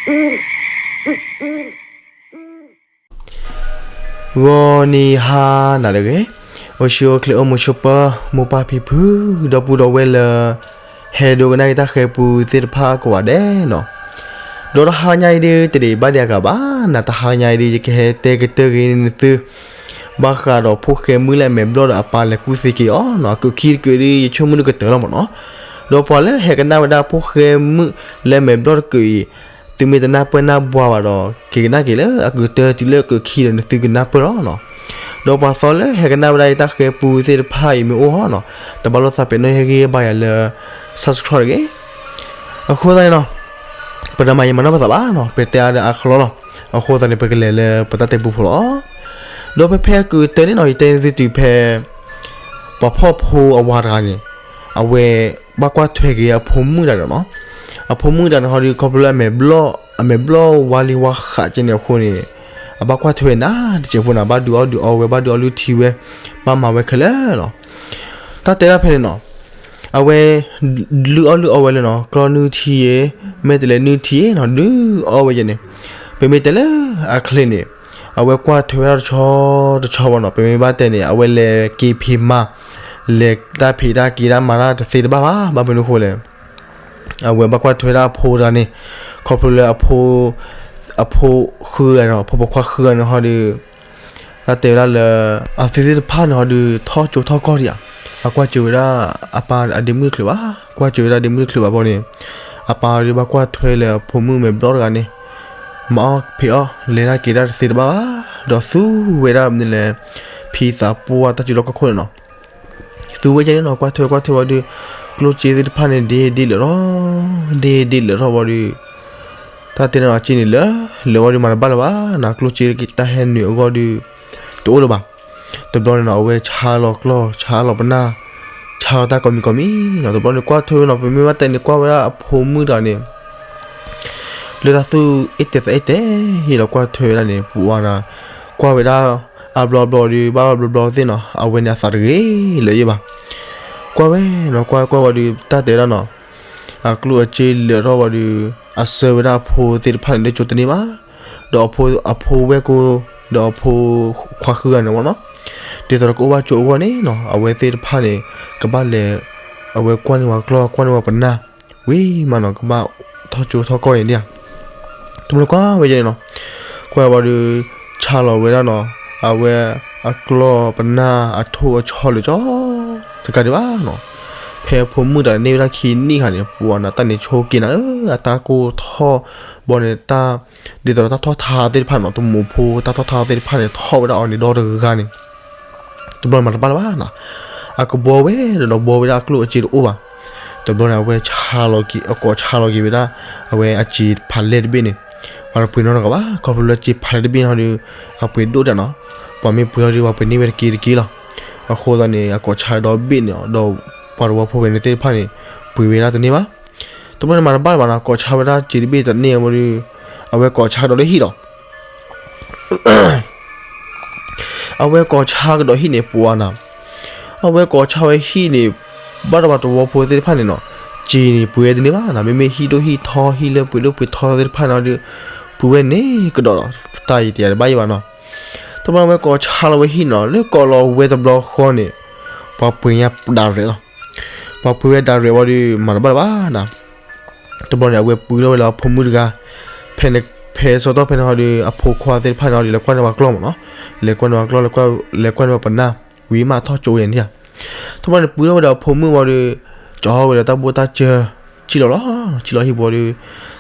ဂီၤနံၤဟါနၤတဂ့ၤ, အိၣ်ဆူၣ်အိၣ်ချ့အိၣ်မုာ်ဆိးပၢၤ မိၢ်ပၢ်ဖံဖု ဒီပုၢ်ဒီဝဲၢ်လၢ ဟဲဒိကနၣ်က့ၤတၢ်ဃဲၤပူသ့ၣ်တဖၣ်ကိးဂၤဒဲးနီၤ, ဒီးတဟါညါအံၤဒုး တဒံးဘၣ်ဒံးအဂၤဘၣ်နၤ, တဟါညါအံၤဒုး ယကဟဲတဲကတၢၢ်ဂ့ၤန့ၢ်သု ဘၣ်ဃးဒီးဖိဃဲမုၣ်လၢအမဲာ်ဘျီၣ်ဒီးအပၢ်လဲၤကူၣ်သ့က့ၤအီၤနီၤ, အကုၢ်ခံတကုၢ်ဒုး ယဆိကမိၣ်ဒုးကတၢၢ်လီၤမ့ၢ်နီၤ, ဒီးပှၤလၢဟဲကနၣ်ဝဲဒၣ်ဖိဃဲမုၣ်လၢအမဲာ်ဘျီၣ်တကုၢ်အံၤ သုမ့ၢ်တနၢ်ပၢၢ်နၢ်ဘှါဘၣ်ဒီး က့ၤကနၣ်က့ၤလၢအကုၢ်တကုၢ်တုၤလၢအကုၢ်ခံဒီးန့ၣ် သုကနၢ်ပၢၢ်လီၤနီၤ, ဒီးပှၤသီလၢဟဲကနၣ်ဝဲဒၣ်ယတၢ်ဃဲၤပူသ့ၣ်တဖၣ်အံၤမ့ၢ်အိၣ်ဟီနီၤ, တဘၣ်လိာ်သးပ့ၤနီၣ်ဟဲဂ့ၤဘၣ်ယၤလၢ subscribe တဂ့ၤ, အဃိသတးန့ၣ်နီၤ ပတမၤယံာ်မၤနီၢ်ပသးဘၣ်နီၤ, ပတဲအါဒီးအါကလီလီၤ, အဃိသတးန့ၣ် ပကလဲၤလၢပတၢ်တဲပူဖိလီၤ. ဒီးဖဲဖဲအကုၢ်တကုၢ်န့ၣ်နီၤ ယတဲန့ၢ်သုတုၤဖဲ ပှၤဖှီၣ်ဖိအဝၤတဂၤန့ၣ် အဝဲဘၣ်ကွၢ်ထွဲက့ၤအဖိမုၣ်တဂၤန့ၣ်နီၤ, အဖိမုၣ်တဂၤန့ၣ်ဟီဒုး ခီဖျိလၢအမဲာ်ဘျီၣ် အမဲာ်ဘျီၣ်ဝါလံဝါဃးကဲန့ၣ်အဃိန့ၣ် အဘၣ်ကွၢ်ထွဲဝဲနၤတစဲးဖိန့ၣ် ဘၣ်ဒုးအီၣ်ဒုးအီဝဲ ဘၣ်ဒုးအီလုၢ်ထံဝဲ ဘၣ်မၤဝဲခဲလၢာ်လီၤ. တၢ်တဲဒၣ်ဖဲန့ၣ်နီၤ အဝဲ လုၢ်အီၣ်လုၢ်အီဝဲလၢနီၤ ကျီၢ်နုၢ်ထံဧါ မ့ၢ်တလဲၤနုၢ်ထံဧါနီၤ ဒုးအီၣ်ဝဲယဲန့ၣ်, ပမ့ၢ်တဲလၢအချ့န့ၣ် အဝဲကွၢ်ထွဲဝဲဒၣ်တဆီတဆီဘၣ်နီၤ, ပမ့ၢ်ဘၣ်တဲန့ၣ် အဝဲလဲၤက့ၤဖံးမၤ လဲၤတၢ်ဖံးတၢ်က့ၤတၢ်မၤတၢ်တသ့တဘၣ်ဘၣ်, ဘၣ်မနုၤအဃိလဲၣ် အဝဲဘၣ်ကွၢ်ထွဲဒၣ်အဖိတဂၤန့ၣ် ခီဖျိလၢအဖိ အဖိဃုဂၤန့ၣ် အဖိပိာ်ခွါဃုဂၤန့ၣ်ဟီဒုး တၢ်တဲဝဲဒၣ်လၢ အသုသ့ၣ်တဖၣ်န့ၣ်ဟီဒုး ထီၣ်ကၠိထီၣ်ကီၢ်ဒံးဧါ, အကွၢ်စၢၤဝဲဒၣ် အပၢ်အဒ့မုၣ်တချုးဘၣ်, ကွၢ်စၢၤဝဲဒၣ်ဒ့မုၣ်တချုးဘၣ်ဘီန့ၣ် အပၢ်ဒုးဘၣ်ကွၢ်ထွဲလၢအဖိမုၣ်မဲာ်ဘျီၣ်တဂၤန့ၣ် မၤအီၣ်ဖံးအီၣ် လဲၤတၢ်က့ၤတၢ်တသ့တဘၣ်ဘၣ်, ဒီးသူဝဲဒၣ်မနုၤလဲၣ် ဖံသးပှၢ်တၢ်စုလီၢ်ခီၣ်ခိၣ်န့ၣ်နီၤ သူဝဲကဲန့ၣ်နီၤ ကွၢ်ထွဲကွၢ်ထွဲဝံၤဒီး ကျိၣ်စ့သ့ၣ်တဖၣ်န့ၣ် ဒ့ဒ့လၢာ်ထီၣ် ဒ့ဒ့လၢာ်ထီၣ်ဝံၤဒီး တၢ်တဲန့ၣ်နီၤ စ့န့ၣ်လၢာ် လၢာ်ဝံၤဒီးမၤတဘၣ်လၢၤဘၣ်နီၤ ကျိၣ်စ့တၢ်ဟဲနုာ်အဂီၢ်ဒီး တအိၣ်လၢၤဘၣ်. တဘျီန့ၣ်နီၤ အဝဲဆါလီၤကျီၢ် ဆါလီၤပနၢ် ဆါလီၤတၢ်ကိးမံၤကိးမံၤနီၤ တဘျီန့ၣ်ကွၢ်ထွဲဝဲနီၤ ပမ့ၢ်ဘၣ်တဲန့ၣ် ကွၢ်ဝဲဒၣ်အဖိမုၣ်တဂၤန့ၣ် လၢတၢ်သူၣ်အ့ၣ်တဲာ်သးအ့ၣ်တဲာ်ဟ့ၣ်လီၤကွၢ်ထွဲဝဲဒၣ်န့ၣ် ပဝဲနၤ ကွၢ်ဝဲဒၣ် အဘျီဘျီဒီး ဘၣ်ဘျီဘျီသ့ၣ်နီၤ အဝဲန့ၣ်အသးတဂ့ၤလၢၤယဲၢ်ဘၣ်. ကွၢ်ဝဲနီၤ ကွၢ်ကွၢ်ဝံၤဒီး တၢ်တဲဝဲဒၣ်နီၤ အကျိၣ်အစ့လၢာ်ထီၣ်ဝံၤဒီး အဆှၢဝဲဒၣ်အဖိသ့ၣ်တဖၣ်န့ၣ် လၢကၠိတန့ၢ်ဘၣ်. ဒီးအဖိဝဲၢ်ကိာ် ဒီးအဖိခွါဃုဂၤန့ၣ်မ့ၢ်နီၤ ဒ်သိးဒီးကအိၣ်ဘၣ်ကၠိအဂီၢ်န့ၣ်နီၤ အဝဲသ့ၣ်တဖၣ်န့ၣ် ကဘၣ်လဲၤ အဝဲကွၢ်န့ၢ်ဝဲကျီၢ် ကွၢ်န့ၢ်ဝဲပနၢ် ဝံၤမးနီၤ ကဘၣ်ထီၣ်ကၠိထီၣ်ကီၢ်အံၤဒံးဧါ. တဘျီကွၢ်ဝဲယဲၢ်န့ၣ်နီၤ ကွၢ်ဝံၤဒီး ဆါလီၤဝဲဒၣ်နီၤ အဝဲအကျီၢ်ပနၢ်အထိၣ်အဆီလၢာ်ကၠီ တကးဒံးဘၣ်နီၤ ဖဲအဖိမုၣ်တဂၤန့ၢ်ဝဲဒၣ်ခံနံၣ်အခါန့ၣ် ပဝဲနၤတၢ်န့ၣ်ဆိက့ၤနၤဧၢ အတၢ်ကိၢ်ထီၣ်ဘီန့ၣ် တၢ် ဒ်သိးဒီးတၢ်ထီၣ်ထါသ့ၣ်တဖၣ်န့ၣ်နီၤ တမူးဖိတၢ်ထီၣ်ထါသ့ၣ်တဖၣ်န့ၣ် ထီၣ်ဝဲဒၣ်အီၤန့ၣ်ဒီတဂၤန့ၣ် တဘျီန့ၣ်မၤတဘၣ်လၢၤဘၣ်နီၤ အကဘှီဝဲဒီး ဘှီဝဲဒၣ်အကျိၣ်အစ့တအိၣ်ဘၣ်. တဘျီန့ၣ် အဝဲဆါလီၤက့ၤ အကိးဆါလီၤက့ၤဝဲဒၣ် အဝဲအစ့ဖးလဲၢ်တဘ့ၣ်န့ၣ် ပှၤတပှ့ၤနီတဂၤဘၣ် ခီဖျိလၢစ့ဖးလဲၢ်တဘ့ၣ်န့ၣ်ဟီဒီး အပှ့ၤဒိၣ်တၢ်နီၤ ပှၤမ့ၢ်ပှ့ၤဟီဒီး ပှၤပှ့ၤန့ၢ်ဝဲတက့ၢ်တက့ၢ်လီၤ. အဃိသတးန့ၣ် အကိးဆါဒီဘ့ၣ်န့ၣ် ဒီးပှၤတဝီဖိဝဲန့ၣ်သ့ၣ်တဖၣ်န့ၣ် ပှ့ၤဝဲဒၣ်တန့ၢ်ဘၣ်. တဘျီန့ၣ်မၤတဘၣ်လၢၤဘၣ်နီၤ ကိးဆါဝဲဒၣ်စ့တဘ့ၣ်တန့ၢ်အဝဲဒီး အဝဲကိးဆါကဒီးလၢဟံၣ်လီၤ အဝဲကိးဆါကဒီးဟံၣ်န့ၣ် ပဝဲနၤ အဝဲကိးဆါဝဲဟံၣ်န့ၣ် ဘၣ်ဒီးပှၤတဝီဖိသ့ၣ်တဖၣ်န့ၣ်နီၤ စ့န့ၣ် ပှ့ၤဝဲတန့ၢ်ဘၣ်နီၤ မ့မ့ၢ်ဟံၣ်ဒိၣ်ဟံၣ်ထီ ဟံၣ်လၢပှ့ၤဒိၣ်ပှ့ၤထီသ့ၣ်တဖၣ်န့ၣ်ဒီး ပှ့ၤဝဲန့ၣ်ကဒီးလီၤ တၢ်အံၤတယၤတဘၣ်ယံၤဘၣ်နီၤ တဘျီန့ၣ်အဝဲကိးဆါလီၤဝဲဟံၣ်န့ၣ်နီၤ လၢကိးလီၤဝဲတဘျီဃီန့ၣ် ပှၤပှ့ၤညါဒၣ်ရဲၣ်လီၤ ပှၤပှ့ၤဝဲဒၣ်ရဲၣ်ဝံၤဒီး မၤတဘၣ်လၢၤဘၣ်နီၤ တဘျီန့ၣ် အဝဲပှ့ၤထီၣ်ဝဲလၢအဖိမုၣ်တဂၤ ဖဲန့ၣ် ဖဲစီတီၢ်ဖဲန့ၣ်ဟီဒီး အဖိခွါသ့ၣ်တဖၣ်န့ၣ်ဟီဒီး လဲၤကွၢ်န့ၢ်ပှၤကျီၢ်မ့ၢ်နီၤ လဲၤကွၢ်န့ၢ်ပှၤကျီၢ် လဲၤကွၢ်န့ၢ်ပှၤပနၢ် ဝံၤမးထီၣ်ကၠိဝဲန့ၣ်ဧါ တဘျီန့ၣ် ပှ့ၤထီၣ်ဝဲဒီးအဖိမုၣ်ဝံၤဒီး ကၠီဝဲဒီးတၢ်ဘိၣ်တၢ်စၢၤ စံၣ်လီၤလီၤ စံၣ်လီၤဟံၣ်ပူၤဒီး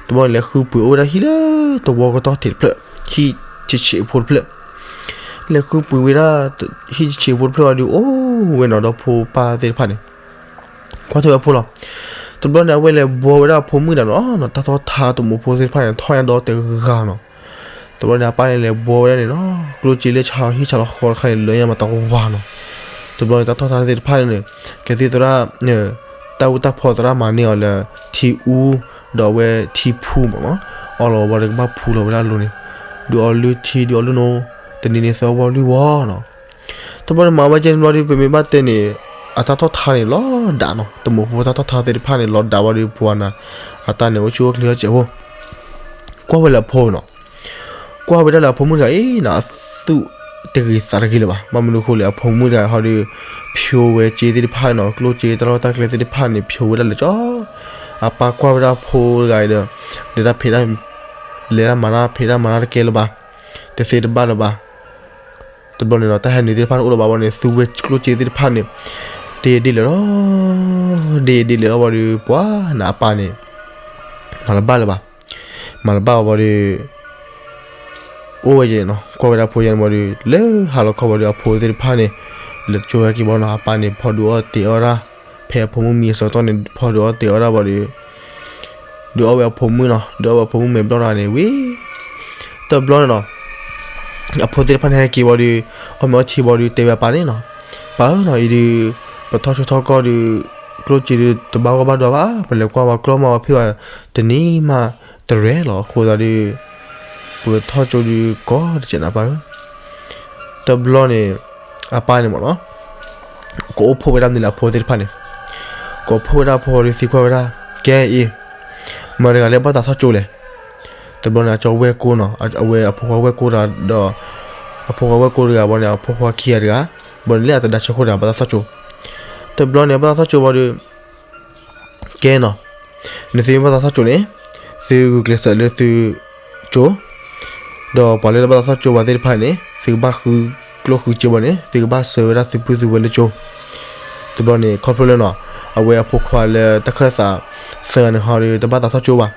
တဘျီန့ၣ် လဲၤဃုပှ့ၤအိၣ်ဝဲဒၣ်ဟံၣ်လၢတဝီကတီၢ်ထံးတဖျၢၣ် ဟံၣ်ဆံးဆံးဖိတဖျၢၣ် လဲၤဃုပှ့ၤဝဲဒၣ် ဟံၣ်ဆံးဆံးဖိတဖျၢၣ်ဝံၤဒီး အိၣ်ဝဲနီၤဒီးဖိပၢ်သ့ၣ်တဖၣ်န့ၣ် ကွၢ်ထွဲဝဲအဖိလီၤ တဘျီန့ၣ် အဝဲလဲၤဘှီဝဲဒၣ်အဖိမုၣ်တဂၤနီၤ တၢ်ထီၣ်ထါတမူးဖိသ့ၣ်တဖၣ်န့ၣ် ထီၣ်ညါဒီတဂၤနီၤ တဘျီန့ၣ် အပၢ်န့ၣ်လဲၤဘှီဝဲဒၣ်န့ၣ်နီၤ ကျိၣ်စ့လၢဆါဟံၣ်ဆါလီၤဃီတခါန့ၣ် လၢညါမးတဝၤနီၤ တဘျီန့ၣ် တၢ်ထီၣ်ထါသ့ၣ်တဖၣ်န့ၣ် ကသံၣ်သရၣ် တၢ်အူတၢ်ဖီသရၣ်မၤန့ၢ်အီၤလၢ ထံအူ ဒီးအဝဲထံဖူမ့ၢ်နီၤ အီလီၤဝံၤဒီးကဘၣ်ဖူလီၤဝဲဒၣ်လိၤန့ၣ် ဒုးအီလုၢ်ထံဒုးအီလုၢ်နိ တနံၤန့ၣ်သၢဝီလွံၢ်ဝီနီၤ တဘျီန့ၣ်မၤဝဲကဲတဘျီဒီး ပမ့ၢ်ဘၣ်တဲန့ၣ် အတၢ်ထီၣ်ထါန့ၣ်လီၤဒၣ်နီၤ တမူးဖိတၢ်ထီၣ်ထါသ့ၣ်တဖၣ်န့ၣ် လီၤဒၣ်ဝံၤဒီးပှၤနၤ အတၢ်န့ၣ်အိၣ်ဆူၣ်အိၣ်ချ့ထီၣ်စဲးဖိ ကွၢ် ကွၢ်ဝဲလၢအဖိနီၤ, ကွၢ်ဝဲဒၣ်လၢအဖိမုၣ်တဂၤအံၤနီၤ အသူၣ်တဂ့ၤသးတဂ့ၤလၢၤဘၣ်. ဘၣ်မနုၤအဃိလဲၣ် အဖိမုၣ်တဂၤဟီဒီး ဖျိဝဲစ့သ့ၣ်တဖၣ်နီၤ, ကျိၣ်စ့တၢ်လီၢ်တၢ်ကျဲသ့ၣ်တဖၣ်န့ၣ် ဖျိဝဲဒၣ်လၢကၠီ, အပၢ်ကွၢ်ဝဲဒၣ်အဖိတဂၤအံၤဒီး လဲၤတၢ်ဖံးတၢ် လဲၤတၢ်မၤတၢ်ဖံးတၢ်မၤတၢ်တကဲလၢၤဘၣ်, တသ့တဘၣ်လၢၤဘၣ်. တဘျီန့ၣ်ဒီး တၢ်ဟဲနုာ်သ့ၣ်တဖၣ်န့ၣ်အိၣ်လၢၤဘၣ်ဘၣ်န့ၣ် သူဝဲကျိၣ်စ့သ့ၣ်တဖၣ်န့ၣ် ဒ့ဒ့လဲာ်လီၤ, ဒ့ဒ့လဲာ်လီၤဘၣ်ဒီး ပှၤနၤအပၢ်န့ၣ် မၤတဘၣ်လၢၤဘၣ်, မၤတဘၣ်ဘၣ်ဒီး အိၣ်ဝဲယဲၢ်နီၤ, ကွၢ်ဝဲဒၣ်အဖိယဲၢ်န့ၣ်ဘၣ်ဒီး လၢဟါလီၤခီဘၣ်ဒီး အဖိသ့ၣ်တဖၣ်န့ၣ် လဲၤကၠိဟဲက့ၤဘၣ်နီၤ, အပၢ်န့ၣ် ဖီဒုးအီၣ်တ့ၤအီၣ်တၢ်, ဖဲအဖိမုၣ်မံအဆၢကတီၢ်န့ၣ် ဖီဒုးအီၣ်တ့ၤအီၣ်တၢ်ဘၣ်ဒီး ဒုးအီၣ်ဝဲအဖိမုၣ်နီၤ, ဒုးအီၣ်ဝဲအဖိမုၣ်မဲာ်ဘျီၣ်တဂၤန့ၣ်ဝံၤ တဘျီန့ၣ်နီၤ, အဖိသ့ၣ်တဖၣ်န့ၣ်ဟဲက့ၤဘၣ်ဒီး အီၣ်မ့ၤအီထံဘၣ်ဒီး တဲဝဲအပၢ်န့ၣ်နီၤ, ပၢ်ဧၢနီၤ, အံၤဒုး ပထီၣ်ဆိထီၣ်ကီၢ်ဒီး ကျိၣ်စ့ဒုး တဘၣ်ဂီၢ်ဘၣ်ဒွးဘၣ်, ပလဲၤကွၢ်ဝဲကျီၢ်မးဝဲဖ့ၣ်ဘၣ် တနံၤမးတရဲၣ်လီၤ, အဃိသတးဒီး ပထီၣ်ကၠိဒုးကီတစဲးနၤပၢ်ဧၢ. တဘျီန့ၣ် အပၢ်န့ၣ်မ့ၢ်နီၤ ကအိၣ်ဖှိၣ်ဝဲဒၣ်မနုၤလဲၣ် အဖိသ့ၣ်တဖၣ်န့ၣ်, ကအိၣ်ဖှိၣ်ဝဲဒၣ်အဖိဒီးသံကွၢ်ဝဲဒၣ်, ကဲအံၤ မတၤတဂၤလၢဘၣ်သးထီၣ်ကၠိလဲၣ်. တဘျီန့ၣ် အကၠီဝဲၢ်ကိၢ်နီၤ, အဝဲအဖိခွါဝဲၢ်ကိၢ်တဂၤဒီး အဖိခွါဝဲၢ်ကိၢ်တဂၤဘၣ်န့ၣ် အဖိခွါခံဂၤတဂၤ, ဘၣ်န့ၣ်လၢအတဒါဆၢခိၣ်တဂၤ ဘၣ်သးထီၣ်ကၠိ. တဘျီန့ၣ် ဘၣ်သးထီၣ်ကၠိဘၣ်ဒီး ကဲနီၤ, နသုမ့ၢ်ဘၣ်သးထီၣ်ကၠိန့ၣ် သုဂုာ်ကျဲးစၢးလၢသုကၠိ, ဒီးပှၤလၢတဘၣ်သးထီၣ်ကၠိဘၣ်သ့ၣ်တဖၣ်န့ၣ် သုကဘၣ်ဃုကျိၣ်ဃုစ့ဘၣ်န့ၣ် သုကဘၣ်ဆှၢဝဲဒၣ်သုပုၢ်သုဝဲၢ်လၢကၠိ. တဘျီန့ၣ် ခီဖျိလၢနီၤ အဝဲအဖိခွါလၢတၢ်ခၢၣ်သးသၢဂၤန့ၣ်ဟီဒီး တဘၣ်သးထီၣ်ကၠိဘၣ်.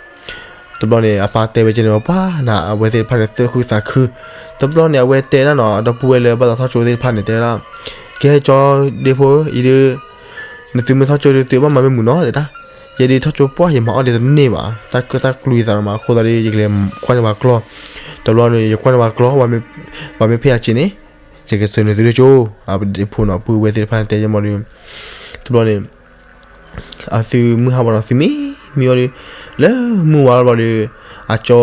တဘျီန့ၣ် အပၢ်တဲဝဲကဲန့ၣ် ပှၤနၤ အဝဲသ့ၣ်တဖၣ်န့ၣ် သူၣ်ခုသးခု. တဘျီန့ၣ် အဝဲတဲဒၣ်နီၤ ဒီပုၢ်ဝဲၢ်လၢဘၣ်သးထီၣ်ကၠိသ့ၣ်တဖၣ်န့ၣ် တဲဝဲဒၣ်, ကဲကၠီဒ့ဖိဧၢ, အံၤဒုး နသုမ့ၢ်ထီၣ်ကၠိဒုး သုဘၣ်မၤမ့ၢ်မုာ်နီၤ တဲဒၣ်. ယဲဒုးထီၣ်ကၠိပှၢ် ယမၤအီၣ်ဒံးတန့ၢ်ဘၣ်, တၢ်ကၢၣ်တၢ်ကျူယသးမး အဃိသတးဒီး ယကလဲၤကွၢ်န့ၢ်ပှၤကျီၢ်. တဘျီန့ၣ် ယကွၢ်န့ၢ်ပှၤကျီၢ် ပှၤမ့ၢ်ဖဲအစ့န့ၣ် ယကဆှၢနသုလၢကၠိ. အဖိနီၤ ပုၢ်ဝဲၢ်သ့ၣ်တဖၣ်န့ၣ် တဲယဲမီၤဒီး တဘျီန့ၣ် အသုမုၢ်ဟါဘၣ်နီၤ သုမံမံဝဲဒီး လၢမုၢ်ဝါဘျီဒီး အကၠီ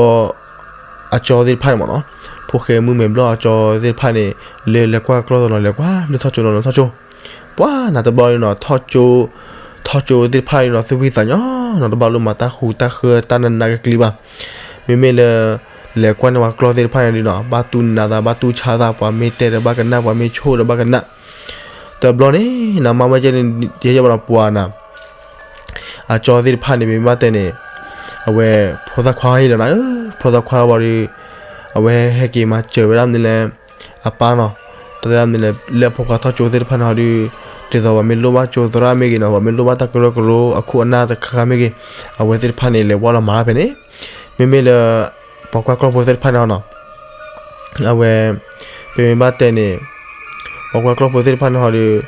အကၠီသ့ၣ်တဖၣ်န့ၣ်မ့ၢ်နီၤ, ဖိၣ်ဃဲမုၣ်မဲာ်ဘျီၣ်အကၠီသ့ၣ်တဖၣ်န့ၣ် လဲၤလဲၤကွၢ်ကျီၢ်သနီၤ လဲၤကွၢ်လၢထီၣ်ကၠိနီၤ လၢထီၣ်ကၠိ. ပှၤနၤတဘျီန့ၣ်နီၤ ထီၣ်ကၠိ ထီၣ်ကၠိသ့ၣ်တဖၣ်န့ၣ်နီၤ သူၣ်ဖှံသးညီနီၤ တဘၣ်လိၣ်မၤတၢ်ဃူတၢ်ဃၢတၢ်နးနးကကလံဘၣ်. မ့မ့ၢ်လၢ လဲၤကွၢ်န့ၢ်ပှၤကျီၢ်သ့ၣ်တဖၣ်န့ၣ်ဒီးနီၤ ဘၣ်တူၢ်နးသး ဘၣ်တူၢ်ဆါသး ပှၤမ့ၢ်တဲဒီးဘၣ်ကနၣ် ပှၤမ့ၢ်ဆိၣ်ဒီးဘၣ်ကနၣ်. တဘျီန့ၣ် နမါဝဲကဲန့ၣ် ယဲယဲဘၣ်နီၤ ပှၤနၤ အကၠီသ့ၣ်တဖၣ်န့ၣ် မ့ၢ်ဘၣ်တဲန့ၣ် အဝဲဖိသၣ်ခွါဟံၣ်လီၤနၤဧၢ, ဖိသၣ်ခွါလီၤဘၣ်ဒီး အဝဲဟဲက့ၤမၤစၢၤဝဲဒၣ်မနုၤလဲၣ် အပၢ်နီၤ, တၢ်တဲဒၣ်မနုၤလဲၣ် လၢအဖိခွါထီၣ်ကၠိသ့ၣ်တဖၣ်န့ၣ်ဟီဒီး ဒ်သိးပှၤမ့ၢ်လိၣ်ဘၣ်ကၠိသရၣ်မ့ၢ်ဂ့ၤနီၤ ပှၤမ့ၢ်လိၣ်ဘၣ်တၢ်ကရၢကရိအခိၣ်အနၢ်တခါခါမ့ၢ်ဂ့ၤ အဝဲသ့ၣ်တဖၣ်န့ၣ် လဲၤဝဲလီၤမၤတၢ်ဖဲန့ၣ် မ့မ့ၢ်လၢ ပှၤကွၢ်ကျီၢ်ဖိသ့ၣ်တဖၣ်န့ၣ်ဟီနီၤ အဝဲ ပမ့ၢ်ဘၣ်တဲန့ၣ် ပှၤကွၢ်ကျီၢ်ဖိသ့ၣ်တဖၣ်န့ၣ်ဟီဒီး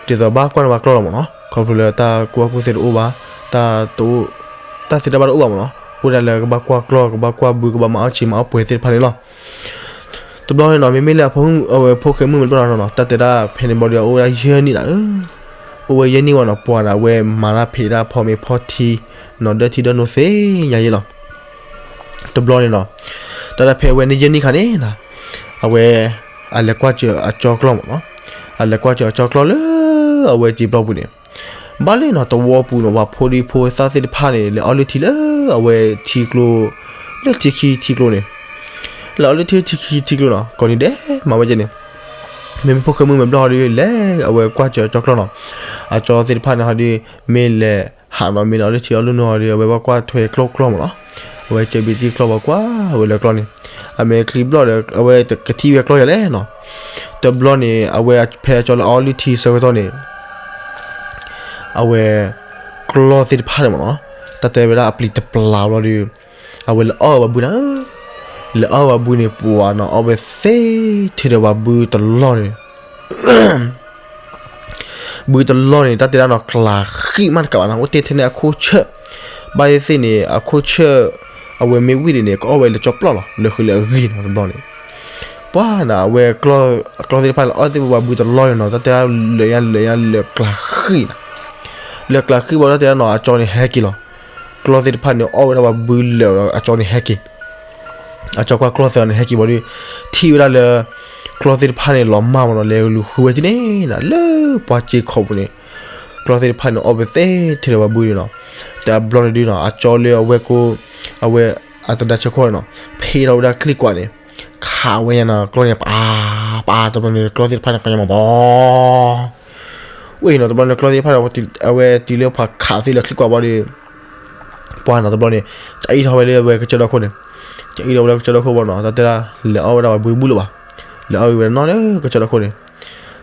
ဒ်သိးဘၣ်ကွၢ်န့ၢ်ပှၤကျီၢ်လီၤမ့ၢ်နီၤ ခီဖျိလၢတၢ်ကူၣ်ဘၣ်ကူၣ်သ့တအိၣ်ဘၣ် တၢ်တအိၣ် တၢ်သ့တၢ်ဘၣ်တအိၣ်ဘၣ်မ့ၢ်နီၤ အိၣ်ဒၣ်လၢကဘၣ်ကွၢ်ကျီၢ် ကဘၣ်ကွၢ်ဘု ကဘၣ်မၤအီၣ်ဆံးမၤအီၣ်ပှဲၤသ့ၣ်တဖၣ်န့ၣ်လီၤ. တဘျီန့ၣ်နီၤ မ့မ့ၢ်လၢအဖိ အဝဲဖိၣ်ဃဲမုၣ်မဲာ်ဘျီၣ်နီၤ တၢ်တဲဒၣ်ဖဲန့ၣ်ဘျီဒီး အအိၣ်ဝဲဒၣ်ယဲၢ်နံၣ်နၤဧၢ, အိၣ်ဝဲယဲၢ်နံၣ်ဝဲနီၤ ပှၤန့ၣ် အဝဲမၤတၢ်ဖံးတၢ်ဖီမ့ၤဖီထံနီၤ ဒၢထံဒၢနိသ့ၣ်ညါယဲလီၤ. တဘျီန့ၣ်နီၤ တၢ်ဒၣ်ဖဲအဝဲန့ၣ်ယဲၢ်နံၣ်ခါန့ၣ်နီၤ အဝဲ အလဲၤကွၢ်စၢၤအကၠီကျီၢ်မ့ၢ်နီၤ, အလဲၤကွၢ်စၢၤအကၠီကျီၢ်လၢ အဝဲစံာ်ပျီပူၤန့ၣ် ဘၣ်လၢနီၤ သဝီပူၤနီၤ ပှၤဖိဒံဖိသၣ်သ့ၣ်တဖၣ်န့ၣ် လဲၤအီၣ်လုၢ်ထံလၢအဝဲထံကျိ လၢထံခံထံကျိန့ၣ် လဲၤအီၣ်လုၢ်ထံထံခံထံကျိနီၤ ကိးနံၤဒဲး မၤဝဲကဲန့ၣ် မ့မ့ၢ်ဖိၣ်ဃဲမုၣ်မဲာ်ဘျီၣ်ဟီဒီး လဲၤအဝဲကွၢ်စၢၤအကၠီကျီၢ်နီၤ, အကၠီသ့ၣ်တဖၣ်န့ၣ်ဟီဒီး မ့ၢ်လဲၤဟးနီၤ မ့ၢ်လဲၤအီၣ်လုၢ်ထံအီၣ်လုၢ်နိဟီဒီး အဝဲဘၣ်ကွၢ်ထွဲကျိၣ်ကျီၢ်မ့ၢ်နီၤ, အဝဲစၢၤဘံၣ်တံၢ်ကျီၢ်ပှၤကွၢ်ဝဲလၢကျီၢ်န့ၣ်, အမ့ၢ်ချံဘျီၣ်ဒီး အဝဲကထံၣ်ဝဲကျီၢ်ယၤလဲၣ်နီၤ, တဘျီန့ၣ် အဝဲဖဲအကၠီလၢအီၣ်လုၢ်ထံဆၢကတီၢ်န့ၣ် အဝဲ ကျီၢ်သ့ၣ်တဖၣ်န့ၣ်မ့ၢ်နီၤ, တၢ်တဲဝဲဒၣ်အပျံၤတပျၢ်ဘျီဒီး အဝဲလဲၤအီၣ်ဝဲပှၤဘုနၤ, လဲၤအီၣ်ဝဲပှၤဘုန့ၣ် ပှၤနီၤ အီၣ်ဝဲသ့ထဲဒီးပှၤဘုတလီၢ်န့ၣ်, ဘုတလီၢ်န့ၣ် တၢ်တဲဒၣ်နီၤ ကျးဃံၣ်မးတကးဘၣ်နီၤ, အိၣ်တ့ၢ်ထဲန့ၣ်အခိၣ်ဆၢၣ်, ဘၣ်သ့ၣ်သ့ၣ်န့ၣ် အခိၣ်ဆၢၣ် အဝဲမ့ၢ်ဝံၣ်ဒံးန့ၣ် ကအီၣ်ဝဲလၢကၠီပျီၢ်လီၤ, လၢဃုာ်လၢအဂံၢ်နီၤ တဘျီန့ၣ် ပှၤနၤ အဝဲ ကျီၢ်သ့ၣ်တဖၣ်န့ၣ် အီၣ်သ့ၣ်ဝဲပှၤဘုတလီၢ်န့ၣ်နီၤ, တၢ်တဲဒၣ်လၢညါလၢညါလၢကျးဃံၣ်နၤ, လၢကျးဃံၣ်ဘၣ်ဒီးတဲဒၣ်နီၤ အကၠီန့ၣ်ဟဲက့ၤလီၤ, ကျီၢ်သ့ၣ်တဖၣ်န့ၣ် အီၣ်ဝဲဒၣ်ပှၤဘုလၢာ်ဒီး အကၠီန့ၣ်ဟဲက့ၤ, အကၠီကွၢ်ကျီၢ်သ့ၣ်န့ၣ်ဟဲက့ၤဘၣ်ဒီး ထံၣ်ဝဲဒၣ်လၢ ကျီၢ်သ့ၣ်တဖၣ်န့ၣ်လီၤမၢ်မ့ၢ်နီၤ လဲၤလူၤဃုဝဲကန့ၣ်နၤ လၢပှၤစ့ခိးပူၤန့ၣ်, ကျီၢ်သ့ၣ်တဖၣ်န့ၣ် အီၣ်ဝဲသ့ထဲဒီးပှၤဘုန့ၣ်နီၤ, တဘျီန့ၣ်ဒုနီၤ အကၠီလၢအဝဲၢ်ကိၢ်, အဝဲ အတဒါဆၢခိၣ်နီၤ, ဖ့ထီၣ်ဝဲဒၣ်ချံကွၢ်န့ၣ်, ခးဝဲညါနီၤ ကျီၢ်န့ၣ် ပအါ ပအါ တဘျီန့ၣ် ကျီၢ်သ့ၣ်တဖၣ်န့ၣ် ကညီမၤဘီ ဝဲအံၤနီၤ တဘျီန့ၣ် ကျီၢ်သ့ၣ်တဖၣ်န့ၣ် အဝဲတုၤလၢပှၤခးသ့လၢချံကွၢ်ဘီဒီး ပှၤနီၤတဘျီန့ၣ် ကအံၣ်ထီၣ်ဝဲလၢအဝဲကစၢၢ်ဒီခိၣ်န့ၣ်, ကအံၣ်ထီၣ်ဝဲလၢကစၢၢ်ဒီခိၣ်ဘီနီၤ တၢ်တဲဒၣ် လဲၤအီၣ်ဝဲဒၣ်ပှၤဘုတဘူၣ်လၢၤဘၣ်, လဲၤအီၣ်ဝဲဒၣ်နီၤလၢကစၢၢ်ဒီခိၣ်န့ၣ်,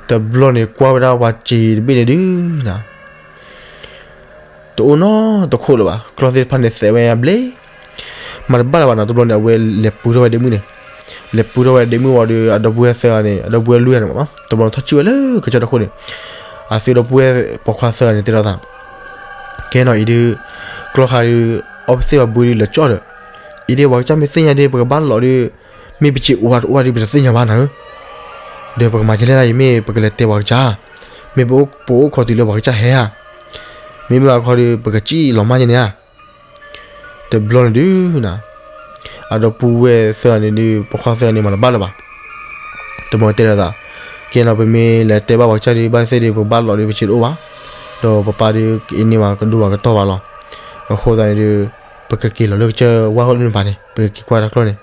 တဘျီန့ၣ်ကွၢ်ဝဲဒၣ်ပှၤစံးတဘ့ၣ်န့ၣ်ဒုးနီၤ တအိၣ်နီတခိၣ်လၢၤဘၣ်, ကျီၢ်သ့ၣ်တဖၣ်န့ၣ်သဲးဝဲဘျ့, မၤတဘၣ်လၢၤဘၣ်နီၤ တဘျီန့ၣ် အဝဲလဲၤပူထီၣ်ဝဲဒ့မုၣ်န့ၣ်, လဲၤပူထီၣ်ဝဲဒ့မုၣ်ဝံၤဒီး အဒီပုၢ်ဝဲၢ်သၢဂၤန့ၣ် အဒီပုၢ်ဝဲၢ်လွံၢ်ဂၤန့ၣ်မ့ၢ်နီၤ တဘျီန့ၣ်ထီၣ်ကံၣ်ဝဲလၢကစၢၢ်ဒီခိၣ်န့ၣ်, အသုဒီပုၢ်ဝဲၢ်ပိာ်ခွါသၢဂၤန့ၣ်တဲလိာ်သး ကဲနီၤအံၤဒုး, ကျီၢ်ခါဒုး, အီၣ်ပသ့ၣ်ပှၤဘုဒုးလၢကၠီၣ်ဒီး, အံၤဒုးပှၤကစၢ်မ့ၢ်သ့ၣ်ညါဒုး ပကဘၣ်လီၤဒုး, မ့ၢ်ပစံးအိၣ်ဝဲတအိၣ်ဝဲဒုး ပတသ့ၣ်ညါဘၣ်နၤဧၢ, ဒီးပကမၤဒ်လဲၣ်ဒၣ်အံၤ မ့ၢ်ပကလဲၤတဲပှၤကစၢ်, မ့ၢ်ပအိၣ်ခိးတုၤလၢပှၤကစၢ်ဟဲဧါ, မ့မ့ၢ်ဘၣ်ခီဒုး ပကစံၣ်လီၤမၢ်ညါန့ၣ်ဧါ တဘျီန့ၣ်ဒုးနီၤ, အဒီပုၢ်ဝဲၢ်သၢဂၤန့ၣ်ဒုး ပိာ်ခွါသၢဂၤန့ၣ် မၤတဘၣ်လၢၤဘၣ်, တဘျီန့ၣ်တဲလိာ်သး, ကဲနီၤ ပမ့ၢ်လဲၤတဲဘၣ်ပှၤကစၢ်ဒုး ဘၣ်သ့ၣ်ဒုး ပကဘၣ်လီၤဒုး ပစံးတအိၣ်ဘၣ်, ဒီးပပၢ်ဒုး ကအ့န့ၢ်ဘၣ်ကဒိဘၣ်ကတီၢ်ဘၣ်လီၤ, အဃိသတးန့ၣ်ဒုး, ပကက့ၤလီၤလၢကစၢၢ်ဝါဃိၣ်လၢန့ၣ်ပၤန့ၣ် ပကက့ၤကွၢ်တၢ်ကျီၢ်န့ၣ်,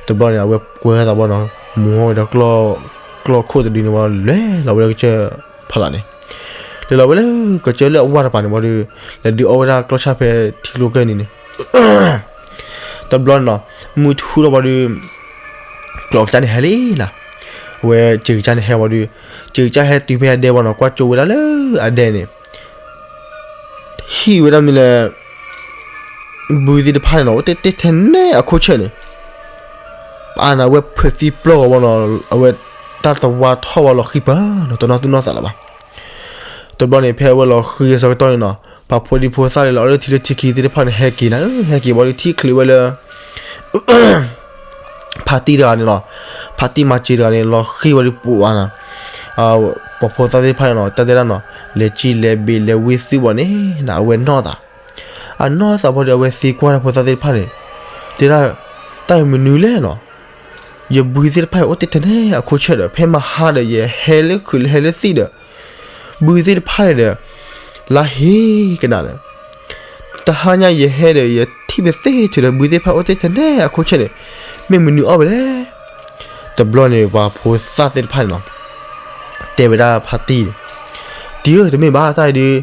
တဘျီန့ၣ် အဝဲကွဲသးဘီနီၤ, မူဟီၣ်ဝဲဒီး ကျီၢ်ခိၣ်တဒုန့ၣ်ဝံၤ လဲၤလီၤဝဲလၢကစၢၢ်ဖီလာ်န့ၣ်, လဲၤလီၤဝဲလၢကစၢၢ်လၢအဝၢ်တပၤန့ၣ်ဝံၤဒီး, လဲၤဒုးအီၣ်ဝဲဒၣ်ကျီၢ်ဆၣ်ဖဲထံကျိကၢၢ်နံၤန့ၣ်, တဘျီန့ၣ်နီၤ, မုၢ်ထူထီၣ်ဝံၤဒီး, ကျီၢ်ကစၢ်န့ၣ်ဟဲလံနီၤ, အဝဲစံးကစၢ်န့ၣ်ဟဲဝံၤဒီး, စံးကစၢ်ဟဲတုၤဖဲအဒဲဝံၤနီၤ ကွၢ်ကၠိဝဲဒၣ်လၢအဒဲန့ၣ် ဟံၣ်ဝဲဒၣ်မနုၤလဲၣ်, ဘုသ့ၣ်တဖၣ်န့ၣ်နီၤ အိၣ်တ့ၢ်တ့ၢ်ထဲနဲအခိၣ်ဆၢၣ်န့ၣ်, ပအါန့ၣ် အဝဲဖုးသံပျီၢ်ဂီၤဘီနီၤ အဝဲတၢ်တဝါထီၣ်ဝံၤလီၤဃံၤပၢၢ်နီၤ တနီၣ်သူၣ်နီၣ်သးလၢၤဘၣ်. တဘျီန့ၣ် ဖဲအဝဲလီၤဃံၤအဆၢကတီၢ်န့ၣ်နီၤ ပှၤဖိဒံဖိသၣ်လၢလီၤအီၣ်လၢထံလၢထံခံသ့ၣ်တဖၣ်န့ၣ် ဟဲက့ၤနၤဧၢ ဟဲက့ၤဝံၤဒီးထံၣ်ချုးဝဲလၢ ဖါတံၢ်တဂၤန့ၣ်နီၤ, ဖါတံၢ်မၤစၢၤတဂၤန့ၣ် လီၤဃံၤဝံၤဒီးပှၤနီၤ, ပှၤဖိသၣ်သ့ၣ်တဖၣ်န့ၣ်နီၤ တၢ်တဲဒၣ်နီၤ လဲၤကံၣ်လဲၤဘ့ၣ်လဲၤဝံၤသုဘၣ်န့ၣ်နီၤ အဝဲနီၢ်သး, အနီၢ်သးဘၣ်ဒီး အဝဲသံကွၢ်တၢ်ဖိသၣ်သ့ၣ်တဖၣ်န့ၣ်, တဲဒၣ်, တၢ်အံၤမနုၤလဲၣ်နီၤ, ယဘုသ့ၣ်တဖၣ်အံၤအိၣ်တ့ၢ်ထဲနဲအခိၣ်ဆၢၣ်ဒီး ဖဲမဟါဒီး ယဟဲလၢခုးလၢဟဲလၢသံၣ်ဒီး ဘုသ့ၣ်တဖၣ်န့ၣ်ဒီး လါဟ့ကနၣ်ဒီး တဟါညါယဟဲဒီး ယထံၣ်ပသ့ၣ်ထုးဒီး ဘုသ့ၣ်တဖၣ်အိၣ်တ့ၢ်ထဲနဲအခိၣ်ဆၢၣ်န့ၣ် မ့ၢ်မနုၤအီၣ်ဝဲလဲၣ်. တဘျီန့ၣ် ပှၤဖိသၣ်သ့ၣ်တဖၣ်န့ၣ်နီၤ တဲဝဲဒၣ်ဖါတံၢ်န့ၣ်, တံၢ်ဧၢ တမ့ၢ်ဘၣ် တၢ်အံၤဒုး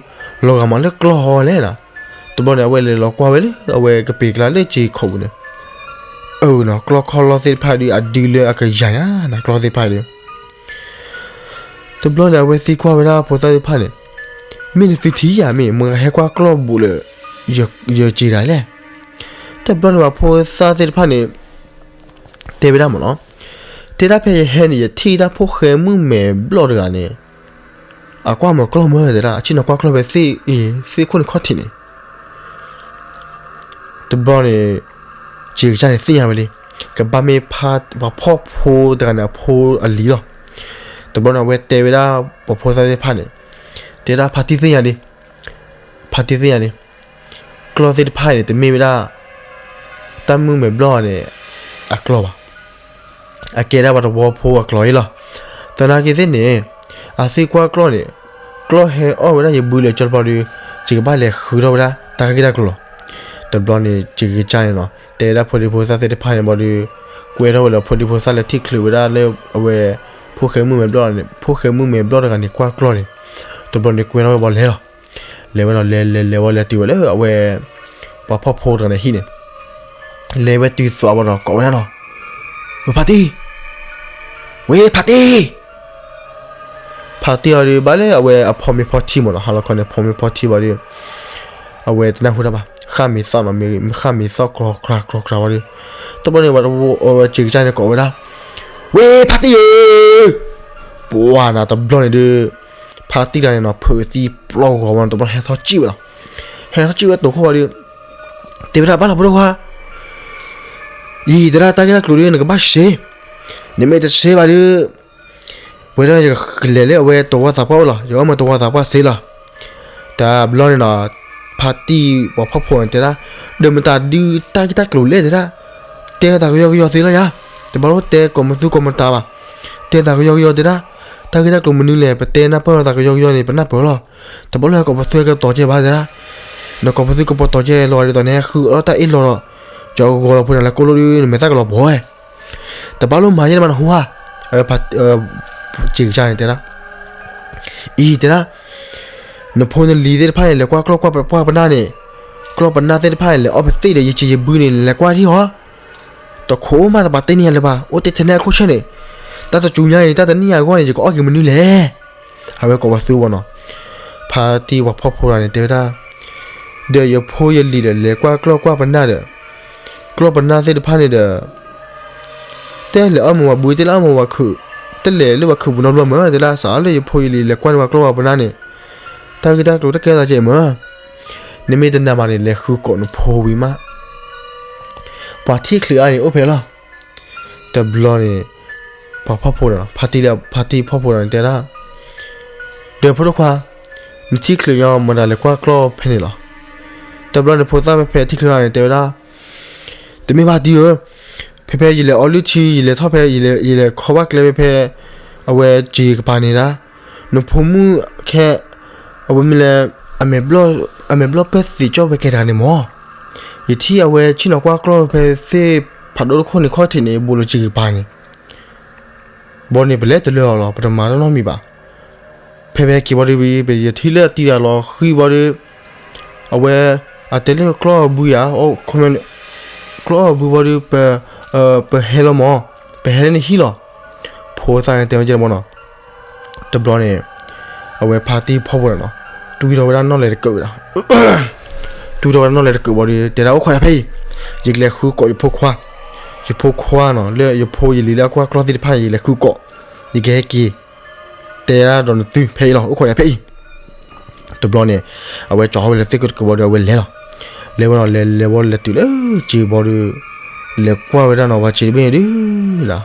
လီၤဂာ်မးလၢကျီၢ်ဟီလဲၣ်နီၤ. တဘျီန့ၣ် အဝဲလဲၤလီၤကွၢ်ဝဲလၢ အဝဲကပ့ၤကျါလၢစ့ခိးပူၤန့ၣ်, အၢနီၤ ကျီၢ်ခီၣ်လီၢ်သ့ၣ်တဖၣ်ဒုး အဒုလၢအကယၤညါနီၤ ကျီၢ်သ့ၣ်တဖၣ်ဒုး တဘျီန့ၣ် အဝဲသံကွၢ်ဝဲဒၣ်ဖိသၣ်သ့ၣ်တဖၣ်န့ၣ်, မ့ၢ်နသုထံၣ်ဧါ မ့ၢ်မတၤဟဲကွၢ်ကျီၢ်ဘူးလၢ ယစ့တဂၤလဲၣ်. တဘျီန့ၣ် ပှၤဖိသၣ်သ့ၣ်တဖၣ်န့ၣ် တဲဝဲဒၣ်မ့ၢ်နီၤ, တဲဒၣ်ဖဲယဟဲန့ၣ် ယထံၣ်တၢ်ဖိၣ်ဃဲမုၣ်မဲာ်ဘျီၣ်တဂၤန့ၣ် အကွၢ်မၤကျီၢ်မၢတဲဒၣ် အဆ့ၣ်နီၤကွၢ်ကျီၢ်ဖဲသ့ၣ်အံၤ သ့ၣ်ခိၣ်န့ၣ်ခီၣ်ထံးန့ၣ် တဘျီန့ၣ် စ့ကစၢ်န့ၣ်သ့ၣ်ညါဝဲလံ, ကဘၣ်မ့ၢ်ဖါ ပှၤဖှီၣ်ဖိတဂၤန့ၣ်အဖိအလံၤလီၤ. တဘျီန့ၣ် အဝဲတဲဝဲဒၣ် ပှၤဖိသၣ်သ့ၣ်တဖၣ်န့ၣ်, တဲဒၣ်ဖါတံၢ်သ့ၣ်ညါလံ, ဖါတံၢ်သ့ၣ်ညါလံ, ကျီၢ်သ့ၣ်တဖၣ်န့ၣ် တမ့ၢ်ဝဲဒၣ် တၢ်မုၣ်မဲာ်ဘျီၣ်န့ၣ် အကျီၢ်ဘၣ် အကဲဒၣ်ပှၤတဝီဖိအကျီၢ်အံၤလီၤ. သနာ်က့သ့ၣ်န့ၣ် အသ့ၣ်ကွၢ်ကျီၢ်န့ၣ် ကျီၢ်ဟဲအီၣ်ဝဲဒၣ်ယဘုလၢကၠီတဘျီဒီး ယကဘၣ်လဲၤဃုထီၣ်ဝဲဒၣ် တၢ်ဂ့ၢ်တၢ်ကျိၤလီၤ. တဘျီန့ၣ် စ့ကစၢ်န့ၣ်နီၤ တဲဒၣ်ဖိဒံဖိသၣ်သ့ၣ်တဖၣ်န့ၣ်ဘၣ်ဒီး ကွဲထီၣ်ဝဲလၢဖိဒံဖိသၣ်လၢထံၣ်ချုးဝဲဒၣ်လၢအဝဲ ဖိၣ်ဃဲမုၣ်မဲာ်ဘျီၣ်န့ၣ် ဖိၣ်ဃဲမုၣ်မဲာ်ဘျီၣ်တဂၤန့ၣ် ကွၢ်ကျီၢ်န့ၣ် တဘျီန့ၣ်ကွဲထီၣ်ဝဲဘၣ်လဲၤလီၤ. လဲၤဝဲနီၤ လဲၤလဲၤလဲၤဝဲလဲၤတုၤဝဲလၢအဝဲ ပှၤဖှီၣ်ဖိတဂၤန့ၣ်ဟံၣ်န့ၣ် လဲၤဝဲတုၤသိးအဘၣ်ဒီး ကိးဝဲဒၣ်နီၤ, ဝဲဖါတံၢ်, ဝဲဖါတံၢ်, ဖါတံၢ်အီၤဒီး ဘၣ်လၢအဝဲအဖီမ့ၢ်ဖီထံမ့ၢ်နီၤ ဟါလီၤခီန့ၣ် ဖီမ့ၢ်ဖီထံဘၣ်ဒီး အဝဲတနၢ်ဟူတၢ်ဘၣ် ဃၣ်မ့ၢ်သီၣ်နီၤ မ့ၢ်ဃၣ်မ့ၢ်သီၣ်ကြီကြီကြီဘၣ်ဒီး တဘျီန့ၣ် ဝဲစ့ကစၢ်န့ၣ်ကိးဝဲဒၣ်, ဝဲဖါတံၢ်ဧၢ, ပှၤနီၤ တဘျီန့ၣ်ဒီး ဖါတံၢ်တဂၤန့ၣ်နီၤ ဖုးသံပျီၢ်ဂီၤဝဲနီၤ တဘျီဟဲထီၣ်စံၣ်ဝဲလီၤ. ဟဲထီၣ်စံၣ်ဝဲတိာ်ခိၣ်ဝဲဒီး တဲဝဲဒၣ် ဘၣ်လီၤဖိဒိၣ်ခွါ, ယံၤ တဲဒၣ်တၢ်ဂ့ၢ်တၢ်ကျိၤဒီး နကဘၣ်စ့, နမ့ၢ်တစ့ဘၣ်ဒီး ဝဲဒၣ်ယကလဲၤလၢအဝဲတဝီသးပှၢ်အိၣ်လီၤ ယအီၣ်မ့ၢ်တဝီသးပှၢ်စ့လီၤ. တဘျီန့ၣ်နီၤ ဖါတံၢ်ပှၤဖှီၣ်ဖိန့ၣ်တဲဒၣ်, ဒီးမတၤဒုးတၢ်ဂ့ၢ်တၢ်ကျိၤလဲၣ်တဲဒၣ်, တဲသးကယီကယီသ့လီၤယၤ, တဘၣ်လိၣ်တဲကိးမသူကိးမတၤဘၣ်, တဲသးကယီကယီတဲဒၣ်, တၢ်ဂ့ၢ်တၢ်ကျိၤမနုၤလဲၣ် ပတဲနၢ်ပၢၢ်လိာ်သးကယီကယီန့ၣ် ပနၢ်ပၢၢ်လီၤ. တဘၣ်လိၣ်ဟဲကိးပသူကတီၤကဲဘၣ်တဲဒၣ်, နကိးပသူကတီၤကဲလီၤဒ်သိးန့ၣ် ဟဲဃုအီၣ်တၢ်အ့ၣ်လိာ်ဒီး ကၠီကဂီၤလီၤဖိန့ၣ် လဲၤကိးလိဒုး နမဲာ်သၣ်ကလီၤဘှီဝဲ, တဘၣ်လိၣ်မၤယဲၢ်န့ၣ်မးနဟူဧါ, အဝဲ စံးကစၢ်န့ၣ်တဲဒၣ်, အံၤတဲဒၣ်, နဖိနလံၤသ့ၣ်တဖၣ်န့ၣ် လဲၤကွၢ်ကျီၢ်ကွၢ်ပနၢ်န့ၣ်, ကျီၢ်ပနၢ်သ့ၣ်တဖၣ်န့ၣ် လဲၤအီၣ်ပသ့ၣ်ဒီး ယစံးယဘုန့ၣ် လဲၤကွၢ်ထံၣ်အီၤ, တခိးမးတပာ်တ့ၢ်န့ၢ်ယၤလၢၤဘၣ်, အိၣ်တ့ၢ်ထဲန့ၣ်အခိၣ်ဆၢၣ်န့ၣ်, တၢ်တစူညါအံၤ တၢ်တနံၣ်အဂီၢ်န့ၣ် ယကအီၣ်က့ၤမနုၤလဲၣ်. အဝဲကိးပသူဝဲနီၤ, ဖါတံၢ်ပှၤဖှီၣ်ဖိတဂၤန့ၣ် တဲဝဲဒၣ်, ဒီးယဖိယလံၤဒီး လဲၤကွၢ်ကျီၢ်ကွၢ်ပနၢ်ဒီး, ကျီၢ်ပနၢ်သ့ၣ်တဖၣ်န့ၣ်ဒီး တဲလဲၤအီၣ်မ့ၤဝၤဘု တဲလဲၤအီၣ်မ့ၤဝၤခုး, တလဲၤလၢပှၤခုးပူၤနီတဘျီမး, တဲဒၣ်စးလၢယဖိယလံၤ လဲၤကွၢ်န့ၢ်ပှၤကျီၢ်ပှၤပနၢ်န့ၣ်, တၢ်ဂ့ၢ်တၢ်ကျိၤတကဲသးကဲမး, နမ့ၢ်တနာ်ဘၣ်န့ၣ် လဲၤဃုကိးနဖိဝံၤမး, ပှၤထံၣ်ချုးအါန့ၣ်အိၣ်ဖဲလီၤ. တဘျီန့ၣ် ပှၤဖှီၣ်ဖိဒီး ဖါတံၢ် ဖါတံၢ်ဖှီၣ်ဖိဒီးန့ၣ် တဲဒၣ်, ဒီးဖိဒိၣ်ခွါ, နထံၣ်ချုးညီမတၤလဲၤကွၢ်ကျီၢ်ဖဲန့ၣ်လီၤ. တဘျီန့ၣ် ဖိသၣ်ဖဲဖဲထံၣ်ချုးအါန့ၣ် တဲဝဲဒၣ်, တမ့ၢ်ဘၣ်တံၢ်ဧၢ, ဖဲဖဲယလဲၤအီလုၢ်ထံ ယလဲၤထီၣ်ဖဲ ယလဲၤခီဘၣ်ကျဲဖဲဖဲ အဝဲစ့ကပၤန့ၣ်ဒၣ်, နဖိမုၣ်ခဲ အဝဲမ့ၢ်လဲၣ်, အမဲာ်ဘျီၣ်ပဲာ်သ့ၣ်ကၠီၣ်ဝဲကဲတဂၤန့ၣ်မး, ယထံၣ်အဝဲဆ့ၣ်နီၤကွၢ်ကျီၢ်ဖဲသ့ၣ်ဖးဒိၣ်တခိၣ်န့ၣ်ခီၣ်ထံးန့ၣ် ဘူးလီၤစ့ကပၤန့ၣ်, ဘီန့ၣ် ပလဲၤတလၢအီၤလီၤ ပတမၤတၢ်နီတမံၤဘၣ်. ဖဲဖဲက့ၤဘီဒီး ယထံၣ်လၢအတံၤတၢ်လီၤဃံဘီဒီး အဝဲ အတဲလၢကျီၢ်အဘုယၤ, ကျီၢ်အဘုဘီဒီး ပဟဲလီၤမး, ပဟဲလၢနဟံၣ်လီၤ. ဖိသၣ်န့ၣ်တဲဝဲကဲမးနီၤ. တဘျီန့ၣ် အဝဲဖါတံၢ်ဖှီၣ်ဖိန့ၣ်နီၤ, တွံၢ်ထီၣ်ဝဲဒၣ်နီၣ်လဲၤတကၢးဝဲဒၣ်, တွံၢ်ထီၣ်ဝဲဒၣ်နီၣ်လဲၤတကၢးဘီဒီး တဲဒၣ်အိၣ်ခိးယၤဖဲအံၤ, ယကလဲၤဃုကိးယဖိခွါ, ယဖိခွါနီၤ လၢယဖိယလံၤလၢအကွၢ်ကျီၢ်သ့ၣ်တဖၣ်န့ၣ် ယလဲၤဃုကိး, ယကဟဲက့ၤ တဲဒၣ်ဒီးနသုဖဲအံၤလီၤ အိၣ်ခိးယၤဖဲအံၤ. တဘျီန့ၣ် အဝဲကၠီၤထီၣ်ဝဲလၢသ့ၣ်ခိၣ်တကၢးဘီဒီး အဝဲလဲၤလီၤ. လဲၤဝဲနီၤ လဲၤလဲၤဝဲလဲၤတုၤလၢ စ့ဘီဒီး လဲၤကွၢ်ဝဲဒၣ်နီၤ ပှၤစ့တဘ့ၣ်န့ၣ်ဒုးလီၤ,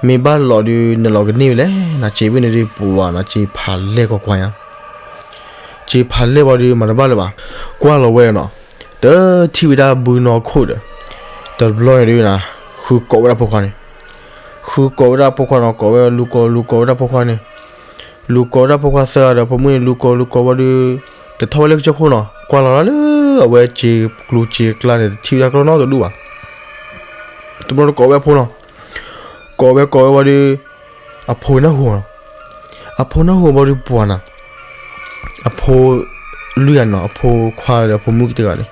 မ့ၢ်ဘၣ်လီၤဒုး နလီၤကန့ၢ်ဝဲလဲၣ်နီၤ စ့ဘ့ၣ်န့ၣ်ဒုး ပှၤနီၤ စ့ဖးလဲၢ်ကွၢ်ကွၢ်ညါ, စ့ဖးလဲၢ်ဘီဒီး မၤတဘၣ်လၢၤဘၣ်, ကွၢ်လီၤဝဲနီၤ, တထံၣ်ဝဲဒၣ်ဘုနီၢ်ခိၣ်ဒီး, တဘျီန့ၣ်ဒုးနီၤ ဃုကိးဝဲဒၣ်ဖိခွါန့ၣ်, ဃုကိးဝဲဒၣ်ဖိခွါနီၤ ကိးဝဲလူၤကိးလူၤကိးဝဲဒၣ်ဖိခွါန့ၣ်, လူၤကိးဝဲဒၣ်ဖိခွါသၢဂၤဒီး ဖိမုၣ်န့ၣ် လူၤကိးလူၤကိးဝဲဒီး တထီၣ်ဝဲလၢကစၢၢ်ခိၣ်နီၤ ကွၢ်လီၤလၢအဝဲစ့ကျိၤစ့ကျါန့ၣ် တထံၣ်ဝဲဒၣ်ကျီၢ်နီတဒူၣ်ဘၣ်. တဘျီန့ၣ်ကိးဝဲအဖိနီၤ, ကိးဝဲကိးဝဲဝံၤဒီး အဖိနၢ်ဟူနီၤ, အဖိနၢ်ဟူဘီဒီးပှၤနီၤ, အဖိလွံၢ်ဂၤနီၤ အဖိခွါဒီးအဖိမုၣ်တဂၤန့ၣ်,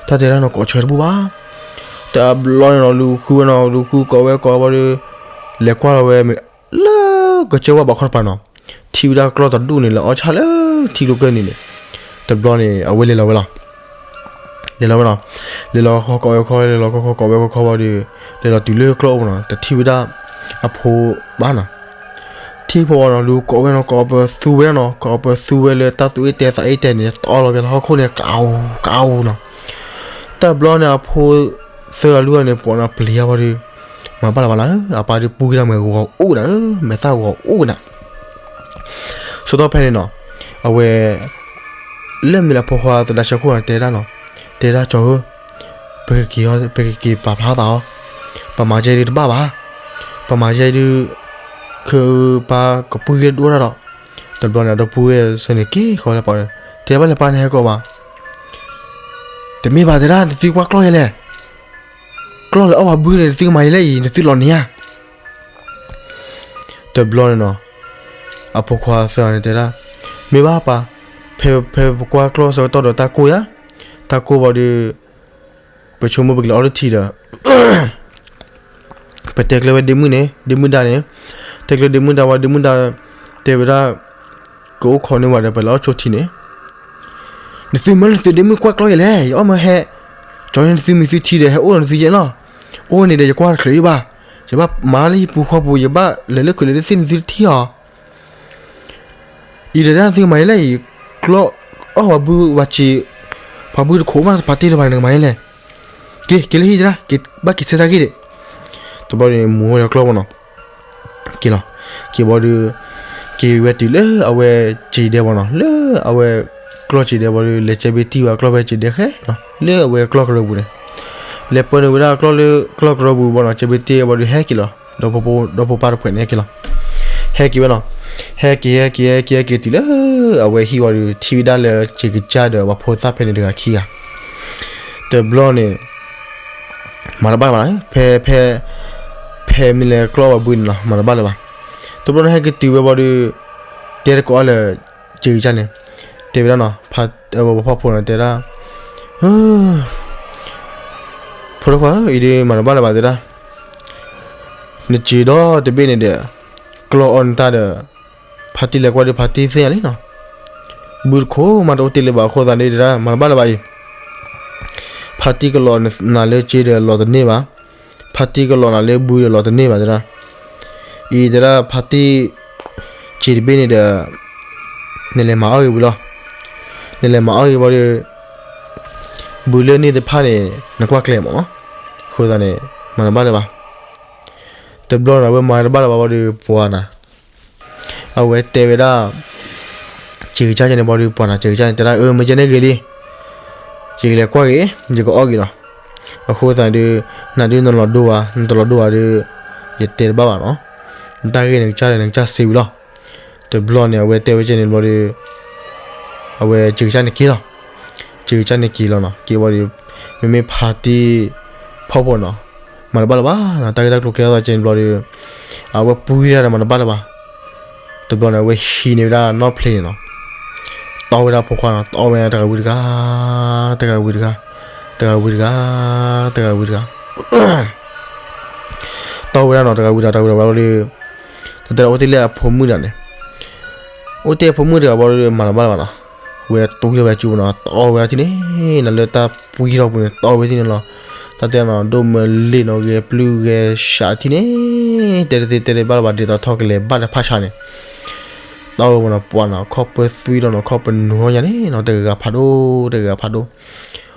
တၢ်တဲဒၣ်နီၤ ကိးဆၢတဘူၣ်ဘၣ်. တဘျီန့ၣ်နီၤ လူၤဃုဝဲနီၤ လူၤဃုကိးဝဲကိးဝဲဒီး လဲၤကွၢ်လီၤဝဲ လၢကစၢၢ်ဝါဘးခီတပၤနီၤ, ထံၣ်ဝဲဒၣ်ကျီၢ်တဒူၣ်န့ၣ် လၢအီၣ်ဆၣ်လၢထံကျိကၢၢ်န့ၣ်န့ၣ်, တဘျီန့ၣ် အဝဲလဲၤလီၤဝဲလီၤ. လဲၤလီၤဝဲနီၤ, လဲၤလီၤခီခီကိးဝဲခီ လဲၤလီၤခီခီကိးဝဲခီခီဘီဒီး လဲၤလီၤတုၤလၢကျီၢ်အိၣ်နီၤ တထံၣ်ဝဲဒၣ် အဖိဘၣ်နီၤ, ထံၣ်ဖိဝဲနီၤ လူၤကိးဝဲနီၤ ကိးပသူဝဲဒၣ်နီၤ ကိးပသူဝဲလၢ တၢ်သူၣ်အ့ၣ်တဲသးအ့ၣ်တဲန့ၣ် တီလီၤက့ၤလၢဟီၣ်ခိၣ်န့ၣ် ကးအူကးအူနီၤ. တဘျီန့ၣ် အဖိသၢဂၤလွံၢ်ဂၤန့ၣ် ပိာ်နီၤပျံၤယါဘီဒီး မၤဘၣ်လၢၤဘၣ်နီၤ အပၢ်ဒီးပူၤက့ၤဒၣ်မ့ၢ် ဂီၤအိၣ်နၤဧၢ မဲာ်သၣ်ဂီၤအိၣ်နၤ. ဆိတီၢ်ဖဲန့ၣ်နီၤ အဝဲ လၢမ့ၢ်လၢဖိခွါသဒါဆၢခိၣ်န့ၣ် တဲဒၣ်နီၤ, တဲဒၣ်ကၠီဧၢ, ပကက့ၤ ပကက့ၤပာ်ဖျါသးအီၤ, ပမၤယဲဒုးတဘၣ်ဘၣ်, ပမၤယဲဒုး ခ့ပၢ်ကပူၤက့ၤဒိၣ်တၢ်ဒီး, တဘျီန့ၣ် ဒီပုၢ်ဝဲၢ်ဆၢန့ၣ်က့ၤဃီလၢပှၤ, တဲဘၣ်လၢပၢ်န့ၣ်ဟဲကိးဘၣ်, တမ့ၢ်ဘၣ်တဲဒၣ် နသုကွၢ်ကျီၢ်ယဲလဲၣ်, ကျီၢ်လၢအီၣ်ပှၤဘုန့ၣ် နသုကမၤယဲလဲၣ်အံၤ နသုလီၤန့ၢ်ဧါ. တဘျီန့ၣ်နီၤ အဖိခွါသၢဂၤန့ၣ်တဲဒၣ်, မ့ၢ်ဘၣ်ပၢ်, ဖဲ ဖဲပကွၢ်ကျီၢ်ဆၢကတီၢ်ဒီးတၢ်ကိၢ်ယါ, တၢ်ကိၢ်ဘီဒီး ပဆိကမိၣ်ပကလဲၤအီၣ်လၢထံဒီး ပတဲကျဲဝဲဒ့မုၣ်န့ၣ် ဒ့မုၣ်ဒါန့ၣ်, တဲကျဲဒ့မုၣ်ဒါဝဲ ဒ့မုၣ်ဒါ တဲဝဲဒၣ် ကအိၣ်ခိးန့ၢ်ဝဲဒီး ပလဲၤအီၣ်ဆိထံန့ၣ်, နသုမၢလၢသုဒ့မုၣ်ကွၢ်ကျီၢ်ယဲလဲၣ်, ယအီၣ်မၢဟဲ ကၠီန့ၢ်နသုမံၤသုထံဒီး ဟဲအိၣ်ဒီးနသုယဲနီၤ, အိၣ်န့ၣ်ဒီးယကွၢ်တချုးယဘၣ်, ယဘၣ်မၤလၢဟံၣ်ပူၤဃီပူၤ ယဘၣ်လဲၤလၢခုးလၢသ့ၣ်နသုတထံၣ်အီၤ အံၤဒီးတၢ်နသုကမၤယဲလဲၣ်အံၤ, ကျီၢ်အီၣ်ပှၤဘုပှၤစံး, ပှၤဘုတခိးမးတပာ်တ့ၢ်လၢၤဘၣ်န့ၣ် နကမၤယဲလဲၣ်, က့ၤ က့ၤလၢဟံၣ်တဒၣ်, က့ၤဘၣ်က့ၤဆၢတၢ်ဂ့ၢ်ဒံး, တဘျီန့ၣ် မူဝဲဒီးကျီၢ်ဘီနီၤ, က့ၤလီၤ, က့ၤဘီဒီး, က့ၤဝဲတုၤလၢအဝဲစံးဒဲဘီနီၤ, လၢအဝဲကျီၢ်စံးဒဲဘီဒီး လဲၤကဲဘ့ၣ်တံၢ်ဝဲကျီၢ်ဖဲစံးဒဲဃဲနီၤ, လၢအဝဲကျီၢ်ကရၢပူၤန့ၣ်, လဲၤပၢနုာ်ဝဲဒၣ်ကျီၢ်လၢကျီၢ်ကရၢပူၤဘီနီၤ, ကဲဘ့ၣ်တံၢ်ဘီဒီးဟဲက့ၤလီၤ, ဒီဖိပၢ်တဖုန့ၣ်ဟဲက့ၤလီၤ, ဟဲက့ၤဝဲနီၤ, ဟဲက့ၤ ဟဲက့ၤ ဟဲက့ၤ ဟဲက့ၤတုၤလၢ အဝဲဟံၣ်ဘီဒီး ထံၣ်ဝဲဒၣ်လၢစံးကစၢ်ဒီး ပှၤဖိသၣ်ဖဲန့ၣ်တဂၤခံဂၤ, တဘျီန့ၣ် မၤတဘၣ်လၢၤဘၣ်, ဖဲ ဖဲ ဖဲမ့ၢ်လဲၤကျီၢ်ဝဲဘုန့ၣ်နီၤ မၤတဘၣ်လၢၤဘၣ်. တဘျီန့ၣ်ဟဲက့ၤတုၤဝဲဘီဒီး တဲတကိးအီၤလၢ စံးကစၢ်န့ၣ်, တဲဝဲဒၣ်နီၤ, ဖါ အဝဲဖီၣ်ဖိန့ၣ်တဲဒၣ်, ဖိတခွါဧၢ, အံၤဒုးမၤတဘၣ်လၢၤဘၣ်တဲဒၣ်, နစံးဒီတဘ့ၣ်န့ၣ်ဒီး ကျီၢ်အီၣ်နတၢ်ဒီး ဖါတံၢ်လဲၤကွၢ်ဒီးဖါတံၢ်သ့ၣ်ညါလံနီၤ, ဘုတခိၣ်မးတအိၣ်တ့ၢ်လၢၤဘၣ်အဃိသတးန့ၣ်တဲဒၣ် မၤတဘၣ်လၢၤဘၣ်အံၤ, ဖါတံၢ်ကလီၤနၤလၢစ့ဒီးလီၤတန့ၢ်ဘၣ်, ဖါတံၢ်ကလီၤနၤလၢဘုဒီးလီၤတန့ၢ်ဘၣ်တဲဒၣ်, အံၤတဲဒၣ်ဖါတံၢ် စံးတဘ့ၣ်န့ၣ်ဒီး နလဲၤမၤအီၣ်ဂ့ၤဝံၤလီၤ, နလဲၤမၤအီၣ်ဂ့ၤဝံၤဒီး ဘုလၢန့ၢ်သ့ၣ်တဖၣ်န့ၣ် နကွၢ်ကျဲမးနီၤ, အဃိသတးန့ၣ် မၤတဘၣ်လၢၤဘၣ်. တဘျီန့ၣ် အဝဲမၤတဘၣ်လၢၤဘၣ်ဝံၤဒီး ပှၤနၤ အဝဲတဲဝဲဒၣ် စံးကစၢ်န့ၣ်ဘီဒီး ပှၤနၤစံးကစၢ်န့ၣ် တဲဒၣ်အၢ မ့ၢ်ကဲန့ၣ်ဂ့ၤလံ, ယကလဲၤကွၢ်ဂ့ၤ, ယကအီၣ်ဂ့ၤနီၤ, အဃိသတးဒီး နၤဒုးနလီၤဒိဧါ, နတလီၤဒိဧါဒီး ယတဲတဘၣ်ဘၣ်နီၤ, နတၢ်ဂ့ၢ်နကစၢ်ဒီးနကစၢ်စံးဝံၤလီၤ. တဘျီန့ၣ် အဝဲတဲဝဲကဲန့ၣ်ဘီဒီး အဝဲစံးကစၢ်န့ၣ်က့ၤလီၤ, စံးကစၢ်န့ၣ်က့ၤလီၤနီၤ, က့ၤဝံၤဒီး မ့မ့ၢ်ဖါတံၢ်ဖီၣ်ဖိနီၤ မၤတဘၣ်လၢၤဘၣ်နီၤ, တၢ်ဂ့ၢ်တၢ်ကျိၤကဲထီၣ်သးကဲန့ၣ်ဘျီဒီး အဝဲပှံၢ်ဒၣ်ဒီးမၤတဘၣ်လၢၤဘၣ်. တဘျီန့ၣ် အဝဲဟံးန့ၢ်ဝဲဒၣ်နီၣ်ဖျ့န့ၣ်နီၤ, တီဝဲဒၣ်ဖိခွါနီၤ, တီဝဲဒၣ်တဂၤဝံၤတဂၤ, တဂၤဝံၤတဂၤ, တဂၤဝံၤတဂၤ, တဂၤဝံၤတဂၤ တီဝဲဒၣ်နီၤ, တဂၤဝံၤတဂၤ တဂၤဝံၤတဂၤဘျီဒီး တၢ်တဲဒၣ်အိၣ်တ့ၢ်လၢအဖိမုၣ်တဂၤန့ၣ်, အိၣ်တ့ၢ်အဖိမုၣ်တဂၤဘျီဒီး မၤတဘၣ်လၢၤဘၣ်နီၤ, ဝဲတူၢ်လၢဝဲကၠူနီၤ, တီဝဲဒၣ်ထံၣ်န့ၣ်, နၤလၢတၢ်ပှံၢ်ထီၣ်ပူၤန့ၣ် တီဝဲထံၣ်န့ၣ်လီၤ. တၢ်တဲနီၤ ဒိၣ်မၢလ့ၣ်နီၤ ဂဲၤပျုၢ်ဂဲၤဆးထံၣ်န့ၣ်, တဲတသ့တဲတဘၣ်လၢၤဘၣ် ဒ်သိးထီၣ်ကလဲၤဘၣ်တၢ်ဖးဆါန့ၣ်, တီဝဲနီၤ ပှၤနီၤ ခီၣ်ပၢသွံထီၣ်နီၤ ခီၣ်ပနူၤထီၣ်ညါန့ၣ်နီၤ, တဂၤဖးဒိၣ် တဂၤဖးဒိၣ်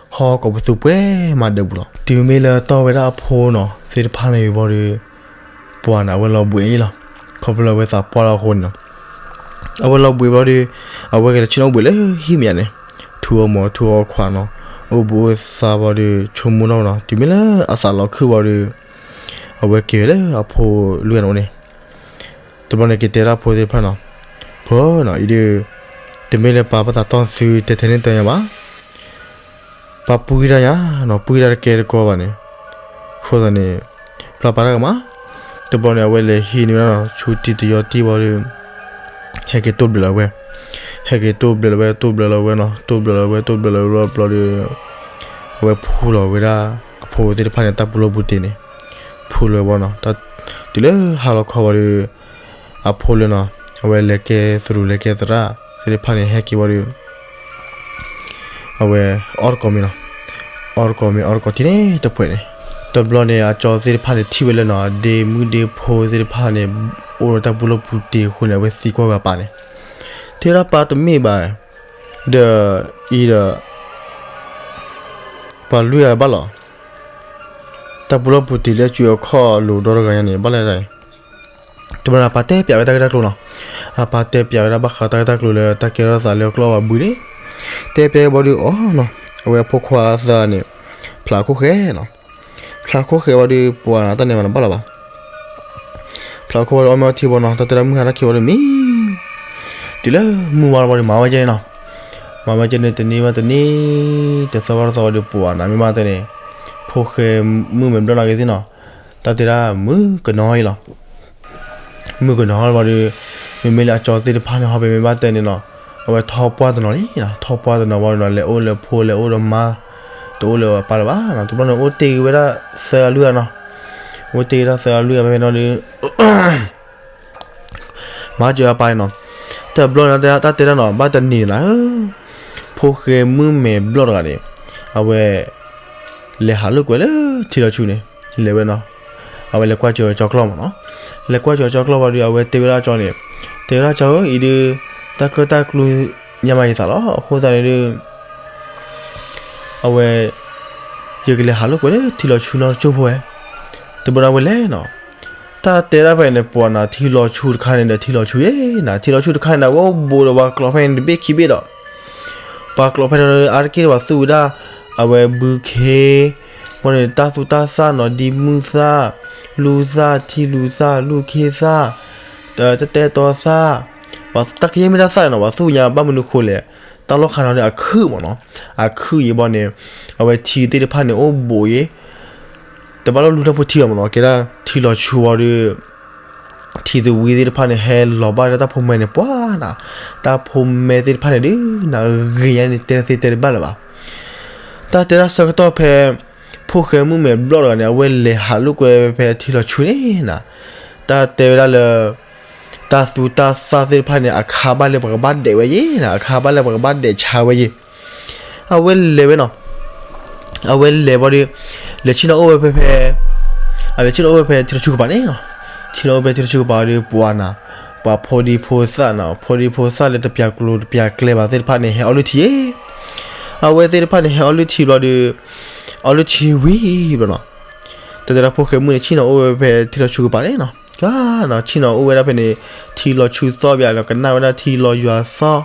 ဟီၣ်ကိးပသူပှဲၤမၤဒၢးပူၤလီၤ. တုၤမ့ၢ်လၢတီဝဲဒၣ်အဖိနီၤ သ့ၣ်တဖၣ်န့ၣ်ဘျီဒီး ပှၤန့ၣ် အဝဲလီၤဘှံးအံၤလီၤ. ခီဖျိလၢအဝဲသးပှၢ်လီၤအဃိန့ၣ်နီၤ, အဝဲလီၤဘှံးဘျီဒီး အဝဲကလဲၤဆ့ၣ်နီၤအိၣ်ဘှံးလၢဟံၣ်မဲာ်ညါန့ၣ်, ထူအီၣ်မၤထူအီၣ်ခွးနီၤ, အိၣ်ဘှံးအိၣ်သါဘျီဒီး ဆိကမိၣ်ထီၣ်နီၤ, တုၤမ့ၢ်လၢအသးလီၤခုၣ်ဘျီဒီး အဝဲက့ၤဝဲလၢအဖိလွံၢ်ဂၤန့ၣ်အိၣ်န့ၣ်, တဘျီန့ၣ်က့ၤတဲဒၣ်ဖိသ့ၣ်တဖၣ်နီၤ, ဖိနီၤ အံၤဒီး တမ့ၢ်လၢပၢ်ပသးတီၢ်သုတဲထဲန့ၣ်တညါဘၣ် ပၢ်ပှံၢ်ဒၣ်ယၤနီၤ, ပှံၢ်ဒၣ်တကဲတကီဘၣ်န့ၣ်, အဃိသတးန့ၣ် ဖျါပၢ်တၢ်ကမၣ်, တဘျီန့ၣ် အဝဲလဲၤဟံးန့ၢ်ဝဲဒၣ်နီၤ ဆူတံၤတယီတံၢ်ဘျီဒီး ဟဲက့ၤတိၢ်ဘျဲးလီၤဝဲ, ဟဲက့ၤတိၢ်ဘျဲးလီၤဝဲ တိၢ်ဘျဲးလီၤဝဲနီၤ တိၢ်ဘျဲးလီၤဝဲ တိၢ်ဘျဲးလီၤဝဲဘျီဒီး အဝဲဖူလီၤဝဲဒၣ် အဖိသ့ၣ်တဖၣ်န့ၣ် တၢ်ပူၤလီၢ်ပူၤတ့ၢ်န့ၣ်, ဖူလီၤဝဲနီၤ, တုၤလၢဟါလီၤခီဘျီဒီး အဖိလၢနီၤ အဝဲလဲၤကဲသရူးလဲၤကဲသရၣ်သ့ၣ်တဖၣ်န့ၣ် ဟဲက့ၤဝံၤဒီး အဝဲအီၣ်တကိးမ့ၤနီၤ, အီၣ်တကိးမ့ၤ အီၣ်တကိးထံၣ်န့ၣ်တပှဲၤန့ၣ်, တဘျီန့ၣ် အကၠီသ့ၣ်တဖၣ်န့ၣ် ထံၣ်ဝဲလၢနီၤ အဒ့မုၣ်ဒ့ဖိသ့ၣ်တဖၣ်န့ၣ် အိၣ်ဒီးတၢ်ပူၤလီၢ်ပူၤတ့ၢ်အဃိန့ၣ် အဝဲသံကွၢ်ဝဲအပၢ်န့ၣ်, ထဲဒၣ်ပၢ်တမ့ၢ်ဘၣ်, ဒီးအံၤဒီး ပှၤလွံၢ်ဂၤဘၣ်လီၤ, တၢ်ပူၤလီၢ်ပူၤတ့ၢ်လၢအစုအခီၣ်လိၤဒီတဂၤညါန့ၣ် ဘၣ်လဲၣ်ဒၣ်အံၤ, တဘျီန့ၣ်အပၢ်တဲပျးဝဲတၢ်ဂ့ၢ်တၢ်ကျိၤနီၤ, အပၢ်တဲပျးဝဲဒၣ်ဘၣ်ဃးတၢ်ဂ့ၢ်တၢ်ကျိၤလၢတၢ်ကဲထီၣ်သးလၢအကျီၢ်ဝဲဘုန့ၣ်, တဲပျးဝဲဘျီဒီးအီၤနီၤ, အဝဲအဖိခွါသၢဂၤန့ၣ် ဖျးခိၣ်ဃဲနီၤ, ဖျးခိၣ်ဃဲဝံၤဒီး ပှၤတၢ်န့ၣ်မၤတဘၣ်လၢၤဘၣ် ဖျးခိၣ်ဝံၤဒီးအီၣ်မ့ၤအီထံဘီနီၤ တၢ်တဲဒၣ်မုၢ်ဟါတၢ်ခံးဝံၤဒီးမံ, တုၤလၢမုၢ်ဝါလီၤဘီဒီး မၤဝဲကဲန့ၣ်နီၤ, မၤဝဲကဲန့ၣ် တနံၤဘၣ်တနံၤ တသီဘၣ်တသီဝံၤဒီး ပှၤနၤမ့ၢ်ဘၣ်တဲန့ၣ်, ဖိၣ်ဃဲမုၢ်မဲာ်ဘျီၣ်နၤဂ့ၤသ့ၣ်နီၤ, တၢ်တဲဒၣ်မုၢ်ကနီၤအံၤလီၤ မုၢ်ကနီၤလီၤဘီဒီး မ့မ့ၢ်လၢအကၠီသ့ၣ်တဖၣ်န့ၣ် ဟီၣ်ဖဲမ့ၢ်ဘၣ်တဲန့ၣ်နီၤ, အဝဲထီၣ်ပှၢ်တနီၤလံနီၤ, ထီၣ်ပှၢ်တနီၤဘီဒီးနီၤ လဲၤအိၣ်လၢဖိလဲၤအိၣ်ဒီးမါ, တအိၣ်လၢအပၢ်လၢၤဘၣ်နီၤ, တဘျီန့ၣ် အိၣ်တ့ၢ်က့ၤဝဲဒၣ်သၢဂၤလွံၢ်ဂၤနီၤ, အိၣ်တ့ၢ်က့ၤဒၣ်သၢဂၤလွံၢ်ဂၤဖဲဖဲနီၤဒီး မၤစၢၤအပၢ်န့ၣ်နီၤ, တဘျီန့ၣ် တၢ်တဲဒၣ်နီၤ ဘၣ်တနံၤန့ၣ်နီၤ, ဖိၣ်ဃဲမုၢ်မဲာ်ဘျီၣ်တဂၤန့ၣ် အဝဲ လဲၤဟးလိာ်ကွဲလၢထံလီၤဆူန့ၣ် လဲၤဝဲနီၤ, အဝဲလဲၤကွၢ်စၢၤကၠီကျီၢ်မးနီၤ, လဲၤကွၢ်စၢၤကၠီကျီၢ်ဝံၤဒီး အဝဲတဲဝဲဒၣ်ကၠီန့ၣ်, တဲဝဲဒၣ်ကၠီဧၢ အံၤဒုး တၢ်ကၢၣ်တၢ်ကျူညါမးယသးလီၤ, အဃိသတးန့ၣ်ဒုး အဝဲ ယကလဲၤဟးလိာ်ကွဲလၢထံလီၤဆူနီတကၠိၢ်ဖိဝဲ, တဘျီန့ၣ်အဝဲလဲၤနီၤ, တၢ်တဲဒၣ်ဖဲန့ၣ် ပှၤနၤထံလီၤဆူတခါန့ၣ်ဒီးထံလီၤဆူယဲနီၤ, ထံလီၤဆူတခါန့ၣ် အဝဲအိၣ်ဘူးဒီးပှၤကျိးဖဲန့ၣ်တဘ့ၣ်ခံဘ့ၣ်ဒီး ပှၤကျိးဖဲန့ၣ်အါတက့ၢ်ပှၤသူဝဲဒၣ် အဝဲဘုခ့ ဘၣ်န့ၣ် တၢ်သူတၢ်သၣ်နီၤ ဒံမုၢ်သၣ် လူၢ်သၣ် ထံလူၤသၣ် လူၢ်ခ့သၣ် တတဲတီသၣ် ပှၤတၢ်ကယဲၢ်မ့ၢ်တၢ်သၣ်နီၤ ပှၤသူညါဘၣ်မနုၤဃိလဲၣ် တၢ်လီၢ်ခါနီၤန့ၣ် အခုၣ်မးနီၤ အခုၣ်ယံၤဘၣ်န့ၣ် အဝဲထံသ့ၣ်တဖၣ်န့ၣ် အိၣ်ဘူးယံၤ တဘၣ်လီၤလူၤထီၣ်ဖိထံလီၤမးနီၤ, ကဲဒၣ်ထံလီၤဆူဝံၤဒီး ထံသဝံသ့ၣ်တဖၣ်န့ၣ် ဟဲလီၤဘၣ်လၢတၢ်ဖိမဲန့ၣ် ပှၤနၤ, တၢ်ဖိမဲသ့ၣ်တဖၣ်န့ၣ်ဒုး နဂ့ၤညါန့ၣ် တဲသ့တဲတဘၣ်လၢၤဘၣ်. တၢ်တဲဒၣ်ဆၢကတီၢ်ဖဲ ဖိၣ်ဃဲမုၣ်မဲာ်ဘျီၣ်တဂၤန့ၣ် အဝဲလဲၤဟးလိာ်ကွဲဖဲထံလီၤဆူန့ၣ်နၤ, တၢ်တဲဝဲဒၣ်လၢ တၢ်သူတၢ်သၣ်သ့ၣ်တဖၣ်န့ၣ် အခါဘၣ်လၢပှၤကဘၣ်ဒဲးဝဲယဲနၤ, အခါဘၣ်လၢပှၤကဘၣ်ဒဲးဆါဝဲယဲ. အဝဲလဲၤဝဲနီၤ, အဝဲလဲၤဘီဒီး လဲၤဆ့ၣ်နီၤအိၣ်ဝဲဖဲဖဲ အလဲၤဆ့ၣ်နီၤအိၣ်ဝဲဖဲထံလီၤဆူကပၤန့ၣ်နီၤ, ဆ့ၣ်နီၤအိၣ်ဖဲထံလီၤဆူကပၤဒီး ပှၤနၤ, ပှၤဖိဒံဖိသၣ်နီၤ, ဖိဒံဖိသၣ်လၢတပျၢ်ကျိၤတပျၢ်ကျဲဘၣ်သ့ၣ်တဖၣ်န့ၣ် ဟဲအီၣ်လုၢ်ထံယဲ. အဝဲသ့ၣ်တဖၣ်န့ၣ် ဟဲအီၣ်လုၢ်ထံဘျီဒီး အီၣ်လုၢ်ထံဝံၤဘျီနီၤ, တၢ်တဲဒၣ်ဖိၣ်ဃဲမုၣ်န့ၣ် ဆ့ၣ်နီၤအိၣ်ဝဲဖဲထံလီၤဆူကပၤန့ၣ်နီၤ, ကနီၤ ဆ့ၣ်နီၤအိၣ်ဝဲဒၣ်ဖဲန့ၣ် ထံလီၤဆူသီၣ်ဘၣ်နီၤ, ကနၣ်ဝဲဒၣ်ထံလီၤယွၤသီၣ်.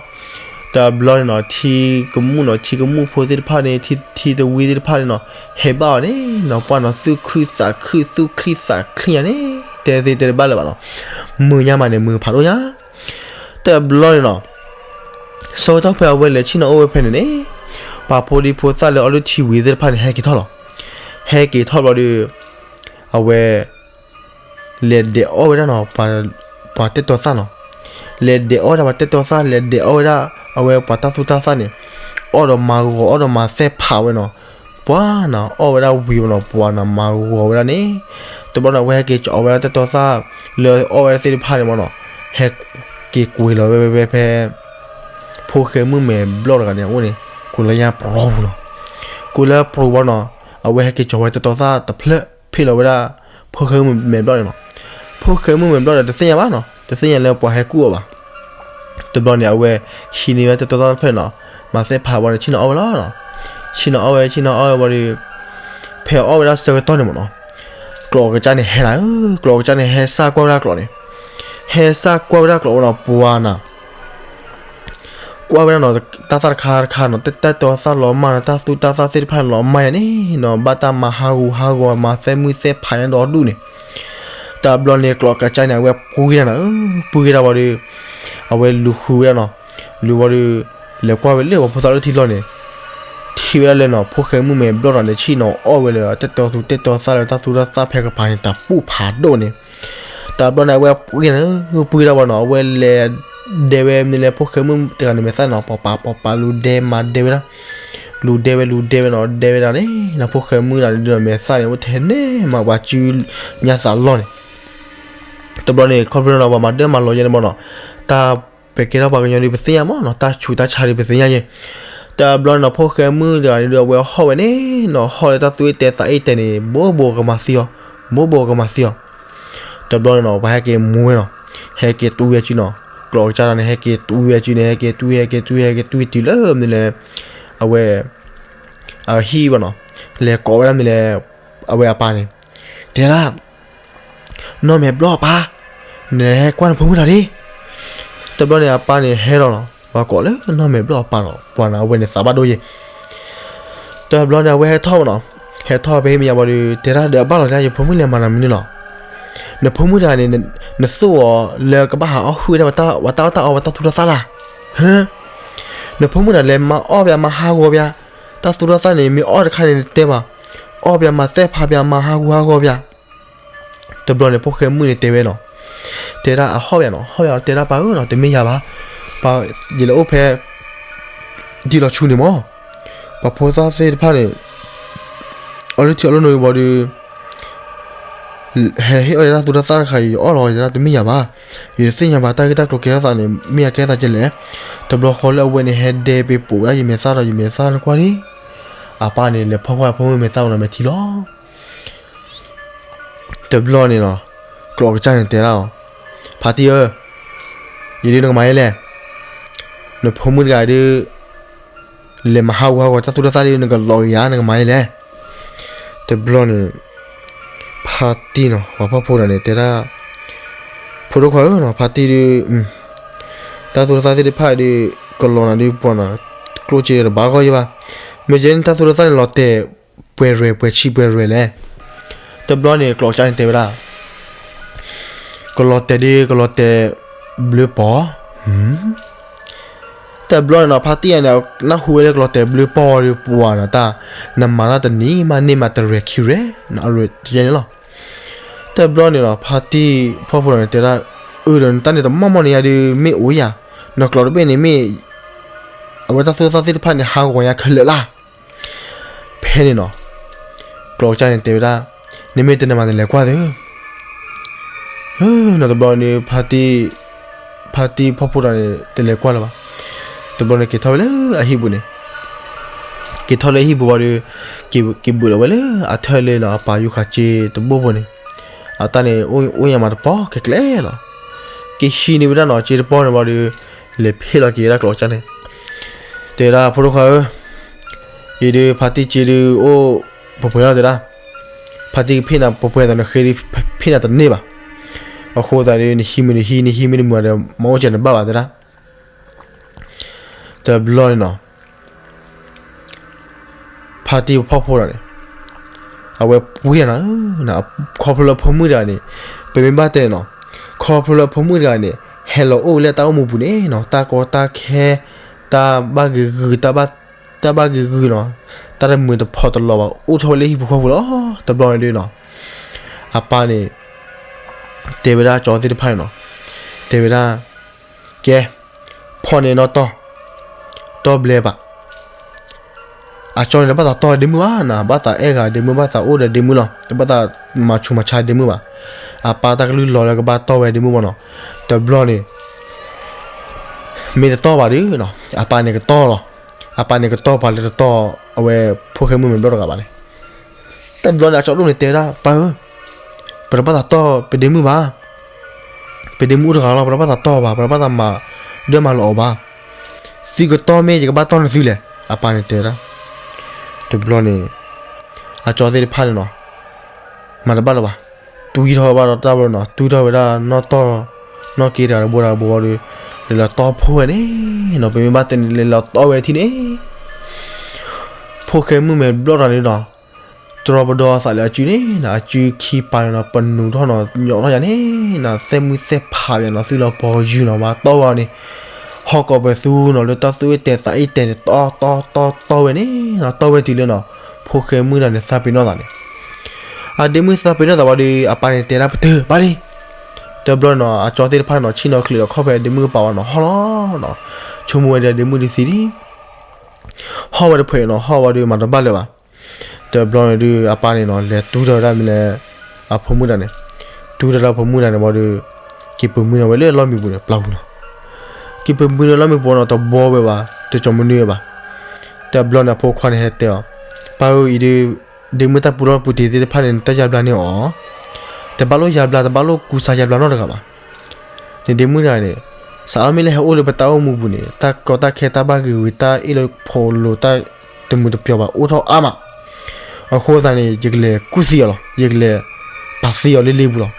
တဘျီန့ၣ်နီၤ ထံကမူၣ်နီၤ, ထံကမူၣ်ဖိသ့ၣ်တဖၣ်န့ၣ် ထံသဝံသ့ၣ်တဖၣ်န့ၣ်နီၤ ဟဲဘၣ်အီၤန့ၣ်နီၤ, ပှၤနီၤ သူၣ်ခုသးခု သူၣ်ချံသးချံယၤန့ၣ် တဲသ့တဲတဘၣ်လၢၤဘၣ်နီၤ, မုာ်ညါမးန့ၣ် မုာ်ဖးဒိၣ်ညါ. တဘျီန့ၣ်နီၤ ဆၢကတီၢ်ဖဲအဝဲလဲၤဆ့ၣ်နီၤအိၣ်ဝဲဖဲန့ၣ်န့ၣ် ပှၤဖိဒံဖိသၣ်လၢအီၣ်လုၢ်ထံဝံၤသ့ၣ်တဖၣ်န့ၣ် ဟဲက့ၤထီၣ်လီၤ. ဟဲက့ၤထီၣ်ဘျီဒီး အဝဲ လဲၤဒဲးအီၣ်ဝဲဒၣ်နီၤ ပှၤတဲတီၤသၣ်နီၤ, လဲၤဒဲးအီၣ်ဝဲဒၣ်ပှၤတဲတီၤသၣ် လဲၤဒဲးအီၣ်ဝဲဒၣ် အဝဲပှၤတၢ်သူတၢ်သၣ်န့ၣ် အီၣ်ဒီးမၤဂီၤ အီၣ်ဒီးမၤသဲၣ်ဖးဝဲနီၤ, ပှၤနၤ အီၣ်ဝဲဒၣ်ဝံၤဝဲနီၤ ပှၤနၤမၤဂီၤဝဲဒၣ်န့ၣ်, တဘျီန့ၣ် အဝဲဟဲက့ၤကၠီၤဝဲဒၣ်တဲတီၤသၣ် လၢအီၣ်ဝဲဒၣ်သ့ၣ်တဖၣ်န့ၣ်မးနီၤ, ဟဲက့ၤကွံာ်လီၤဝဲဖဲ ဖိၣ်ဃဲမုၣ်မဲာ်ဘျီၣ်တဂၤန့ၣ်အအိၣ်န့ၣ်, ကွံာ်လၢညါပျီပူၤနီၤ, ကွံာ်လၢပျီပူၤဘၣ်နီၤ, အဝဲဟဲက့ၤကၠီၤဝဲတဲတီၤသၣ်တဖျၢၣ် ဖ့ၣ်လီၤဝဲဒၣ် ဖိၣ်ဃဲမုၣ်မဲာ်ဘျီၣ်န့ၣ်နီၤ, ဖိၣ်ဃဲမုၣ်မဲာ်ဘျီၣ်ဒီး တသ့ၣ်ညါဘၣ်နီၤ, တသ့ၣ်ညါလၢပှၤဟဲကူၣ်အီၤဘၣ်. တဘျီန့ၣ် အဝဲဟံးန့ၢ်ဝဲတဲတီၤသၣ်တဖျၢၣ်နီၤ, မၤသဲၣ်ဖးဘၣ်ဒီး ဆ့ၣ်နီၤအီၣ်ဝဲလီၤနီၤ, ဆ့ၣ်နီၤအီၣ်ဝဲ ဆ့ၣ်နီၤအီၣ်ဝဲဘၣ်ဒီး ဖဲအီၣ်ဝဲဒၣ်ဆၢကတီၢ်န့ၣ်မးနီၤ, ကျိးကစၢ်န့ၣ်ဟဲနၤဧၢ, ကျိးကစၢ်န့ၣ် ဟဲစၢ်ကွၢ်ဝဲဒၣ်ကျိးန့ၣ်, ဟဲစၢ်ကွၢ်ဝဲဒၣ်ကျိးဝဲနီၤ ပှၤနၤ ကွၢ်ဝဲဒၣ်နီၤ, တၢ်သၣ်တခါတခါနီၤ, တၢ်တဲတီၤသၣ်လီၤမၢ်နီၤ, တၢ်သူတၢ်သၣ်သ့ၣ်တဖၣ်န့ၣ်လီၤမၢ်ယၤန့ၣ်နီၤ, ဘၣ်တၢ်မၤဟးဂူာ်ဟးဂီၤ မၤသဲမုၢ်သဲဖးညါဒီးဒူၣ်န့ၣ်, တဘျီန့ၣ် ကျိးကစၢ်န့ၣ် အဝဲပှ့ၤတၢ်နၤဧၢ, ပှ့ၤတၢ်ဝံၤဒီး အဝဲလူၤဃုဝဲဒၣ်နီၤ, လူၤဝံၤဒီး လဲၤကွၢ်ဝဲလၢပှၤဖိသၣ်လၢထံလီၢ်န့ၣ်, ထံၣ်ဝဲဒၣ်လၢနီၤ ဖိၣ်ဃဲမုၣ်မဲာ်ဘျီၣ်တဂၤန့ၣ် ဆ့ၣ်နီၤအီၣ်ဝဲလၢ တၢ်တဲတီၤသူတၢ်တဲတီၤသၣ်လၢတၢ်သူတၢ်သၣ်ဖဲကပၤန့ၣ် တၢ်ပူၣ်ဖးဒိၣ်န့ၣ်, တဘျီန့ၣ် အဝဲပှ့ၤနၤဧၢ, ပှ့ၤတၢ်ဝံၤနီၤ, အဝဲလဲၤဒဲးဝဲမနုၤလဲၣ် ဖိၣ်ဃဲမုၣ်တဂၤန့ၣ်မဲာ်သၣ်နီၤ, ပှၤပာ်ပှၤပာ် လူၤဒဲမၤဒဲဝဲဒၣ်, လူၤဒဲဝဲလူၤဒဲဝဲနီၤ, ဒဲဝဲဒၣ်န့ၣ်နီၤ ဖိၣ်ဃဲမုၣ်တဂၤန့ၣ်ဒုးနီၤ မဲာ်သၣ်န့ၣ် အိၣ်ထဲန့ၣ်မး ပှၤစုညါသးလီၢ်န့ၣ်, တဘျီန့ၣ် ခီဖျိနီၤ ပှၤမၤဒၢမၤလီၤယဲန့ၣ်မးနီၤ, တၢ်ပကဲထီၣ်ပှၤကညီဒီး ပသ့ၣ်ညါမးနီၤ, တၢ်ဆူးတၢ်ဆါဒီး ပသ့ၣ်ညါယဲ, တဘျီန့ၣ်နီၤ ဖိၣ်ဃဲမုၣ်တဂၤန့ၣ်ဒုး အဝဲဟီၣ်ဝဲန့ၣ်နီၤ, ဟီၣ်လၢတၢ်သူၣ်အ့ၣ်တဲသးအ့ၣ်တဲန့ၣ် ဘိးဘိးကမၤသံအီၤ, ဘိးဘိးကမၤသံအီၤ, တဘျီန့ၣ်နီၤ ပှၤဟဲက့ၤမူဝဲနီၤ, ဟဲက့ၤတွံဝဲစုနီၤ, ကျိးကစၢ်တဂၤန့ၣ် ဟဲက့ၤတွံဝဲစုန့ၣ် ဟဲက့ၤတွံ ဟဲက့ၤတွံ ဟဲက့ၤတွံတုၤလၢမနုၤလဲၣ်, အဝဲ အဟံၣ်ဘၣ်နီၤ, လဲၤကိးဝဲဒၣ်မနုၤလဲၣ်, အဝဲအပၢ်န့ၣ်, တဲဒၣ် နီၢ်မဲာ်ဘျီၣ်အပၢ်, နဟဲကွၢ်နဖိမုၣ်တဂၤဒံး, တဘျီန့ၣ် အပၢ်န့ၣ်ဟဲလီၤနီၤ, ပှၤကိးလၢနီၢ်မဲာ်ဘျီၣ်အပၢ်နီၤ, ပှၤန့ၣ် အဝဲန့ၣ်သးဘၣ်ဒိယဲ, တဘျီန့ၣ် အဝဲဟဲထီၣ်မးနီၤ, ဟဲထီၣ်ဖဲဟံၣ်မဲာ်ညါဘၣ်ဒီး တဲဒၣ်ဒီး အဘၣ်လီၤတဲ ယဖိမုၣ်လဲၤမၤနၤမနုၤလီၤ, နဖိမုၣ်တဂၤန့ၣ် နသိၣ်အီၤလၢကဘၣ်ဟးအီၣ်ဟုၣ်ဝဲဒၣ် ပှၤတၢ်အီၣ်တၢ်အီ ပှၤတၢ်သူတၢ်သၣ်လၢ်, ဟၢ နဖိမုၣ်တဂၤလဲၤမၤအီၣ်ပှၤမၤဟးဂီၤပှၤ, တၢ်သူတၢ်သၣ်န့ၣ် မ့ၢ်အီၣ်တခါန့ၣ် နတဲမး, အီၣ်ပှၤမၤသဲၣ်ဖးပှၤမၤဟးဂူာ်ဟးဂီၤပှၤ တဘျီန့ၣ် ဖိၣ်ဃဲမုၣ်န့ၣ်တဲဝဲနီၤ, တဲဒၣ်အဟီၣ်ဝဲနီၤ, ဟီၣ်ဝဲအီၤတဲဒၣ်ပၢ်ဧၢနီၤ, တမ့ၢ်ယၤဘၣ်, ပှၤယလဲၤအိၣ်ဖဲ ဒံလီၤဆူန့ၣ်မး, ပှၤဖိသၣ်သ့ၣ်တဖၣ်န့ၣ် အီၣ်လုၢ်ထံအီၣ်လုၢ်နိဘၣ်ဒီး ဟဲဟ့ၣ်အီၣ်ယတၢ်သူတၢ်သၣ်တခါအံၤ ယအီၣ်လီၤယတၢ်တမ့ၢ်ယၤဘၣ်, ယတသ့ၣ်ညါဘၣ် တၢ်ဂ့ၢ်တၢ်ကျိၤကဲထီၣ်သးန့ၣ် မ့ၢ်အကဲသးကဲလဲၣ်, တဘျီဃီလၢအဝဲန့ၣ် ဟဲဒဲပ့ၤပိာ်ဝဲဒၣ်ယမဲာ်သၣ်ဒီး ယမဲာ်သၣ်နကွၢ်လံ, အပၢ်န့ၣ် လဲၤဖီၣ်ကွၢ်ဖိမုၣ်မဲာ်သၣ်ဝဲနီၤ မဲာ်ထံလီၤ တဘျီန့ၣ်နီၤ, ကျိးကစၢ်န့ၣ်တဲဒၣ်အီၤ, ဖါတံၢ်ဧၢ, ယဒုးနကမၤယဲလဲၣ်, နဖိမုၣ်တဂၤဒုး လဲၤမၤဟးဂူာ်ဟးဂီၤတၢ်သူတၢ်သၣ်ဒုး နကလီၤဂာ်ဧါ နကမၤယဲလဲၣ်, တဘျီန့ၣ် ဖါတံၢ်နီၤ ပှၤဖှီၣ်ဖိတဂၤန့ၣ် တဲဒၣ်, ဖိဒိၣ်ခွါဧၢနီၤ ဖါတံၢ်ဒုး, တၢ်သူတၢ်သၣ်သ့ၣ်တဖၣ်ဒုး ကလီၤနၤဒုးပှၤနီၤ, ကျိၣ်စ့တဘၣ်ဂီၢ်ယဘၣ်, မ့ၢ်ကဲန့ၣ်တၢ်သူတၢ်သၣ်န့ၣ်လီၤတဲာ် ပှဲၤရဲၣ်ပှဲၤဆံးပှဲၤရဲၣ်လဲၣ်, တဘျီန့ၣ် ကျိးကစၢ်န့ၣ်တဲဝဲဒၣ်, ကလီၤတဲာ်ဒုး ကလီၤတဲာ် ဘျုးပီၤ, တဘျီန့ၣ်နီၤ ဖါတံၢ်ယၤန့ၣ် နၢ်ဟူဝဲလၢကျိးတဲာ်ဘျၢပီၢ်ဒီးပှၤနီၤ တၢ် နမၤတၢ်တနံၤမးန့ၢ်မးတရဲၣ်ခံရဲၣ် အရဲၣ်တယဲန့ၣ်လီၤ. တဘျီန့ၣ်နီၤ ဖါတံၢ်ဖီၣ်ဖိတဂၤန့ၣ် တဲဒၣ်, အၢ ဒီးနတၢ်န့ၣ်တမီၢ်မီၢ်န့ၣ်ယၤဒီး မ့ၢ်အိၣ်ယၤ, နကျိးတဘ့ၣ်န့ၣ်မ့ၢ် အဝဲတၢ်သိၣ်တၢ်သီသ့ၣ်တဖၣ်န့ၣ် ဟးဂီၤညါခဲလၢာ်လၢ် ဖဲန့ၣ်နီၤ ကျိးကစၢ်န့ၣ်တဲဝဲဒၣ်, နမ့ၢ်တနၢၤမး နလဲၤကွၢ်သ့ၣ်ဧၢ, နီၤတဘျီန့ၣ် ဖါတံၢ်ဖီၣ်ဖိတဂၤန့ၣ် တလဲၤကွၢ်လၢၤဘၣ်. တဘျီန့ၣ်က့ၤထီၣ်ဝဲလၢအဟံၣ်ပူၤန့ၣ်, က့ၤထီၣ်လၢဟံၣ်ပူၤဝံၤဒီး က့ၤဘုးလီၤဝဲလၢအထၢၣ်လၢနီၤ အပၢ်ယူၢ်ဃာ်စ့တဘိဘိန့ၣ်, အတၢ်န့ၣ် အိၣ်ယံၤမးတပီၢ်ခဲကျဲလီၤ. က့ၤဟံးန့ၢ်ဝဲဒၣ်နီၤ စ့တပီၢ်န့ၣ်ဝံၤဒီး လဲၤဖ့ၣ်လီၤက့ၤဝဲဒၣ်ကျိးကစၢ်န့ၣ်, တဲဝဲဒၣ် ဖိဒိၣ်ခွါဧၢ, အံၤဒုးဖါတံၢ်စ့ဒုးအိၣ်ပှဲၤပှဲၤလီၤတဲဒၣ်, ဖါတံၢ်ကဖ့ၣ်နၤပှဲၤပှဲၤအသိး နဃ့ဒုးဖ့ၣ်နၤတန့ၢ်ဘၣ်. အဃိသတးဒီး နဟံးမ့ၢ်နဟံး နဟံးမ့ၢ်နမုာ်ဒီး မၤအိၣ်ကဲနဘၣ်ဘၣ်တဲဒၣ်. တဘျီန့ၣ်နီၤ ဖါတံၢ်ဖီၣ်ဖိတဂၤန့ၣ် အဝဲပှ့ၤနၤ, ခီဖျိလၢဖိမုၣ်တဂၤန့ၣ် ပမ့ၢ်ဘၣ်တဲနီၤ, ခီဖျိလၢဖိမုၣ်တဂၤန့ၣ် ဟဲလီၤအိၣ်လၢတၢ်အိၣ်မူပူၤန့ၣ်နီၤ တၢ်ကီတၢ်ခဲ တၢ်ဘၣ်ဂ့ၤဂုာ် တၢ်ဘၣ်ဂ့ၤဂုာ်နီၤ, တၢ်တမုာ်တဖီၣ်တလီၤဘၣ် အိၣ်ထီၣ်ဝဲလၢဟံၣ်ပူၤဃီပူၤလီၤ. တဘျီန့ၣ်ဒုးနီၤ အပၢ်န့ၣ် တဲဝဲဒၣ်ကၠီသ့ၣ်တဖၣ်န့ၣ်နီၤ, တဲဝဲဒၣ်, ကဲ, ဖီၣ်န့ၢ်နီၢ်တီၢ်, တီၢ်ဘျဲဘၣ်. အကၠီန့ၣ် တဘၣ်သးတီၢ်ဒ့မုၣ်ဘၣ်နီၤ, ဘၣ်သးအဲၣ်ဂၤဒ့မုၣ် ဘၣ်သးအိၣ်ဒီးဒ့မုၣ်လီၤ, တဘၣ်သးမၤဆူးမၤဆါဒ့မုၣ်ဘၣ်. အပၢ်တၢ်ကလုၢ်လီၤလၢကဘၣ်တီၢ်ဝဲဒ့မုၣ်မ့ၢ်နီၤ, တဘျီန့ၣ် မ့ၢ်တတီၢ်ဘၣ်ဒီးနီၤ အပၢ်န့ၣ်ကတီၢ်လီၤ. အပၢ်န့ၣ်ကတီၢ်ပှၤလၢတတီၢ် အဝဲဖိၣ်ဃဲမုၣ်မဲာ်ဘျီၣ်တဂၤဘၣ်န့ၣ်. တဘျီန့ၣ် အကၠီဒိၣ်န့ၣ်တဲဝဲဒၣ်, ပၢ်ဧၢ, ပတဘၣ်သးတီၢ်ပဒ့မုၣ်ဘၣ်. ပဒ့မုၣ်အိၣ်တဂၤလီၤ, ပတဘၣ်သးတီၢ်ဘၣ်, ပတဘၣ်သးမၤဒၢမၤလီၤအီၤဘၣ်. သုကတီၢ်မ့ၢ်ယကဘၣ်တီၢ်နသုလဲၣ်, အပၢ်န့ၣ်တဲဝဲဒၣ်. တဘျီန့ၣ် အကၠီသ့ၣ်တဖၣ်န့ၣ်နီၤ မၤတဘၣ်လၢၤဘၣ်. တွံထီၣ်ဝဲဘၣ်ဒီးတၢ်ဘျီနီၤ, တွံထီၣ်ဝဲဒၣ်နီၢ်တီၢ်, နီၢ်က့တဂၤတဘိတဂၤတဘိဒီး လဲၤလီၤတီၢ်ဖှိၣ်ဝဲန့ၣ်နီၤ, ပမ့ၢ်ဘၣ်တဲန့ၣ် လဲၤလီၤတီၢ်ဝဲထံၣ်န့ၣ် ဖိၣ်ဃဲမုၣ်မဲာ်ဘျီၣ်တဂၤန့ၣ်ဒီး တြီပဒီသးလၢအစုန့ၣ်နီၤ, အစုခံပၤန့ၣ်နီၤ ပနူးထီၣ်နီၤ, ညီးထီၣ်ယၤန့ၣ်နီၤ, သဲၣ်မုၢ်သဲၣ်ဖးယၤနီၤ, သုးလီၤပီၤယုာ်နီၤ, ဘၣ်တီၢ်ဝဲအီၤန့ၣ် ဟီၣ်ကိးပသူနီၤ, လၢတၢ်သူၣ်အ့ၣ်တဲာ်သးအ့ၣ်တဲာ်န့ၣ် တီၢ်တီၢ်တီၢ်တီၢ်ဝဲန့ၣ်နီၤ, တီၢ်ဝဲတုၤလၢနီၤ ဖိၣ်ဃဲမုၣ်တဂၤန့ၣ် သးပ့ၤနီၣ်သးန့ၣ် အဒ့မုၣ်သးပ့ၤနီၣ်သးဝံၤဒီး အပၢ်န့ၣ်တဲဒၣ်ပတုာ်ဘၣ်လံ. တဘျီန့ၣ်နီၤ အကၠီသ့ၣ်တဖၣ်န့ၣ်နီၤ ဆ့ၣ်နီၤချံးဒီးခီၣ်ဖဲဒ့မုၣ်ကပၤဝဲနီၤ ဟီၣ်လီၤနီၤ, ဆိကမိၣ်ဝဲဒီးဒ့မုၣ်ဒုးသံလံ. ဟီၣ်ဝဲတဖျၢၣ်နီၤ, ဟီၣ်ဝဲဒီးမၤတဘၣ်လၢၤဘၣ်. တဘျီန့ၣ်ဒုး အပၢ်န့ၣ်နီၤ လဲၤတူၢ်ထီၣ်ဝဲဒၣ်မ့ၢ်လဲၣ် အဖိမုၣ်တဂၤန့ၣ်, တူၢ်ထီၣ်ဝဲဒၣ်အဖိမုၣ်တဂၤန့ၣ်ဝံၤဒီး က့ၤပၢၤမုၢ်န့ၢ်ဝဲလၢလီၢ်မံပူၤန့ၣ် ပျီပူၤလီၤ. က့ၤပၢၤမုၢ်န့ၢ်လီၢ်မံပူၤနီၤ တဘီဝဲဘၣ်, တကၠီမနုၤဝဲဘၣ်. တဘျီန့ၣ် အဖိခွါန့ၣ်ဟဲတဲအီၤ, ပၢ်ဧၢ, အံၤဒုး ဒ့မုၣ်တၢ်ပူထီၣ်ပူတ့ၤသ့ၣ်တဖၣ်န့ၣ် နတၢ်ယါဘျါန့ၢ်အီၤ, တဘၣ်လိၣ်ယါဘျါ တဘၣ်လိၣ်ကူစါယါဘျါနီတဂၤဘၣ်. နဒ့မုၣ်တဂၤန့ၣ် စးအါမ့ၢ်လၢဟဲအိၣ်လၢပတၢ်အိၣ်မူပူၤန့ၣ် တၢ်ကီတၢ်ခဲတၢ်ဘၣ်ဂ့ၤဂ့ၤ တၢ်အ့ၣ်လိာ်ဖိးလိာ်တၢ်တမုာ်တပျီၤဘၣ် အိၣ်ထီၣ်အါမး. အဃိသတးန့ၣ် ယကလဲၤကူၣ်သံအီၤလီၤ, ယကလဲၤပာ်သံအီၤလၢလ့ပူၤလီၤ.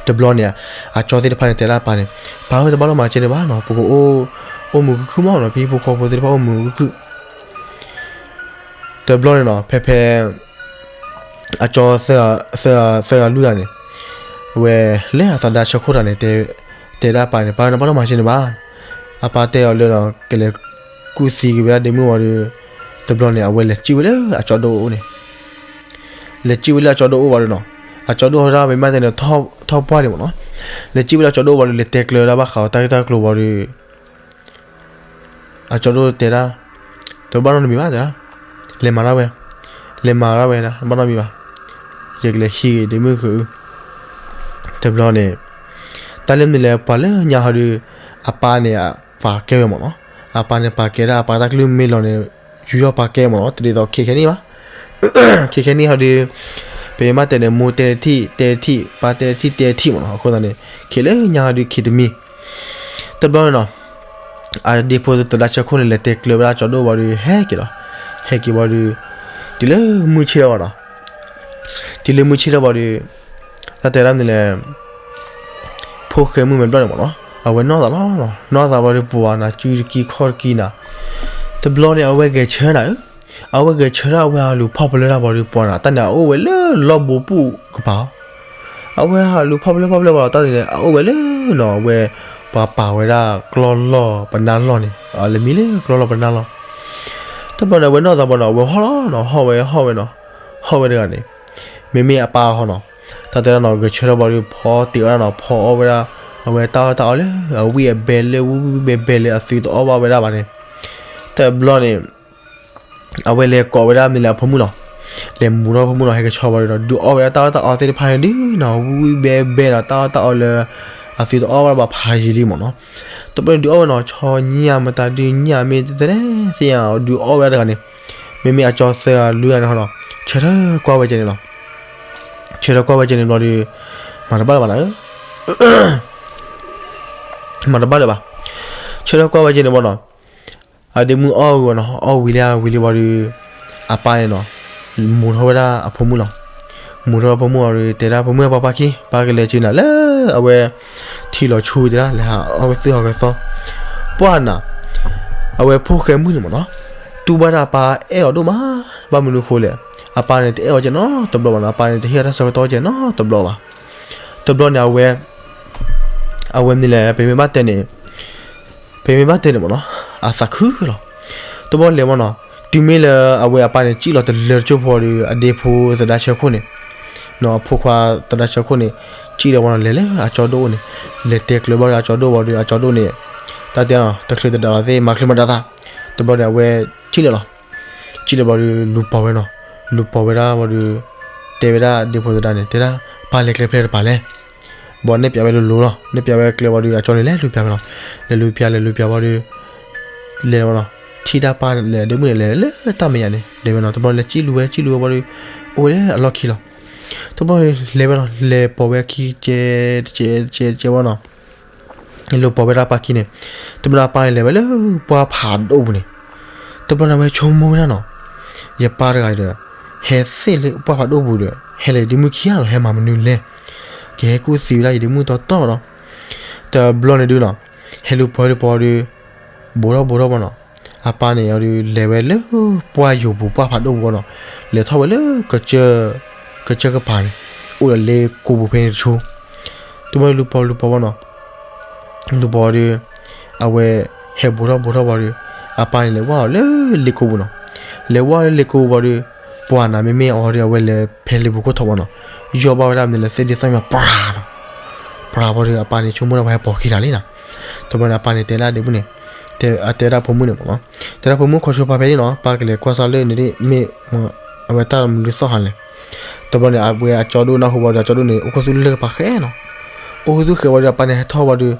တဘျီန့ၣ် အကၠီသ့ၣ်တဖၣ်န့ၣ် တဲဒၣ်အပၢ်န့ၣ်, ပၢ်ဧၢ တဘၣ်လိၣ်မၤကဲန့ၣ်ဘၣ်နီၤ, ပကအိၣ် အိၣ်မုာ်ခုၣ်ခုၣ်မးနီၤ, ပဟံၣ်ဖိဃီဖိသ့ၣ်တဖၣ်အိၣ်မုာ်ခုၣ်ခုၣ်. တဘျီန့ၣ်နီၤ ဖဲဖဲ အကၠီသၢဂၤလွံၢ်ဂၤန့ၣ် အဝဲလဲၤအသးဒါဆၢခိၣ်တဂၤန့ၣ် တဲဒၣ်အပၢ်န့ၣ်, ပၢ်ဧၢ နဘၣ်လိၣ်မၤကဲန့ၣ်ဘၣ်. အပၢ်တဲအီၤလၢ ကလဲၤကူၣ်သံက့ၤဝဲဒၣ်ဒ့မုၣ်ဝံၤဒီး တဘျီန့ၣ် အဝဲလဲၤစံၣ်ဝဲလၢအကၠီဒိၣ်အအိၣ်န့ၣ်, လဲၤစံၣ်ဝဲလၢအကၠီဒိၣ်အအိၣ်ဝံၤဒီးနီၤ, အကၠီဒိၣ်ဟီဒၣ် ပမ့ၢ်တဲန့ၣ် ထီၣ်ပှၢ်န့ၣ်မ့ၢ်နီၤ, လဲၤစံၣ်ဝဲလၢအကၠီဒိၣ်ဝံၤဒီး လဲၤတဲကျၢၤဝဲဒၣ်ဘၣ်ဃးအီၤတၢ်ဂ့ၢ်တၢ်ကျိၤဝံၤဒီး အကၠီဒိၣ်တဲဒၣ်, တဘၣ်နီတမံၤဘၣ်တဲဒၣ်, လဲၤမၤဒၣ်ဝဲ, လဲၤမၤဒၣ်ဝဲဒၣ် တဘၣ်နီတမံၤဘၣ်, ယကလဲၤဟံးဂ့ၤဒ့မုၣ်ဃုာ်. တဘျီန့ၣ် တၢ်လၢမနုၤလဲၣ် ပှၤလၢညါဟီဒီး အပၢ်န့ၣ်ပာ်ကဲဝဲမ့ၢ်နီၤ, အပၢ်န့ၣ်ပာ်ကဲဒၣ် အပၢ်တၢ်ကလုၢ်မ့ၢ်လီၤန့ၣ် ယူးယီၣ်ပာ်ကဲမ့ၢ်နီၤ, တဒ်သိးခဲခဲန့ၣ်ဘၣ်. ခဲခဲန့ၣ်ဟီဒီး ပမ့ၢ်တဲန့ၣ် မိၢ်တဲတထံၣ် တဲတထံၣ် ပၢ်တဲတထံၣ် တဲတထံၣ်မ့ၢ်နီၤ, အဃိသတးန့ၣ် ခဲလၢညါဟီဒီး ခဲတမံၤ တဘျီန့ၣ်နီၤ အဒ့ဖိသဒါဆၢခိၣ်န့ၣ် လဲၤတဲကျၢၤဝဲဒၣ်ကၠီဒိၣ်ဝံၤဒီး ဟဲက့ၤလီၤ. ဟဲက့ၤဝံၤဒီး တုၤလၢမုၢ်ဆ့ၣ်ထီၣ်ဝဲဒီး တုၤလၢမုၢ်ဆ့ၣ်ထီၣ်ဝံၤဒီး တၢ်တဲဒၣ်န့ၣ်လဲၣ် ဖိၣ်ဃဲမုၣ်မဲာ်ဘျီၣ်န့ၣ်မ့ၢ်နီၤ အဝဲနီၢ်သးလီၤ. နီၢ်သးဝံၤဒီးပှၤနၤ စုတကံခီၣ်တကံနၤ တဘျီန့ၣ် အဝဲဂဲၤဆၢနၤဧၢ, အဝဲဂဲၤဆၢထၢၣ်အဝဲဟးလူၤဖီၣ်ဖျဲၣ်တၢ်ဝံၤဒီးပှၤနၤ တၢ်န့ၣ် အအိၣ်ဝဲလၢလီၢ်ဘိပူၤကပၤ အဝဲဟးလူၤဖီၣ်ဖျဲၣ်ဖီၣ်ဖျဲၣ်ဝံၤဒီး တၢ်န့ၣ် အအိၣ်ဝဲလၢနီၤ အဝဲ ပှၤပာ်ဝဲဒၣ်ကျီၢ်လီၢ်ပနၢ်လီၢ်န့ၣ် လဲၤမံလၢကျီၢ်လီၢ်ပနၢ်လီၢ်. တဘျီန့ၣ် အဝဲနီၢ်သးဘၣ်နီၤ အဝဲဟီၣ်လီၤနီၤ ဟီၣ်ဝဲဟီၣ်ဝဲနီၤ, ဟီၣ်ဝဲတဂၤန့ၣ် မ့မ့ၢ်အပၢ်ဟီနီၤ, တၢ်တဲဒၣ်နီၤ ဂဲၤဆၢထၢၣ်ဘၣ်ဒီး ဖီတ့ၢ်အီၣ်ဒၣ်နီၤ ဖီအီၣ်ဝဲဒၣ် အဝဲတၢ်အီၣ်တၢ်အီလၢ အဝံၣ်အဘဲလၢ ဝံၣ်ဝံၣ်ဘဲဘဲလၢအသုတအီၣ်ဘၣ်ဝဲဒၣ်ဘၣ်န့ၣ်, တဘျီန့ၣ် အဝဲလဲၤကိးဝဲဒၣ်မ့ၢ်လၢအဖိမုၣ်လီၤ. လဲၤမူထီၣ်ဖိမုၣ်လီၤ ဟဲကဆှီဘၣ်ဒီး ဒုးအီၣ်ဝဲဒၣ်တၢ်အီၣ်တၢ်အီသ့ၣ်တဖၣ်န့ၣ်ဒုးနီၤ ဝံၣ်ဝံၣ်ဘဲဘဲနီၤ တၢ်အီၣ်တၢ်အီလၢ အသုတအီၣ်ဘၣ်ဘၣ်ဖးယံာ်လံမ့ၢ်နီၤ. တဘျီန့ၣ်ဒုးအီၣ်ဝဲနီၤ ဆီညၣ်မတၤဒုးညၣ်မ့ၢ်တသ့ၣ်ညါ ဒုးအီၣ်ဝဲဒၣ်တဂၤန့ၣ်, မ့မ့ၢ်အကၠီသၢဂၤလွံၢ်ဂၤန့ၣ်ဟီနီၤ ဆၢထၢၣ်ကွၢ်ဝဲကဲန့ၣ်လီၤ. ဆၢထၢၣ်ကွၢ်ဝဲကဲန့ၣ်ဘျီဒီး မၤတဘၣ်လၢၤဘၣ်နီၤ မၤတဘၣ်လၢၤဘၣ်. ဆၢထၢၣ်ကွၢ်ဝဲကဲန့ၣ်ဘျီနီၤ အဒ့မုၣ်အီၣ်ဝံၤနီၤ အီၣ်ဝံၤလံဝံၤလံဘျီဒီး အပၢ်န့ၣ်နီၤ မူထီၣ်ဝဲဒၣ်အဖိမုၣ်လီၤ. မူထီၣ်အဖိမုၣ်အီၤဒီး တဲဒၣ်ဖိမုၣ်ပၢ်ပၢ်ခံ ပၢ်ကလဲၤက့ၤနၤလၢ အဝဲ ထံလီၤဆူတဲဒၣ် လဲၤဟးအီၣ်ကသုၣ်ဟးဂဲၤသီ ပှၢ်နၤ အဝဲဖိၣ်ဃဲမုၣ်န့ၣ်မ့ၢ်နီၤ တူၢ်ဘၣ်ဒၣ်အပၢ်အဲၣ်အီၤဒိၣ်မး ဘၣ်မနုၤဃိလဲၣ် အပၢ်န့ၣ်တအဲၣ်အီၤကဲနီတဘျီဘၣ်နီၤ အပၢ်န့ၣ်တဟ့ၣ်အီၤတၢ်ဆၢကတီၢ်ကဲနီတဘျီဘၣ်. တဘျီန့ၣ်အဝဲ အဝဲမ့ၢ်လဲၣ် ပမ့ၢ်ဘၣ်တဲန့ၣ် ပမ့ၢ်ဘၣ်တဲန့ၣ်မ့ၢ်နီၤ အသးခုလီၤ. တဘျီလဲၤမ့ၢ်နီၤ တုၤမ့ၢ်လၢအဝဲအပၢ်န့ၣ် စံၣ်လီၤတလၢတကၠိၢ်ဖိဒီး အဒ့ဖိသဒါဆၢခိၣ်န့ၣ် နီၤ အဖိခွါသဒါဆၢခိၣ်န့ၣ် စံၣ်လီၤမ့ၢ်နီၤ လဲၤလၢအကၠီဒိၣ်အိၣ်န့ၣ် လဲၤတဲကျၢၤဘၣ်ဒီးအကၠီဒိၣ်ဘၣ်ဒီး အကၠီဒိၣ်န့ၣ် တၢ်တဲနီၤ တချုးတဒါလီၤသ့ၣ် မၤချုးမၤဒါသး တဘျီန့ၣ် အဝဲစံၣ်လီၤလီၤ. စံၣ်လီၤဘၣ်ဒီး လူၤပိာ်ဝဲနီၤ လူၤပိာ်ဝဲဒၣ်ဘၣ်ဒီး တဲဝဲဒၣ်ဒ့ဖိသဒါန့ၣ် တဲဒၣ် ပၢ်လဲၤကျဲဖဲတပၤလဲၣ် ဘၣ်နဲၣ်ပၠးဝဲလိၤလိၤလီၤ နဲၣ်ပၠးဝဲကျဲဘၣ်ဒီး အကၠီန့ၣ်လဲၤလူၤပၠးဝဲနီၤ လဲၤလူၤပၠးလဲၤလူၤပၠးဘၣ်ဒီး လဲၤမ့ၢ်နီၤ ထံၣ်တၢ်ပၢ်လဲၤဒ့မုၣ်န့ၣ် လဲၤလၢတၢ်မဲာ်ညါန့ၣ် လဲၤဝဲနီၤ တဘျီလဲၤစံၣ်လူၤဝဲစံၣ်လူၤဝဲဘၣ်ဒီး အိၣ်ဝဲလၢအလီၢ်ခံလီၤ. တဘျီလဲၤဝဲနီၤ လဲၤပိာ်ဝဲခံကဲ တကဲတကဲတကဲဝဲနီၤ လူၤပိာ်ဝဲဒၣ်ပၢ်ခံန့ၣ် တဘျီအပၢ်န့ၣ်လဲၤဝဲလၢပှၢ်ဖးဒိၣ်ပူၤန့ၣ် တဘျီန့ၣ်ဝဲဆိကမိၣ်ဝဲဒၣ်နီၤ ယပၢ်တဂၤဒီး ဟဲသ့ၣ်လၢပှၢ်ဖးဒိၣ်ပူၤဒီး ဟဲလဲၤဒ့မုၣ်ခံဂၤလီၤ ဟဲမၤမနုၤလဲၣ် ကဟဲကူၣ်သံဝဲဒၣ်ယဒ့မုၣ်တီတီလီၤ. တဘျီန့ၣ်ဒုးနီၤ ဟဲလူၤပိာ်ဟဲလူၤပိာ်ဒီး ဘိးထီၣ်ဘိးထီၣ်ဘၣ်နီၤ အပၢ်န့ၣ်အီၤဒုး လဲၤဝဲလၢပှၢ်ယိာ်ပူၤ ပှၢ်ဖးဒိၣ်ပူၤနီၤ လဲၤထီၣ်ဝဲလၢ ကစၢၢ်ကပၤန့ၣ် အိၣ်ဒီးလ့ကိပူၤဖဲန့ၣ်တဆိ တဘျီလူၤပိာ်လူၤပိာ်ဘၣ်နီၤ လူၤပိာ်ဒီး အဝဲ ဟဲဘိးထီၣ်ဘိးထီၣ်ဘၣ်ဒီး အပၢ်န့ၣ်လဲၤဝဲအီၤလၢလ့ကိပူၤနီၤ လဲၤဝဲလၢလ့ကိပူၤဘၣ်ဒီး ပှၢ်နၤမ့မ့ၢ်အီၤဒီး အဝဲလဲၤဖဲလ့ပူၤခိၣ်ထီၣ်ဘၣ်နီၤ ယီၢ်ဘၣ်ဝဲဒၣ်မ့ၢ်လၢသ့ၣ်ဒ့သီၣ်ညါ ပြၤနီၤ ပြၤဘၣ်ဒီး အပၢ်န့ၣ်ဆိကမိၣ်ဒၣ်ပှၤဟဲပိာ်ခံတၢ်လံနီၤ တဘျီန့ၣ် အပၢ်န့ၣ်တဲဒၣ်ဒ့မုၣ်န့ၣ် တဲ အတဲဒၣ်ဖိမုၣ်န့ၣ်မ့ၢ်နီၤ တဲဒၣ်ဖိမုၣ် ခီဆိပာ်ဖဲန့ၣ်နီၤ ပၢ်ကလဲၤကွၢ်စၢ်လၢန့ၣ်ဒ်မ့ၢ် အဝဲတၢ်မနုၤသီၣ်ဟးလဲၣ် တဘျီန့ၣ် အဝဲအကၠီဒိၣ်နၢ်ဟူဘၣ်ဒီး အကၠီဒိၣ်န့ၣ် အိၣ်ခိၣ်သူၣ်လၢကပၤဃဲနီၤ အိၣ်ခိၣ်သူၣ်ဃဲဘၣ်ဒီး အပၢ်န့ၣ်ဟဲထီၣ်ဘၣ်ဒီး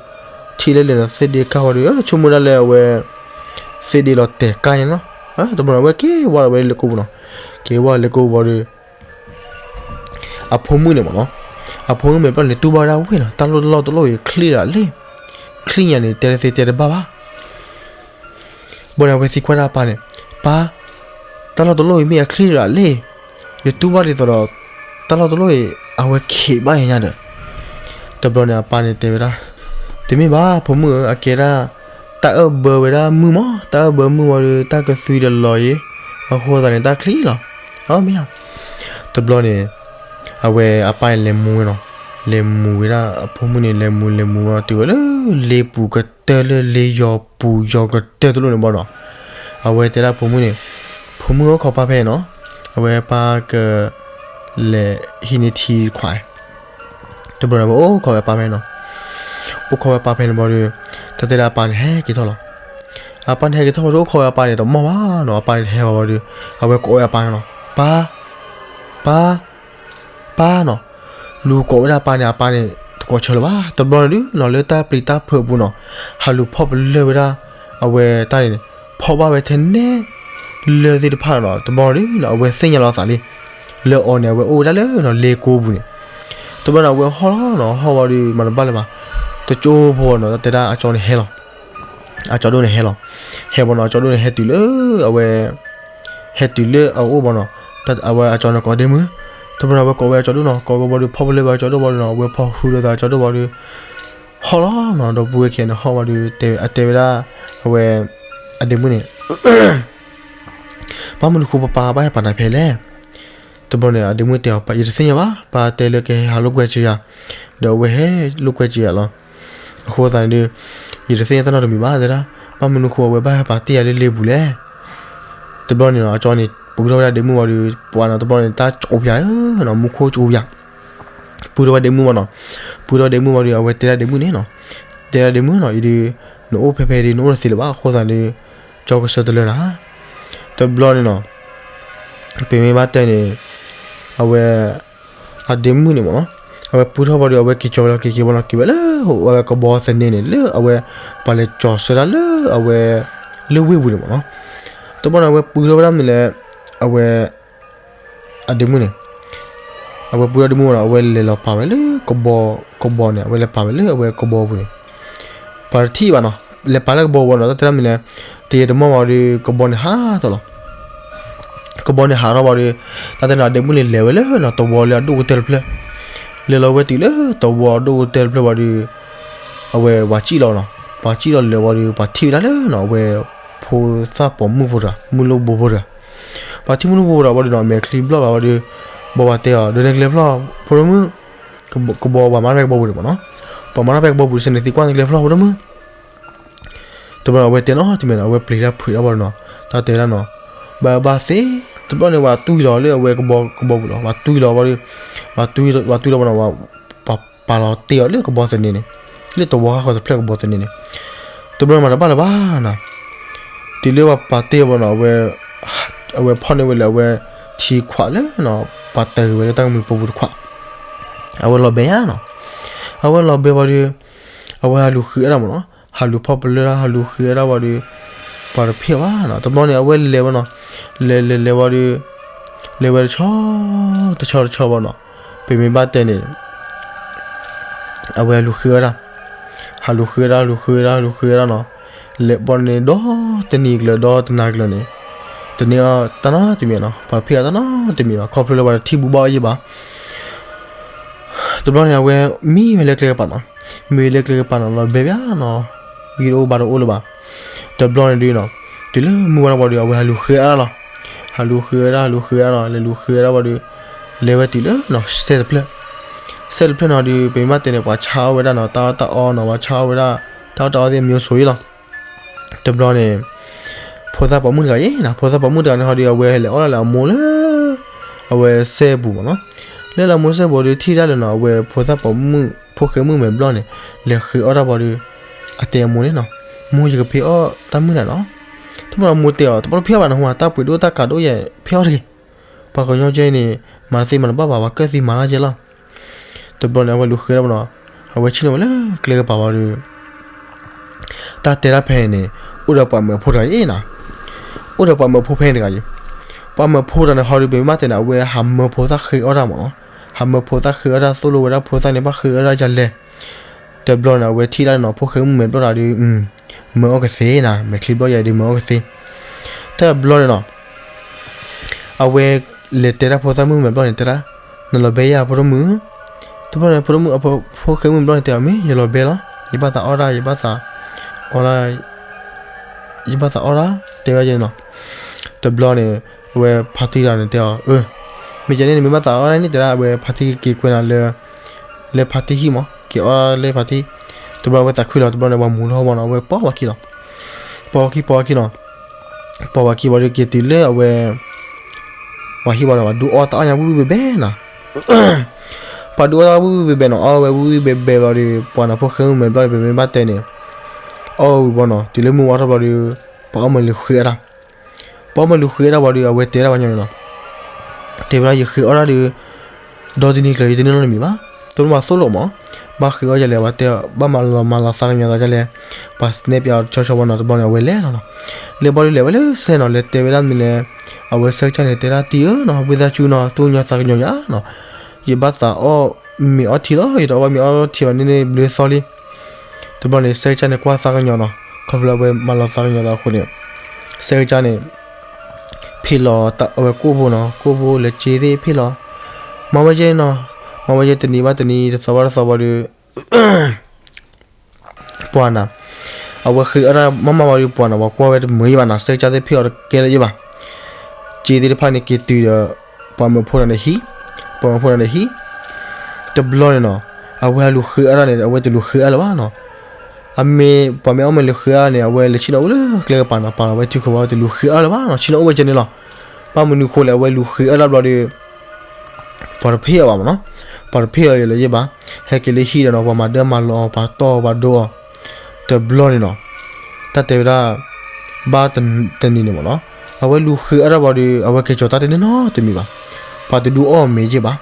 ထံၣ်လၢလဲၤဒီးသ့ၣ်ဒ့ကၢ်ဝဲဒီး ဆိကမိၣ်ဒၣ်လၢအဝဲ သ့ၣ်ဒ့လီၤတဲာ်ကၢ်ညါနီၤ တဘျီန့ၣ် အဝဲက့ၤဝဲဒီးဝဲလ့ကိပူၤနီၤ က့ၤဝဲလ့ကိပူၤဘၣ်ဒီး အဖိမုၣ်န့ၣ်မ့ၢ်နီၤ အဖိမုၣ်မ့ၢ်ဘျီန့ၣ် တူၢ်ဘၣ်ဝဲဒၣ်ဝ့ၢ်နီၤ တၢ်လီၢ်တလီၢ်တလီၢ်အံၤချ့ဒၣ်လံ ချ့ညါန့ၣ် တဲတသ့တဲတဘၣ်ဘၣ် ဘၣ်န့ၣ် အဝဲသံကွၢ်ဒၣ်အပၢ်န့ၣ် ပၢ် တၢ်လီၢ်တလီၢ်အံၤမ့ၢ်အချ့ဒၣ်လံ ယတူၢ်ဘၣ်ဒ်သိးဒီး တၢ်လီၢ်တလီၢ်အံၤ အဝဲခံးဘၣ်ညါဒီး တဘျီန့ၣ် အပၢ်န့ၣ်တဲဝဲဒၣ် တမ့ၢ်ဘၣ် ဖိမုၣ်ဧၢ အကဲဒၣ် တၢ်အၢၣ်ဘၢဝဲဒၣ်မုၢ်မး တၢ်အၢၣ်ဘၢမုၢ်ဝံၤဒီး တၢ်ကသွံဒီးလီၤအံၤ အဃိသတးန့ၣ် တၢ်ချ့လီၤ အမ့ၢ်ဧါ တဘျီန့ၣ် အဝဲအပၢ်န့ၣ်လဲၤမူဝဲနီၤ လဲၤမူဝဲဒၣ်အဖိမုၣ်န့ၣ် လဲၤမူလဲၤမူဝဲတုၤဝဲလၢ လ့ပူၤကတၢၢ်လၢလ့ယီၤပူၤယီၤကတၢၢ်တလိၣ်န့ၣ်ဘၣ်နီၤ အဝဲတဲဒၣ်ဖိမုၣ်န့ၣ် ဖိမုၣ်အိၣ်ခိးပၢ်ဖဲနီၤ အဝဲပၢ်က လဲၤဟံးန့ၢ်ထံခွး တဘျီန့ၣ် အဝဲအိၣ်ခိးဝဲပၢ်ဖဲနီၤ အိၣ်ခိးဝဲပၢ်ဖဲန့ၣ်ဘၣ်ဒီး တၢ်တဲဒၣ်အပၢ်န့ၣ်ဟဲက့ၤထီၣ်လီၤ အပၢ်န့ၣ်ဟဲက့ၤထီၣ်ဘၣ်ဒီး အိၣ်ခိးဝဲအပၢ်န့ၣ်တမီၢ်ဘၣ်နီၤ အပၢ်န့ၣ်တဟဲဘၣ်ဘၣ်ဒီး အဝဲကိးဝဲအပၢ်န့ၣ်နီၤ ပၢ် ပၢ် ပၢ်နီၤ လူၤကိးဝဲဒၣ်အပၢ်န့ၣ် အပၢ်န့ၣ် တကိးဆၢလၢၤဘၣ် တဘျီန့ၣ်ဒုးနီၤ လၢတၢ်ပျံၤတၢ်ဖုးအပူၤနီၤ ဟးလူၤဖီၣ်ပလၢၢ်ဝဲဒၣ် အဝဲတၢ်န့ၣ်န့ၣ် ဖီၣ်ဘၣ်ဝဲထဲနဲ လၢၢ်သ့ၣ်တဖၣ်နီၤ တဘျီန့ၣ်ဒုးနီၤ အဝဲသ့ၣ်ညါလီၤအသးလံ လၢအီၤန့ၣ် အဝဲအိၣ်ဝဲဒၣ်လၢနီၤ လ့ကိပူၤန့ၣ် တဘျီန့ၣ် အဝဲဟီၣ်လီၤနီၤ ဟီၣ်ဝံၤဒီး မၤတဘၣ်လၢၤဘၣ် တကၠိဖိနီၤ တၢ်တဲဒၣ်အကၠီန့ၣ်ဟဲလီၤ အကၠီဒိၣ်န့ၣ်ဟဲလီၤ ဟဲဘၣ်နီၤ အကၠီဒိၣ်န့ၣ်ဟဲတုၤလၢ အဝဲ ဟဲတုၤလၢအအိၣ်ဘၣ်နီၤ အဝဲအကၠီန့ၣ်ကိးဒ့မုၣ် တဘျီန့ၣ် အဝဲကိးဝဲအကၠီဒိၣ်နီၤ ကိးဝဲဘၣ်ဒီး ဖီၣ်ပလၢၢ်ဝဲအကၠီဒိၣ်ဘၣ်ဒီးနီၤ အဝဲဖီၣ်ဃုာ်ဒီးသးအကၠီဒိၣ်ဘၣ်ဒီး ဟီၣ်လီၤနီၤ ဒီပုၢ်ဝဲၢ်ခံဂၤန့ၣ် ဟီၣ်ဝံၤဒီး အတဲဝဲဒၣ် အဝဲ အဒ့မုၣ်န့ၣ် ဘၣ်မနုၤဃိပၢ်ပၢ်ဘၣ်ဟဲပာ်နၤဖဲလဲၣ် တဘျီန့ၣ် အဒ့မုၣ်တဲအီၤ ယတသ့ၣ်ညါဘၣ် ပၢ်တဲလၢကဟဲဟးလိာ်ကွဲစၢၤယၤ ဒီးအဝဲဟဲလိာ်ကွဲစၢၤယၤလီၤ အဃိသတးန့ၣ်ဒီး ယတသ့ၣ်ညါတၢ်နီတမံၤဘၣ်တဲဒၣ်, ဘၣ်မနုၤဃိအဝဲဘၣ်ဟဲပာ်တ့ၢ်ယၤလၢလ့ပူၤလဲၣ်. တဘျီန့ၣ်နီၤ အကၠီန့ၣ် ပူထီၣ်ဝဲဒၣ်ဒ့မုၣ်ဝံၤဒီး ပှၤနီၤ တဘျီန့ၣ် တၢ်ကၠိပၠးဧၢနီၤ မူခိၣ်ကၠိပၠး, ပူထီၣ်ဝဲဒ့မုၣ်ဝံၤနီၤ, ပူထီၣ်ဒ့မုၣ်ဝံၤဒီး အဝဲတဲဒၣ်ဒ့မုၣ်န့ၣ်နီၤ, တဲဒၣ်ဒ့မုၣ်နီၤ အံၤဒီး နအိၣ်ဖဲဖဲဒီး နအိၣ်တသ့လၢၤဘၣ် အဃိသတးဒီး ကၠီကဆၢတလၢနၤ တဘျီန့ၣ်နီၤ ပမ့ၢ်ဘၣ်တဲန့ၣ် အဝဲ အဒ့မုၣ်န့ၣ်မ့ၢ်နီၤ, အဝဲပူထီၣ်ဘၣ်ဒီး အဝဲက့ၤကၠီဝဲလီၤ က့ၤက့ၤဘၣ်နီၤ က့ၤဝဲလၢ အဝဲကဘီသန့န့ၣ် လၢအဝဲ ပှၤလဲၤကၠီဆၢတၢ်လၢအဝဲ လၢဝ့ၢ်ပူၤန့ၣ်မ့ၢ်နီၤ, တဘျီန့ၣ် အဝဲပူထီၣ်ဝဲဒၣ်မနုၤလဲၣ်, အဝဲ အဒ့မုၣ်န့ၣ် အဝဲပူထီၣ်ဒ့မုၣ်ဝံၤနီၤ အဝဲလဲၤလီၤပာ်ဝဲလၢ ကဘီန့ၣ် အဝဲလဲၤပာ်ဝဲလၢအဝဲကဘီပူၤန့ၣ်, ပှၤတထံၣ်ဘၣ်နီၤ, လဲၤပာ်လၢကဘီပူၤနီၤ တၢ်တဲဒၣ်မနုၤလဲၣ်, တယံာ်တမီၢ်ဘၣ်ဒီး ကဘီန့ၣ်ဟးထီၣ်လီၤ ကဘီန့ၣ်ဟးထီၣ်ဘၣ်ဒီး တၢ်တဲနီၤ အဒ့မုၣ်န့ၣ်လဲၤဝဲလၢနီၤ သဝီလၢအဒိၣ်ကတၢၢ်တဖျၢၣ်, လဲၤလီၤဝဲတုၤလၢသဝီအဒိၣ်ကတၢၢ်တဖျၢၣ်ဘၣ်ဒီး အဝဲပှၤစံၣ်လီၤနီၤ, ပှၤစံၣ်လီၤလဲၤဝံၤဒီး ပှၤထံၣ်ဝဲဒၣ်လၢနီၤ အဝဲ ဖိသၣ်ပိာ်မုၣ်ဖိတဂၤ မုၢ်လိၣ်ဘိဖိတဂၤ, ပှၤထံၣ်မုၢ်လိၣ်ဘိဖိတဂၤဝံၤဒီးနီၤ မဲာ်ချံဘျီၣ်ဘၣ်ဝံၤဒီး ဘီပှၤတဲအီၤ ဒိးန့ၢ်ကျဲဖျီၣ် ဖိဒိၣ်မုၣ်, ကဘီပှၤမၤထီၣ်ဖဲကဘီပူၤန့ၣ်မ့ၢ်နီၤ, ပှၤမၤထီၣ်ဖဲကဘီပူၤစ့ၢ်န့ၣ် သံကွၢ်န့ၢ်ကျဲဖျီၣ် ဖိဒိၣ်မုၣ် တဘျီန့ၣ် အဝဲတဲနီတမံၤနီၤ အဝဲပျံၤတၢ်ဖုးတၢ်ဘၣ်ဒီးနီၤ တၢ်တဲဒၣ်နီၤ ဘၣ်ဘၣ်သ့, တဘျီန့ၣ် ပှၤတွံၢ်လီၤလၢအဝဲကဘီကဘီပူၤလီၤ ပှၤတွံၢ်လီၤဝံၤဒီး ပှၤတွံၢ်လီၤဘၣ်ဒီး ပှၤပာ်လီၤတ့ၢ်အီၤလၢကဘီသန့န့ၣ် လၢသဝီဟးဃီတဖျၢၣ်ကဘီသန့န့ၣ် တဘျီန့ၣ်မၤတဘၣ်လၢၤဘၣ်နီၤ, တုၤလၢပှၤပာ်တ့ၢ်အီၤဘၣ်နီၤ အဝဲ အဝဲဖီၣ်န့ၢ်ဝဲလၢအဝဲ ထံခွးလၢနီၤ ပှၤတၢ်ဂ့ၤဝဲလၢတၢ်ကမံၤပိာ်ပူၤတခွး အဝဲလီၤဘဲဧါနီၤ, အဝဲလီၤဘဲဝံၤဒီး အဝဲဟးလူၤဃ့အီၣ်တၢ်မ့ၢ်နီၤ, ဟးလူၤဖီၣ်ပလၢၢ်တၢ် ဟးလူၤဃ့အီၣ်တၢ်ဝံၤဒီး ပှၤတဖံးအီၤဘၣ်နီၤ, တဘျီန့ၣ် အဝဲလဲၤဝဲနီၤ, လဲၤလဲၤလဲၤဝံၤဒီး လဲၤဝဲတဆီ တဆီတဆီဘၣ်နီၤ, ပမ့ၢ်ဘၣ်တဲန့ၣ် အဝဲလူၤဃ့အီၣ်တၢ်, ဟးလူၤဃ့အီၣ်တၢ် လူၤဃ့အီၣ်တၢ် လူၤဃ့အီၣ်တၢ်နီၤ, လဲၤဘၣ်န့ၣ်ဒီးတနံၤကျၢၤဒီးတနၤကျၢၤန့ၣ်, တန့ၢ်အီၣ်တၢ်နီတမံၤနီၤ, ပှၤတဖံးအီၤတၢ်နီတမံၤဘၣ် ခီဖျိလၢပှၤတထံၣ်ဘူးဘၣ်အီၤယံာ်ဘၣ် တဘျီန့ၣ် အဝဲမံဝဲလၢကျဲကပၤနီၤ, မံဝဲလၢကျဲကပၤနီၤ လီၤဘဲဘၣ်နီၤ, ဂံၢ်တအိၣ်ဘါတအိၣ်လၢၤဘၣ်, တဘျီန့ၣ်ဒုးနီၤ, တုၤလၢမုၢ်ဝါထီၣ်ဘၣ်ဒီး အဝဲဟးလူၤဃ့အီၣ်တၢ်လီၤ, ဟးလူၤဃ့အီၣ်တၢ် ဟးလူၤဃ့အီၣ်တၢ်နီၤ, လဲၤလူၤဃ့အီၣ်တၢ်ဘၣ်ဒီး လဲၤဝဲတုၤလၢနီၤ စဲတဖျၢၣ်, စဲတဖျၢၣ်နီၤဒီး ပမ့ၢ်ဘၣ်တဲန့ၣ် ပှၤဆါအီၣ်ဝဲဒၣ်နီၤ တၢ်အီၣ်တၢ်အီနီၤ ပှၤဆါအီၣ်ဝဲဒၣ် တၢ်အီၣ်တၢ်အီသ့ၣ်မံၤစိၤအံၤလီၤ. တဘျီန့ၣ် ဖိသၣ်ပိာ်မုၣ်တဂၤအံၤနီၤ, ဖိသၣ်ပိာ်မုၣ်တဂၤန့ၣ်ဟီဒီး အဝဲလဲၤအီၣ်ဒၣ်လၢအမိၢ်လၢ အဝဲစဲပူၤမ့ၢ်နီၤ, လၢလၢအမိၢ်စဲပူၤဒီး ထံၣ်ဒၣ်လၢနီၤ အဝဲဖိသၣ်ပိာ်မုၣ် ဖိၣ်ဃဲမုၣ်မဲာ်ဘျီၣ်န့ၣ် လဲၤဃ့အီၣ်တၢ်ဘၣ်ဒီး အတဲအမိၢ်န့ၣ်နီၤ, မိၢ်ယကဖံးအီၣ်တၢ်မုၢ်နၤနီၤ, တဘျီအမိၢ်တဲအီၤ တဘျီတဖံးအီၣ်ဘၣ်နဟူဧါ တၢ်ပှ့ၤဒိၣ်တၢ်ကးဒိၣ်ယဲ ဖံးအီၣ်တဂ့ၤ, ပှၤကညီကဲအံၤန့ၣ် မၤတသ့မၤတဘၣ်ဘၣ် ပှၤကၢၣ်သံမၤတၢ်ကဲလီၤ. တဘျီန့ၣ် အဝဲလူၤဃ့ဒၣ်ဘၣ်နီၤ, အဝဲဆ့ၣ်နီၤဝဲလၢကျဲကပၤဘၣ်ဒီး တၢ်တဲတၢ်ဖဲန့ၣ်န့ၣ် အိၣ်ဒီးပှၤမၢဖိတဂၤအံၤနီၤ, အိၣ်ဒီးပှၤမၢဖိဖဲန့ၣ်တဂၤအံၤ, ပှၤမၢဖိတဂၤန့ၣ်ဟီဒီး ပမ့ၢ်ဘၣ်တဲန့ၣ် အဝဲဟးမၢဖိသၣ်ဃ့အီၣ်တၢ်မ့ၢ်နီၤ, ဟးမၢဖိသၣ်ဃ့အီၣ်တၢ် သိၣ်လိဝဲဒၣ်ဖိသၣ်န့ၣ် ဘၣ်ဃ့အီၣ်တၢ်ဒ်လဲၣ်. တဘျီန့ၣ် အဝဲထံၣ်ဒၣ်နီၤ ဖိၣ်ဃဲမုၣ်မဲာ်ဘျီၣ်တဂၤဒီး မၢအီၣ်ကသ့နီၤ, မဲာ်ချံဘျီၣ်ယဲဒီးမၢအီၣ်ကသ့ တဘျီန့ၣ်နီၤ အဝဲလဲၤတဲဒၣ်ဖိသၣ်မုၣ်မဲာ်ဘျီၣ်န့ၣ် တဲဒၣ် နလီၤဘဲယၤဖိဒိၣ်မုၣ်, တဘျီန့ၣ် ဖိဒိၣ်မုၣ် ဖိၣ်ဃဲမုၣ်ဘျီၣ်န့ၣ်တဲအီၤ မ့ၢ်ယလီၤဘဲလီၤ, ယဘၣ်သးအီၣ်ဒၣ် ယဘၣ်သးအီၣ်ဒၣ် ယဘၣ်သးအီၣ်ဒၣ် တဲဝဲဒၣ်န့ၣ်နီၤ. တဘျီန့ၣ် အဝဲဖါတံၢ်တဂၤန့ၣ်တဲအီၤ အၢ မ့ၢ်ကဲန့ၣ် နမ့ၢ်ဘၣ်သးအီၣ်ဒၣ်န့ၣ် တဲဒၣ် အဝဲဖါတံၢ်က့ၤကွဲးနၤလၢ လၢဖါတံၢ်ဟံၣ်မး က့ၤအီၣ်လၢဖါတံၢ်, တဘျီအဝဲသးခုလီၤ တဘျီန့ၣ် ပှၤမူထီၣ်ဘၣ်နီၤ အဝဲပိာ်ဝဲခံလီၤ, ပိာ်ဝဲခံ ပိာ်ဝဲခံနီၤ ပိာ်ဝဲခံဘၣ်ဒီးက့ၤတုၤလၢအဝဲ ပှၤဟံၣ်ဘၣ်ဒီး ပှၤဒုးအီၣ်တၢ်အီၣ်ညါဝံၣ်ဝံၣ်ဘဲဘဲနီၤ, ပှၤဒုးအီၣ်တၢ်ဝံၣ်ဝံၣ်ဘဲဘဲနီၤ အီၣ်ဝဲဝံၣ်ဝံၣ်ဘဲဘဲဘျီဒီး ပှၤနၤဖိၣ်ဃဲမုၣ်မဲာ်ဘျီဒီး ပမ့ၢ်ဘၣ်တဲန့ၣ် အီၣ်ဝံၤဘၣ်နီၤ တုၤလၢမုၢ်ဝါထီၣ်ဘျီဒီး ပှၤအီၣ်မၢလူၤဃ့အီၣ်တၢ်, ပှၤအီၣ်မၢလူၤဃ့အီၣ်တၢ်ဘၣ်ဒီး အဝဲတဲဒၣ်ပှၤညီန့ၣ်နီၤ, တဲဝဲဒၣ် ယဃ့အီၣ်တၢ်ဒီး ဒီတနံၤကျၢၤ ယတန့ၢ်နီတမံၤဘၣ်, တမ့ၢ်ဘၣ်သိၣ်လိမး, ဘၣ်ဃ့အီၣ်ဒ်လဲၣ် ပှၤတဲ ဘၣ်မၤလီၤမၤလီၤသးကညီၤသးဒ်လဲၣ်, ပှၤနဲၣ်ပျးအီၤတဆီဆီဘၣ်နီၤ တဘျီန့ၣ် အဝဲလဲၤလီၤနီၤ, လဲၤဘၣ်ဒီးလဲၤဝဲလၢစဲနီၤ လဲၤတဲဝဲဒၣ်မနုၤလဲၣ်, အဝဲဆၢကစၢ်န့ၣ် တဲဒၣ်တံၤဧၢနီၤ ဝံသးစူၤနီၤ သူၣ်ကညီၤသးကညီၤယၤနီၤ, ယဘၣ်သးအီၣ်မ့ၤအီထံလီၤ ယတအီၣ်ဘၣ်မ့ၤအီထံဘၣ်န့ၣ်န့ၣ် ဘျုးသီလံ တဘျီန့ၣ် ဆၢကစၢ်န့ၣ် ကွၢ်သးကညီၤနီၤ, ခီဖျိလၢအဝဲမၤလီၤသးကညီၤသးအဃိန့ၣ်, ဆၢကစၢ်န့ၣ် ဖ့ၣ်လီၤအဝဲကိၣ်ဘိနီၤ, ကိၣ်ဘိလဲၤစ့သ့ၣ်ဖ့ၣ်လီၤ, မၤဝဲယဲနီၤ, မၤဝဲယဲတနံၤဘၣ်တနံၤ တသီဘၣ်တသီဘၣ်ဒီး ပှၤနၤ, အဝဲဃ့အီၣ်တၢ်မၤမၤဝံၤဒီး ပှၤနၤ ပှၤကွၢ်ဝဲတမုာ်ယံၤဘၣ်နီၤ, ဆၢကစၢ်သ့ၣ်ဖ့ၣ်အီၤတကဲလၢၤယံၤဘၣ်, စ့သ့ၣ်တဖၣ်န့ၣ် က့ၤတုၤဒီး ပှၤမၢဖိတဂၤန့ၣ်ဟံၣ်, ပှၤမၢဖိတဂၤန့ၣ်ဟံၣ်, တဘျီန့ၣ်နီၤ, အဝဲဟဲလူၤဃ့အီၣ်တၢ်န့ၣ် အဝဲတလူၤဃ့အီၣ်လၢၤဘၣ်နီၤ, အမ့ၢ်ပှၤမ့ၢ်အီၣ်မ့ၤလူၤဃ့အါန့ၣ် အဝဲလဲၤဆ့ၣ်နီၤအိၣ်လၢကျဲကပၤနီၤ, ပာ်လီၤဝဲထံခိၣ်ဘီ တလူၤဃ့အါလၢၤဘၣ်နီၤ, ဆ့ၣ်နီၤအိၣ်ဝဲကဲန့ၣ်လီၤ. ဘၣ်မနုၤဃိလဲၣ် အဝဲလူၤဃ့အါတၢ်ဘျီဒီး ပှၤတဖ့ၣ်အီၤဘၣ်မ့ၢ်နီၤ, ပှၤတဖ့ၣ်အီၤယလၢၤယဲၢ်ဘၣ်, ဟဲက့ၤလၢဟံၣ်ဒီးနီၤ ပှၤမၤဒၢမၤလီၤအီၤ ပှၤတီၢ်အီၤ ပှၤဒိအီၤ, တဘျီန့ၣ်နီၤ, တၢ်တဲဝဲဒၣ် ဘၣ်တနံၤန့ၣ်မ့ၢ်နီၤ, အဝဲလူၤဃ့အါတၢ်ဘျီဒီး အဝဲက့ၤကၠီၤတၢ်တန့ၢ်နီတမံၤဘၣ်, ပှၤတဒုးအီၣ်မ့ၤယဲၢ်ဘၣ်,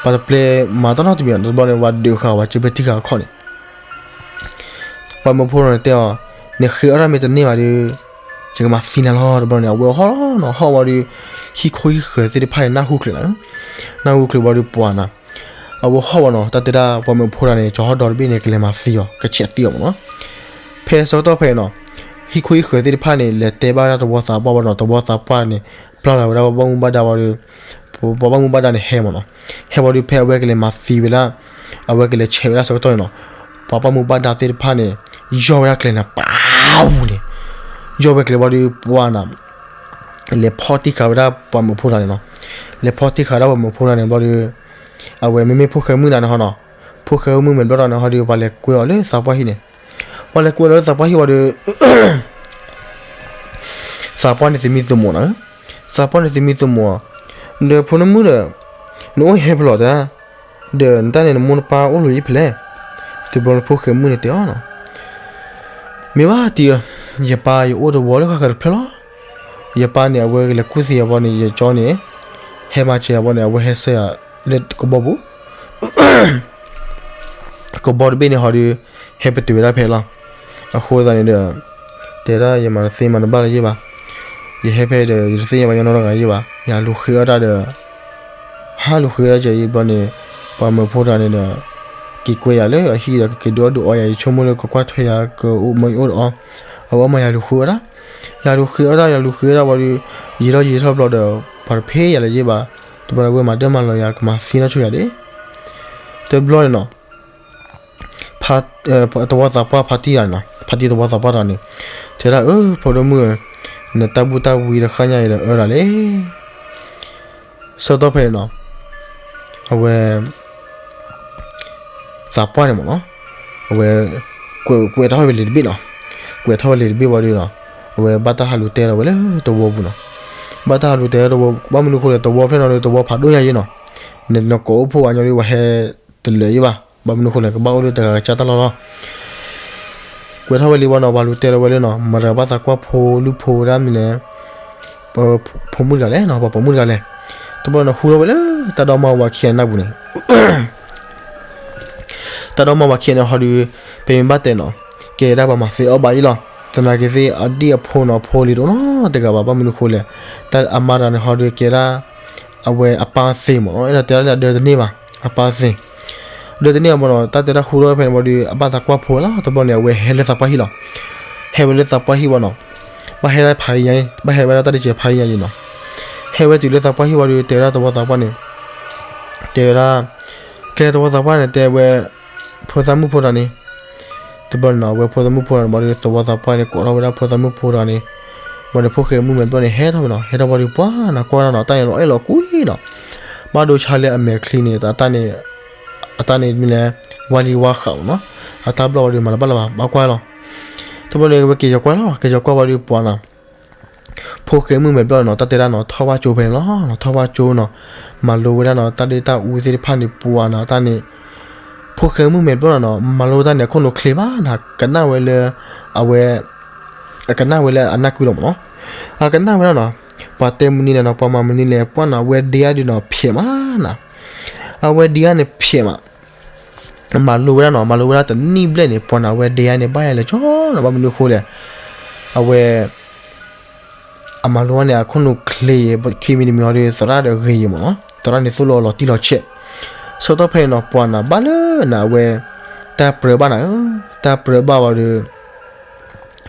ပှၤတပျဲမၤတၢ်နီတမံၤဘၣ်, တဘျီန့ၣ် ပှၤဒုးဃာ်ဝဲစ့ဖဲထံဃာ်အခီၣ်န့ၣ် ပှၤမုၣ်ဖိန့ၣ်တဲအီၤ, နဃ့အါတၢ်မ့ၢ်တန့ၢ်ဘၣ်ဒီး ယကမၤသံနၤလီၤ. တဘျီန့ၣ် အဝဲဟီၣ်လီၤနီၤ, ဟီၣ်ဝံၤဒီး ဟံၣ်ခိၣ်ဟံၣ်ဃၢၤသ့ၣ်တဖၣ်န့ၣ် နၢ်ဟူချုးနၤ, နၢ်ဟူချုးဘျီဒီးပှၤနီၤ, အဝဲဟီၣ်ဝဲနီၤ, တၢ်တဲဒၣ်ပှၤမုၣ်ဖိတဂၤန့ၣ် ကၠီၤဟီၣ်ဒီတဘ့ၣ်န့ၣ် ကလဲၤမၤသံအီၤ ကဆဲးသံအီၤမ့ၢ်နီၤ. ဖဲဆၢကတီၢ်ဖဲန့ၣ်နီၤ, ဟံၣ်ခိၣ်ဟံၣ်ဃၢၤသ့ၣ်တဖၣ်န့ၣ် လဲၤတဲဘၣ်ဝဲဒၣ်သဝီသးပှၢ်ဘၣ်နီၤ, သဝီသးပှၢ်န့ၣ် ပျၢ်လီၤဝဲဒၣ်ပှၤဘၣ်မူဘၣ်ဒါဝံၤဒီး ပှၤဘၣ်မူဘၣ်ဒါန့ၣ်ဟဲမ့ၢ်နီၤ, ဟဲဝံၤဒီးဖဲအဝဲကလဲၤမၤသံဝဲဒၣ်, အဝဲကလဲၤဆဲးဝဲဒၣ်ဆၢကတီၢ်န့ၣ်နီၤ, ပှၤဘၣ်မူဘၣ်ဒါသ့ၣ်တဖၣ်န့ၣ် ယီၢ်ဝဲဒၣ်ကျဲန့ၣ် ပဝူၤန့ၣ်, ယီၢ်ဝဲကျဲဘျီဒီးပှၤနီၤ လဲၤဖီၣ်တံၢ်ဃာ်ဝဲဒၣ်ပှၤမုၣ်ဖိတဂၤန့ၣ်နီၤ, လဲၤဖီၣ်တံၢ်ဃာ်ဝဲဒၣ်ပှၤမုၣ်ဖိတဂၤန့ၣ်ဘျီဒီး အဝဲမ့မ့ၢ်ဖိၣ်ဃဲမုၣ်တဂၤန့ၣ်ဟီနီၤ, ဖိၣ်ဃဲမုၣ်မဲာ်ဘျီၣ်တဂၤန့ၣ်ဟီဒီး ပှၤလဲၤကွဲအီၤလၢသးပှၢ်ဟံၣ်န့ၣ်, ပှၤလဲၤကွဲအီၤလၢသးပှၢ်ဟံၣ်ဝံၤဒီး သးပှၢ်န့ၣ်သမံသမိးနၤဧၢ, သးပှၢ်န့ၣ်သမံသမိး, ဒီးဖိနမုၣ်ဒီး နအိၣ်ဟဲဖဲလဲၣ်တၢ်, ဒီးနတၢ်န့ၣ်နမိၢ်နပၢ်အိၣ်လၢအံၤဖဲလဲၣ်, တဘျီန့ၣ်ဖိၣ်ဃဲမုၣ်န့ၣ်တဲအီၤနီၤ, မ့ၢ်ဘၣ်တံၤဧၢ, ယပၢ်ယအိၣ်တဝီလၢဃၣ်ဃၢၤတဖျၢၣ်လီၤ, ယပၢ်န့ၣ် အဝဲကလဲၤကူၣ်သံအဘျီန့ၣ် ယကၠီန့ၣ် ဟဲမၤစၢၤအဘျီန့ၣ် အဝဲဟဲဆှၢယၤလၢကဘီပူၤ ကဘီတဘ့ၣ်န့ၣ်ဟီဒီး ဟဲပတုာ်ဝဲဒၣ်ဖဲလီၤ. အဃိသတးန့ၣ်ဒီး တဲဒၣ်ယမၤတသ့မၤတဘၣ်လၢၤယဲၢ်ဘၣ်. ယဟဲဖဲဒီး ယတသ့ၣ်ညါဘၣ်ညီနီတဂၤယဲၢ်ဘၣ်. ယလူၤဃ့အါတၢ်ဒီး ဟးလူၤဃ့အါတၢ်ကဲအံၤဘျီန့ၣ် ပှၤမုၣ်ဖိတဂၤန့ၣ်ဒီး က့ၤကွဲယၤလၢအဟံၣ်ဒီး ကက့ၤဒုးအီၣ်ဒုးအီယၤ ယဆိကမိၣ်လၢကကွၢ်ထွဲယၤ ကအိၣ်မ့ၢ်အိၣ်ဒီးအီၤ, အဝဲမၤယလူၤဃ့အါတၢ်, ယလူၤဃ့အါတၢ် ယလူၤဃ့အါတၢ်ဝံၤဒီး ယံာ်ထီၣ်ယံာ်ထီၣ်ဘျီဒီး ပှၤတဖ့ၣ်ယၤလၢၤယဲၢ်ဘၣ်. တဘျီဒီး အဝဲမၤဒၢမၤလီၤယၤ ကမၤသံနီၢ်ဆိယၤဒၣ် တဘျီန့ၣ်နီၤ သဝီသးပှၢ်ဖါတံၢ်တဂၤန့ၣ်နီၤ, ဖါတံၢ်သဝီသးပှၢ်တဂၤန့ၣ် တဲဒၣ် အၢ ဖိဒိၣ်မုၣ်ဧၢ, နတၢ်ဘူၣ်တၢ်ဝံတခါညါအံၤဒီးအၢဒၣ်လဲာ်. ဆၢကတီၢ်ဖဲန့ၣ်နီၤ အဝဲ သးပှၢ်န့ၣ်မ့ၢ်နီၤ အဝဲ ကွဲးထီၣ်ဝဲလံာ်တဘ့ၣ်နီၤ, ကွဲးထီၣ်ဝဲလံာ်တဘ့ၣ်ဝံၤဒီးနီၤ အဝဲဘၣ်တၢ်ဟးလူၤတဲလီၤဝဲလၢသဝီပူၤနီၤ, ဘၣ်တၢ်ဟးလူၤတဲလီၤသဝီ ဘၣ်မနုၤဃိလဲၣ် သဝီဖျၢၣ်နီၤဒီး သဝီဖးဒိၣ်ညါယဲနီၤ, နကိးအိၣ်ဖှိၣ်ဝဲညီဒီး ပှၤဟဲတလၢာ်ယဲဘၣ်, ဘၣ်မနုၤဃိလဲၣ် ကဘၣ်အိၣ်လၢတဂၤကစၢ်တၢ်လီၢ်လီၤ. ကွဲးထီၣ်ဝဲလံာ်ဝံၤနီၤ ပှၤလူၤတဲလီၤဝဲလၢနီၤ မတၤဘၣ်သးကွၢ်ဖိလုၢ်ဖိဝဲဒၣ်မနုၤလဲၣ် ပဖိမုၣ်တဂၤလဲၣ်နီၤ ပှၤပိာ်မုၣ်တဂၤလဲၣ်. တဘျီန့ၣ်ဟူထီၣ်ဝဲလၢတၢ်ဒီမါဝၤခံဂၤန့ၣ်ပူၤန့ၣ် တၢ်ဒီမါဝၤခံဂၤန့ၣ်ဟီဒီး ပမ့ၢ်ဘၣ်တဲနီၤ ကဲဒၣ်ပှၤမၤသ့အီၣ်ဘၣ်အံၤလီၤ. သနာ်က့သ့ၣ်အဒံၣ်အဖိနီၤ ဖိလံၤတအိၣ်နီတဂၤဘၣ် ဘၣ်မနုၤဃိလဲၣ် တၢ်အမါတဂၤန့ၣ်ဟီဒီးကဲဒၣ် အဝဲအပၢ်သ့မ့ၢ်နီၤ အဲၣ်ဒိးတဲဒၣ်လၢအဒၢတန့ၢ်ဘၣ် အပၢ်သ့ ဒၢတန့ၢ်အဘၣ်နီၤ တၢ်တဲတၢ်ဟူထီၣ်ဝဲဖဲန့ၣ်ဝံၤဒီး အဘၣ်သးကွၢ်ဖိလီၤ. တဘျီန့ၣ် အဝဲဟဲလၢသးပှၢ်ဟံၣ်လီၤ. ဟဲဝဲလၢသးပှၢ်ဟံၣ်ဝံၤနီၤ ဘၣ်ဟဲဒၣ်ဖးယံၤညါအံၤ ဘၣ်ဟဲဝဲဒၣ်တၢ်တစဲးဖးယံၤညါအံၤနီၤ ဟဲဝဲတုၤလၢသးပှၢ်ဟံၣ်ဝံၤဒီး တဲဝဲဒၣ်သဝီသးပှၢ်န့ၣ် တဲဝဲဒၣ် ကဲသဝီသးပှၢ်န့ၣ် တဲဝဲ ဖိသၣ်မုၣ်ဖိတဂၤန့ၣ် တဘျီန့ၣ်နီၤ အဝဲဖိသၣ်မုၣ်ဖိတဂၤန့ၣ် ဘၣ်ဒီးသဝီသးပှၢ်န့ၣ် ကိးထီၣ်ဝဲဒၣ်ဖိသၣ်မုၣ်ဖိတဂၤန့ၣ် ဘၣ်ဒီးဖိၣ်ဃဲမုၣ်မဲာ်ဘျီၣ်န့ၣ် ဟဲထီၣ်ဝဲနီၤ ဟဲထီၣ်ဝံၤဒီး ပှၤနီၤ ကွၢ်ဒၣ်နီၤ တၢ်န့ၣ်လီၤအဲၣ်လီၤကွံနီၤ ဘၣ်ဒိဆါလၢအမဲာ်ချံန့ၣ် အတၢ်န့ၣ် အတၢ်န့ၣ်မ့ၢ်လဲၣ် ဝါလံဝါဃးမ့ၢ်နီၤ အတၢ်ဘျီၣ်ဝံၤဒီး မၤတဘၣ်လၢၤဘၣ် ဘၣ်ကွၢ်လီၤ. တဘျီန့ၣ် အဝဲက့ၤကၠီၤကွၢ်လီၤ က့ၤကၠီၤကွၢ်ဝံၤဒီး ပှၤနီၤ ဖိၣ်ဃဲမုၣ်မဲာ်ဘျီၣ်နီၤ တၢ်တဲဒၣ်နီၤ ထီၣ်ဘၣ်ကၠိဖဲန့ၣ်လီၤ. ထီၣ်ဘၣ်ကၠိနီၤ မၤလိဝဲဒၣ်နီၤ တၢ်ဒ့တၢ်အူသ့ၣ်တဖၣ်န့ၣ် ပှၤနီၤ တၢ်န့ၣ် ဖိၣ်ဃဲမုၣ်မဲာ်ဘျီၣ်နီၤ မၤလိတၢ်န့ၣ် အခိၣ်နူာ်ချ့ဘၣ်နီၤ ကနၣ်ဝဲလၢ အဝဲ အကနၣ်ဝဲလၢအနၢ်ကုလီၤမ့ၢ်နီၤ အကနၣ်ဝဲဒၣ်နီၤ ပှၤတဲမနုၤလဲၣ်နီၤ ပှၤမၤမနုၤလဲၣ် ပှၤနီၤ အဝဲဒ့အါဒုးနီၤ ဖျဲးမးနီၤ အဝဲဒ့အါန့ၣ်ဖျဲးမး မၤလိဝဲဒၣ်နီၤ မၤလိဝဲဒၣ်တနံၣ်ဘျဲၣ်န့ၣ် ပှၤနီၤ အဝဲဒ့အါန့ၣ် ဘၣ်ယၤလဲၤကၠီနီၤ ဘၣ်မနုၤဃိလဲၣ် အဝဲ အမၤလိဝဲန့ၣ် အခိၣ်နူာ်ချ့ ခံမံၤတမံၤဟီဒီး သရၣ်ဒီးဂ့ၤယံၤမ့ၢ်နီၤ သရၣ်န့ၣ်သိၣ်လိအီၤလီၤတံၢ်လီၤဆဲး ဆၢကတီၢ်ဖဲန့ၣ်နီၤ ပှၤနီၤ ဘၣ်လၢနီၤ အဝဲ တၢ်ပြၢဘၣ်နီၤ တၢ်ပြၢဘၣ်ဝံၤဒီး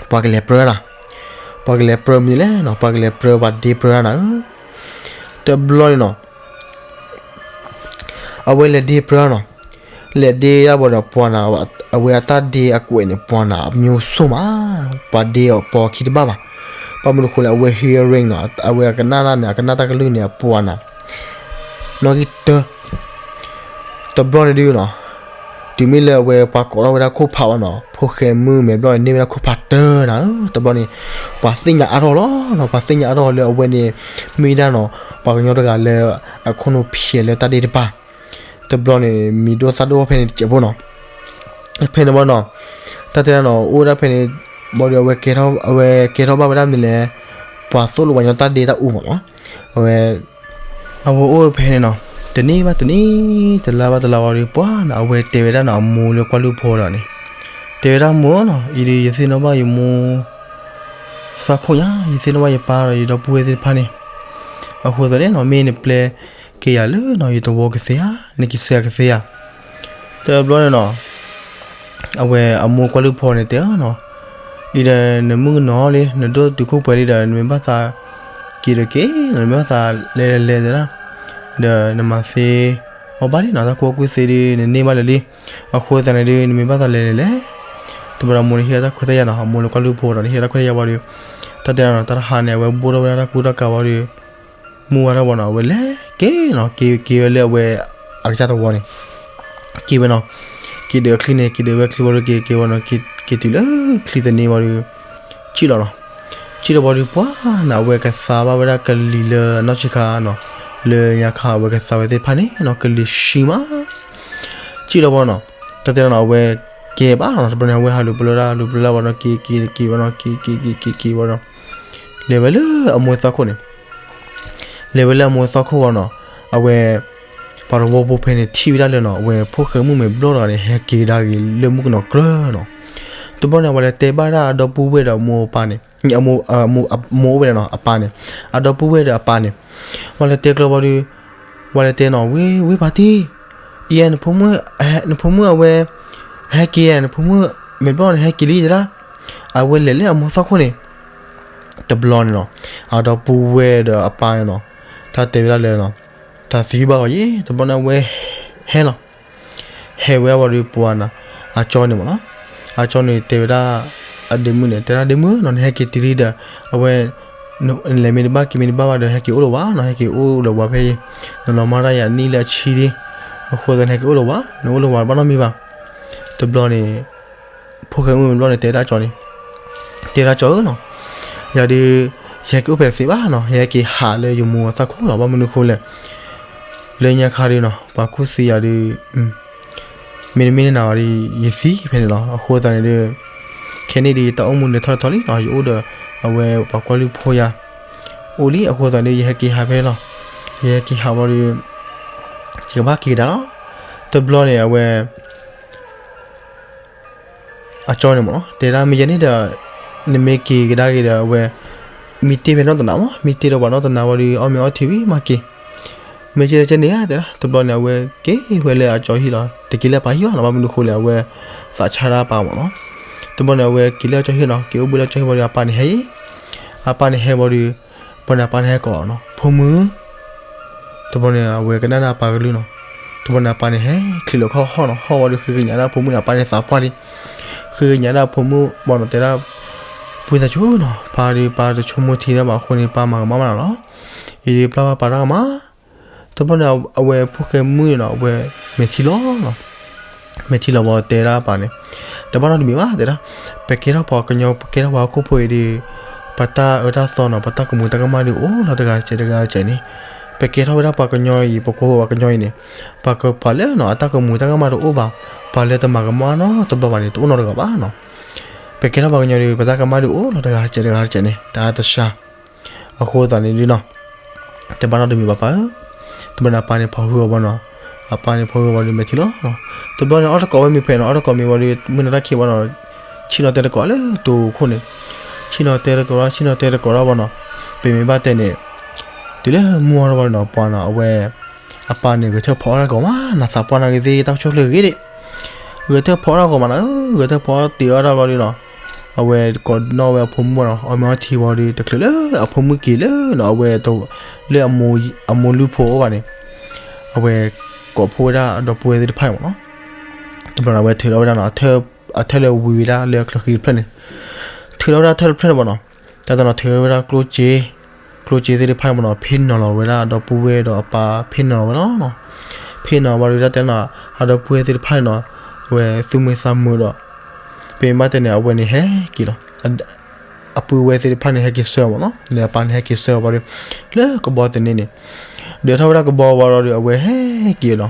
ပှၤကလဲၤပြၢနီၤ ပှၤကလဲၤပြၢမနုၤလဲၣ်နီၤ ပှၤကလဲၤပြၢပှၤဒ့ပြၢနီၤ တဘျီန့ၣ်နီၤ အဝဲလဲၤဒ့ပြၢနီၤ လဲၤဒ့ယါဘၣ်ဒီးပှၤနီၤ အဝဲအတၢ်ဒ့အကွဲးန့ၣ် ပှၤနီၤ အမျိုးစုံမး ပှၤဒ့အီၤပိာ်ခံတဘၣ်ဘၣ် ဘၣ်မနုၤဃိလဲၣ် အဝဲ hearing နီၤ အဝဲအကနၣ်တၢ်န့ၣ် အကနၣ်တၢ်ကလုၢ်န့ၣ် အပှၤနီၤ နီၣ်ဂံၢ်တၢ တဘျီန့ၣ်ဒုနီၤ တုၤမ့ၢ်လၢအဝဲပှၤကိးထီၣ်ဝဲဒၣ်ခိၣ်ဖးဘၣ်နီၤ, ဖိၣ်ဃဲမုၣ်မဲာ်ဘျီၣ်န့ၣ် န့ၢ်ဝဲဒၣ်ခိၣ်ဖးတၢၢ်နၤဧၢ, တဘျီန့ၣ် ပှၤသ့ၣ်ညါအါထီၣ်လီၤနီၤ, ပှၤသ့ၣ်ညါအါထီၣ်လၢအဝဲန့ၣ် မ့ၢ်ဒၣ်နီၤ ပှၤကညီတဂၤလၢ အခိၣ်နူာ်ဖျဲးလၢတၢ်ဒ့တပၤ, တဘျီန့ၣ် မံၤဒိၣ်သၣ်ဒိၣ်ဖဲန့ၣ်တစဲးဖိနီၤ, ဖဲန့ၣ်ဘၣ်နီၤ, တၢ်တဲဒၣ်နီၤ အိၣ်ဝဲဒၣ်ဖဲန့ၣ်, ဘၣ်ဒီး အဝဲကဲထီၣ်ဘၣ်ဝဲဒၣ်မနုၤလဲၣ်, ပှၤသိၣ်လိပှၤကညီတၢ်ဒ့တၢ်အူမးနီၤ, အဝဲ အဝဲအိၣ်ဖဲန့ၣ်နီၤ, တနံၤဘၣ်တနံၤ, တလါဘၣ်တလါဝံၤဒီး ပှၤနီၤ အဝဲတဲဝဲဒၣ်နီၤ အမိၢ်လၢကွၢ်လုၢ်ဖိဒီးန့ၣ်, တဲဝဲဒၣ်မိၢ်နီၤ, အံၤဒီးယသ့ၣ်နီၣ်ဘၣ်ယမိၢ် သးခိၣ်ညါ, ယသ့ၣ်နီၣ်ဘၣ်ယပၢ်ဒီးယဒီပုၢ်ဝဲၢ်သ့ၣ်တဖၣ်န့ၣ်, အဃိသတးန့ၣ်နီၤ မ့ၢ်နပျဲက့ၤယၤလၢနီၤ ယသဝီကသ့ဧါ, နက့ၤဆှၢယၤကသ့ဧါ, တဘျီန့ၣ်နီၤ အဝဲအမိၢ်ကွၢ်လုၢ်ဖိန့ၣ်တဲအီၤနီၤ, အံၤဒီးနမုၣ်ကနီၤလံ နဒိၣ်တုာ်ခိၣ်ပှဲၤလံဒီး နမ့ၢ်ဘၣ်သးက့ၤဒီးက့ၤ, နမ့ၢ်ဘၣ်သးလဲၤလဲၤလဲၤတဲဒၣ်, ဒီးနမၤသ့အီၣ်ဘၣ်လံနီၤ, တၢ်ကူၣ်ဘၣ်ကူၣ်သ့ဒီး နန့ၢ်ဘၣ်လၢာ်လံ, အဃိသတးန့ၣ်ဒီး နမ့ၢ်ဘၣ်သးလဲၤလဲၤလဲၤ, တဘျီဒီးအမိၢ်န့ၣ်ဟ့ၣ်တၢ်ခွဲးတၢ်ယာ်နီၤ, အမိၢ်လၢကွၢ်လုၢ်ဖိဒီးန့ၣ် ဟ့ၣ်တၢ်ခွဲးတၢ်ယာ်ဝံၤဒီး, တၢ်တဲဒၣ်နီၤ တၢ်တဟါန့ၣ် အဝဲဘိၣ်ထီၣ်ဝဲဒၣ်တၢ်ကူတၢ်ကၤဝံၤဒီး မုၢ်ဝါထီၣ်ဝံၤနီၤ အဝဲလဲၤက့ၤနီၤ, က့ၤက့ၤဝဲလၢအဝဲအကစၢ်သဝီန့ၣ်, က့ၤဝဲနီၤ, က့ၤဒုးအချံန့ၣ် က့ၤဒုးဝဲချံဝံၤဒီး က့ၤက့ၤဝဲနီၤ, က့ၤတုၤလၢချံသန့ဝံၤဒီး စံၣ်လီၤနီၤ, စံၣ်လီၤဝံၤဒီး ပှၤနီၤ အဝဲကသါဘၣ်ဝဲဒၣ်ကလံၤလၢနီၢ်ဆံခါနီၤ, လၢညါခါအဝဲကသါဝဲသ့ၣ်တဖၣ်န့ၣ်နီၤ ကလံၤဆံးမး စံၣ်လီၤဝံၤနီၤ, တၢ်တဲဒၣ်နီၤ အဝဲကဲဘၣ်နီၤ, တဘျီန့ၣ် အဝဲဟးလူၤပလၢဒၣ် လူၤပလၢဒၣ်ဝံၤဒီး က့ၤက့ၤက့ၤဝဲနီၤ, က့ၤက့ၤက့ၤက့ၤက့ၤဝံၤဒီး လဲၤဝဲလၢအမိၢ်သၣ်ခိၣ်န့ၣ်, လဲၤဝဲလၢအမိၢ်သၣ်ခိၣ်ဝံၤနီၤ, အဝဲ ပှၤတဝီဖိဖဲန့ၣ် ထံၣ်ဝဲဒၣ်လၢနီၤ အဝဲဖိၣ်ဃဲမုၣ်မဲာ်ဘျီၣ်တဂၤန့ၣ် ဟဲက့ၤကဒါက့ၤလၢမုၣ်ကနီၤကြၢးနီၤ, တဘျီန့ၣ် ပှၤလဲၤတဲဘၣ်ဒၣ်အဒီပုၢ်ဝဲၢ်ဒီးအမိၢ်အပၢ်န့ၣ်, အမိၢ်အိၣ်ဝဲဒၣ်နီၤ အပၢ်န့ၣ်, အဒီပုၢ်ဝဲၢ်ဒီးအပၢ်န့ၣ်, ပှၤလဲၤတဲကျၢၤဝံၤဒီး, ပှၤလဲၤတဲနီၤ ဝ့ၢ်ဝ့ၢ်ပၢ်တံၢ်, အံၤ နဖိမုၣ်, နဖိမုၣ်အဝဲ ဟဲက့ၤဧါ, နဖိမုၣ်မဲာ်ဘျီၣ်န့ၣ် ဟဲက့ၤလံတဲဒၣ်, အဝဲလဲၤလၢအမိၢ်သၣ်ခိၣ်န့ၣ်, တဘျီန့ၣ်နီၤ, အဒီပုၢ်ဝဲၢ်ဒီးအပၢ်န့ၣ်နီၤ, တၢ်တဲဝဲဒၣ်လၢနီၤ, တၢ်သံဘၣ်ဂီၤယံၤ တဘျီန့ၣ် အဝဲဟဲလီၤ ဟဲဝဲဝံၤဒီးပှၤနီၤ, အကၠီန့ၣ်မ့ၢ်နီၤ, အကၠီန့ၣ်တဲဝဲဒၣ် အဒ့မုၣ်န့ၣ် တဲဒၣ်ဒ့မုၣ်နီၤ နဟဲက့ၤတုၤလံဒီး အဝဲ နလဲၤမ့ၢ်တဘၣ်က့ၤမ့ၢ်တဘၣ်ဘၣ်ဒီး ဟဲက့ၤအိၣ်လၢၤဝဲနီၤ, ဟဲက့ၤအိၣ်လၢၤဝဲဖဲအံၤ, နလီၤမၢ်တၢ်ယၤနံၣ်လၢအဆံလံ, အဃိသတးန့ၣ် ဟဲက့ၤအိၣ်လၢၤဝဲ, နအိၣ်လၢၤဝဲတဘၣ်နီတမံၤဘၣ်. တဘျီန့ၣ် ဖိၣ်ဃဲမုၣ်မဲာ်ဘျီၣ်န့ၣ် တဲဒၣ်ကၠီန့ၣ်, တဲဒၣ်ကၠီဧၢနီၤ, ယၤဒုး ယဟဲက့ၤအိၣ်ဖဲတသ့ဘၣ်နီၤ, ယဟဲက့ၤဟးလၢယမိၢ်အသၣ်ခိၣ်လီၤ, ဘၣ်မနုၤအဃိလဲၣ်, လၢညါခါဒုးနီၤ ပှၤကူၣ်သံယၤဒုး မ့တမ့ၢ်လၢနၤဘၣ်ဒီး ယသံဖဲန့ၣ်လီၤ. အဃိသတးန့ၣ်ဒီး ခဲန့ၣ်ဒီးယတၢ်အိၣ်မူန့ၣ်ထီၣ်တထီလံနီၤ, ယအိၣ်ဒီး အဝဲပှၤကွၢ်လုၢ်ဖိယၤ အိၣ်လံ. အဃိသတးန့ၣ်ဒီး ယဟဲက့ၤဟးဖဲလီၤ. ယဟဲက့ၤဟးဘၣ်ဒီး ယကဘၣ်က့ၤကဒါလီၤ. တဘျီန့ၣ် အဝဲ အကၠီန့ၣ်မ့ၢ်နီၤ တဲဒၣ်မ့ၢ်ယဲန့ၣ်ဒီး နမ့ၢ်က့ၤကဒါက့ၤဒီး အဝဲ မ့ၢ်တ့ၢ်ဖဲနီၢ်တနၤမ့ၢ် မ့ၢ်တ့ၢ်ဒီးပှၤနီၢ်တနၤဝံၤဒီး အီၣ်မ့ၤအီထံဝံၤမးက့ၤ မ့ၢ်ကဲကဲန့ၣ်ဧါ တဲဒၣ်. တဘျီန့ၣ် အဝဲက့ၤဝဲလၢအကၠီဟံၣ်လီၤ. တက့ၤလၢအပၢ်ဟံၣ်ဘၣ်နီၤ, ဘၣ်မနုၤဃိလဲၣ် အဝဲသးဆါဒၣ်အပၢ်မ့ၢ်နီၤ. တဘျီန့ၣ် အဝဲက့ၤလၢအကၠီဟံၣ်နီၤ, က့ၤအိၣ်ဘှံးလၢအကၠီဟံၣ်ဝံၤဒီး အပၢ်န့ၣ်ဟဲအံၤ, အပၢ်န့ၣ်ဟဲဝံၤဒီး တဘျီန့ၣ် အပၢ်န့ၣ်ဟဲကိးနီၤ, ဖိမုၣ် တဘျီန့ၣ် အဝဲကနၣ်ဒၣ်အပၢ်ကလုၢ်နီၤ. တဘျီန့ၣ် အပၢ်န့ၣ်ဟဲချံးလီၤခီၣ်ဟီၣ်နီၤ, ဟီၣ်ဝံၤဒီး ဃ့ကညးဒၣ်ဖိမုၣ်န့ၣ် အပၢ်န့ၣ်သးပှၢ်လံ. ဃ့ကညးဒၣ်ဖိမုၣ်ဘၣ်နီၤ တဲဒၣ် ပုၢ်သးစူၤနီၤ, ပၢ်ဒီးပၢ်တဆိကမိၣ်ထံလၢၤဘၣ်အဃိန့ၣ် ပၢ်မၤကမၣ်မးနၤလီၤ. အံၤဒီးပျၢ်ဘၣ်ပၢ်တၢ်ကမၣ်. တဘျီန့ၣ် အဝဲဖိၣ်ဃဲမုၣ်န့ၣ်နီၤ အဝဲမဲာ်ထံလီၤနီၤ. မဲာ်ထံလီၤဝံၤတဲဒၣ်အပၢ်န့ၣ်, တဘၣ်နီတမံၤဘၣ် တဲဒၣ်, ပကဲထီၣ်ပှၤကညီ ပကဲထီၣ်ပှၤဟီၣ်ခိၣ်ဖိအံၤဒီး ပတၢ်အၢတၢ်သီနီၤ ပတၢ်ကမူၤတၢ်ကမၣ်ဒီးအိၣ်လီၤတဂၤတစဲးတဂၤတစဲးန့ၣ်, ပကဲထီၣ်ဝဲဒၣ်ပှၤကညီအံၤ ပကိးပှၤကညီအံၤန့ၣ် ပှၤကပှၤလၢနီၤ အတၢ်ကမူၤတၢ်ကမၣ်တအိၣ်ဘၣ်, ပှၤလၢတမၤကမၣ်နီတဘျီဘၣ်န့ၣ် တအိၣ်နီတဂၤဘၣ်နီၤ. ပကဲထီၣ်ပှၤကညီဒီး ပတၢ်ကမၣ်ဒီးအိၣ်လီၤတဂၤတစဲးတဂၤတစဲးန့ၣ် တၢ်တဆါ အဃိသတးန့ၣ်ဒုနီၤ, တဘၣ်နီတမံၤဘၣ်ပၢ်ဧၢ. တဘျီန့ၣ် အပၢ်န့ၣ်ဖီၣ်ဟုအီၤဘၣ်နီၤ, အပၢ်န့ၣ်ဖီၣ်ဟုအီၤဘၣ်ဒီးမဲာ်ထံလီၤနီၤ. တဘျီန့ၣ် အီၣ်တကိးဝဲမ့ၤဖဲနီၤ, အီၣ်တကိးမ့ၤဝံၤဒီး မုၢ်နၤတၢ်ခံးဘၣ်နီၤ, ဆ့ၣ်နီၤတဲတကိးလၢတိၤခိၣ်န့ၣ်, ဆ့ၣ်နီၤတဲတကိးလီၤ, ဆ့ၣ်နီၤတဲတကိးလီၤဘၣ်နီၤ, ပမ့ၢ်ဘၣ်တဲန့ၣ် တုၤလၢမုၢ်အီၤထီၣ်ဘၣ်ဒီးနီၤ ပှၤနီၤ အဝဲ အပၢ်န့ၣ် ဂဲၤထၢၣ်ဖီအီၣ်တၢ်တကိးမး နသးပှၢ်နာ်က့ၤသ့ၣ် တၢ်ဆိၣ်ချၢဂ့ၤဒံး, ဂဲၤထၢၣ်ဖီအီၣ်တၢ်တကိးမးနီၤ, ဂဲၤထၢၣ်ဖီအီၣ်တ့ၢ်အီၣ်တၢ်ဘျီဒီးနီၤ အဝဲကိးနီၣ်ဝဲအဖိမုၣ်ဘၣ်နီၤ, အီၣ်မ့ၤအီထံဝံၤဒီး တချုးလၢအဖိမုၣ်က့ၤလၢနီၤ အဝဲ လၢအမိၢ်လုၢ်ဖိအအိၣ်ဘၣ်န့ၣ် အဝဲကိးဖှိၣ်ဝဲဒၣ်အဒီပုၢ်ဝဲၢ်သ့ၣ်တဖၣ်န့ၣ်မ့ၢ်နီၤ. တဘျီန့ၣ် အဝဲထုးထီၣ်ဝဲဒၣ်နီၤ အထၢၣ်လၢဝံၤဝဲဒၣ်လၢအချၢဃံတဖျၢၣ်န့ၣ်, ထုးထီၣ်ဝဲဒၣ်အထၢၣ်တဖျၢၣ်န့ၣ်မ့ၢ်နီၤ, တၢ်တနီၤထုးထီၣ်ဝဲဒၣ်ကျိၣ်စ့, ကျိၣ်စ့သ့ၣ်တဖၣ်န့ၣ်မ့ၢ်နီၤ ဖ့ၣ်နီၤလီၤဝဲဒၣ်အဒီပုၢ်ဝဲၢ်ဒီးအပၢ် ဖ့ၣ်နီၤလီၤဝဲလီၤနီၤ. ဖ့ၣ်နီၤဝံၤဒီး တၢ်တဲနီၤ အဒီပုၢ်ဝဲၢ်သ့ၣ်တဖၣ်န့ၣ်နီၤ အဝဲသူၣ်မုာ်သးမုာ်ဒီး ပမ့ၢ်တဲန့ၣ် အဝဲန့ၣ်ဟဲက့ၤလီၤ. အပုၢ်ဝဲၢ်သ့ၣ်တဖၣ်န့ၣ် ဟဲက့ၤဆှၢအီၤမ့ၢ်နီၤ, လၢအပၢ်န့ၣ် ဟဲက့ၤဆှၢအီၤဘၣ်ဒီး လၢကဘီသန့န့ၣ်, ဒီးထီၣ်ဝဲဒၣ်ကဘီဝံၤဒီး အဝဲဟဲက့ၤနီၤ,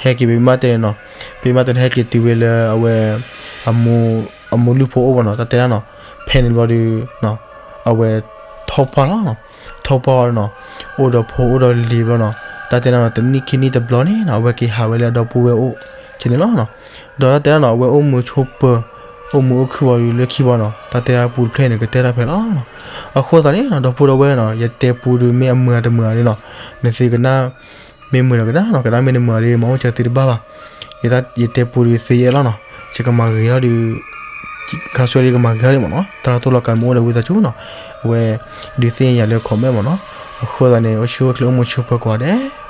ဟဲက့ၤ ပမ့ၢ်တဲန့ၣ်နီၤ, ပမ့ၢ်တဲန့ၣ် ဟဲက့ၤတုၤဝဲလၢအဝဲ အမိၢ်လုၢ်ဖိအိၣ်ဘၣ်နီၤ, တၢ်တဲဒၣ်နီၤ, ဖဲန့ၣ်ဘျီဒီး အဝဲထီၣ်ပှၢ်လီၤနီၤ, ထီၣ်ပှၢ်ဝံၤနီၤ, အိၣ်ဒီးဖိအိၣ်ဒီးလံၤဘျီနီၤ, တၢ်တဲဒၣ်နီၤ တနံၣ်ခံနံၣ်တဘျီန့ၣ်နီၤ အဝဲက့ၤဟးဝဲလၢအဒီပုၢ်ဝဲၢ်အိၣ်ကန့ၣ်လီၤနီၤ. ဒီးတၢ်တဲဒၣ်နီၤ အဝဲအိၣ်မုာ်ဆိးပၢၤ, အိၣ်မုာ်အိၣ်ခုၣ်ဝံၤဒီးလၢခံဘၣ်နီၤ, တၢ်တဲဒၣ်ပူတဖျၢၣ်န့ၣ် ကတၢၢ်တၢ်ဖဲလီၤနီၤ. အဃိသတးန့ၣ်နီၤ ဒီပုၢ်ဒီဝဲၢ်နီၤ ယတဲပူဒီး မ့ၢ်အမုာ်အတမုာ်ဧါန့ၣ်နီၤ, နသုကနၣ် မ့ၢ်မုာ်ဒီးကနၣ်နီၤ, ကနၣ်မ့ၢ်တမုာ်ဒီး မၤအိၣ်ကၢသုတဘၣ်ဘၣ်. ယတဲပူဒီး သုယအဲၣ်လီၤနီၤ, ယကမၤဂ့ၤထီၣ်ဒီး ခါဆူညါဒီး ယကမၤဂ့ၤထီၣ်ဒံးမ့ၢ်နီၤ, တၢ်လီၢ်တတီၤလီၤကး မ့ၢ်အိၣ်ဒီးဝံသးစူၤနီၤ, အဝဲ ဒုးသ့ၣ်ညါယၤလၢ comment မ့ၢ်နီၤ. အဃိသတးန့ၣ် အိၣ်ဆူၣ်အိၣ်ချ့ အိၣ်မုာ်ဆိးပၢၤကိးဂၤဒဲး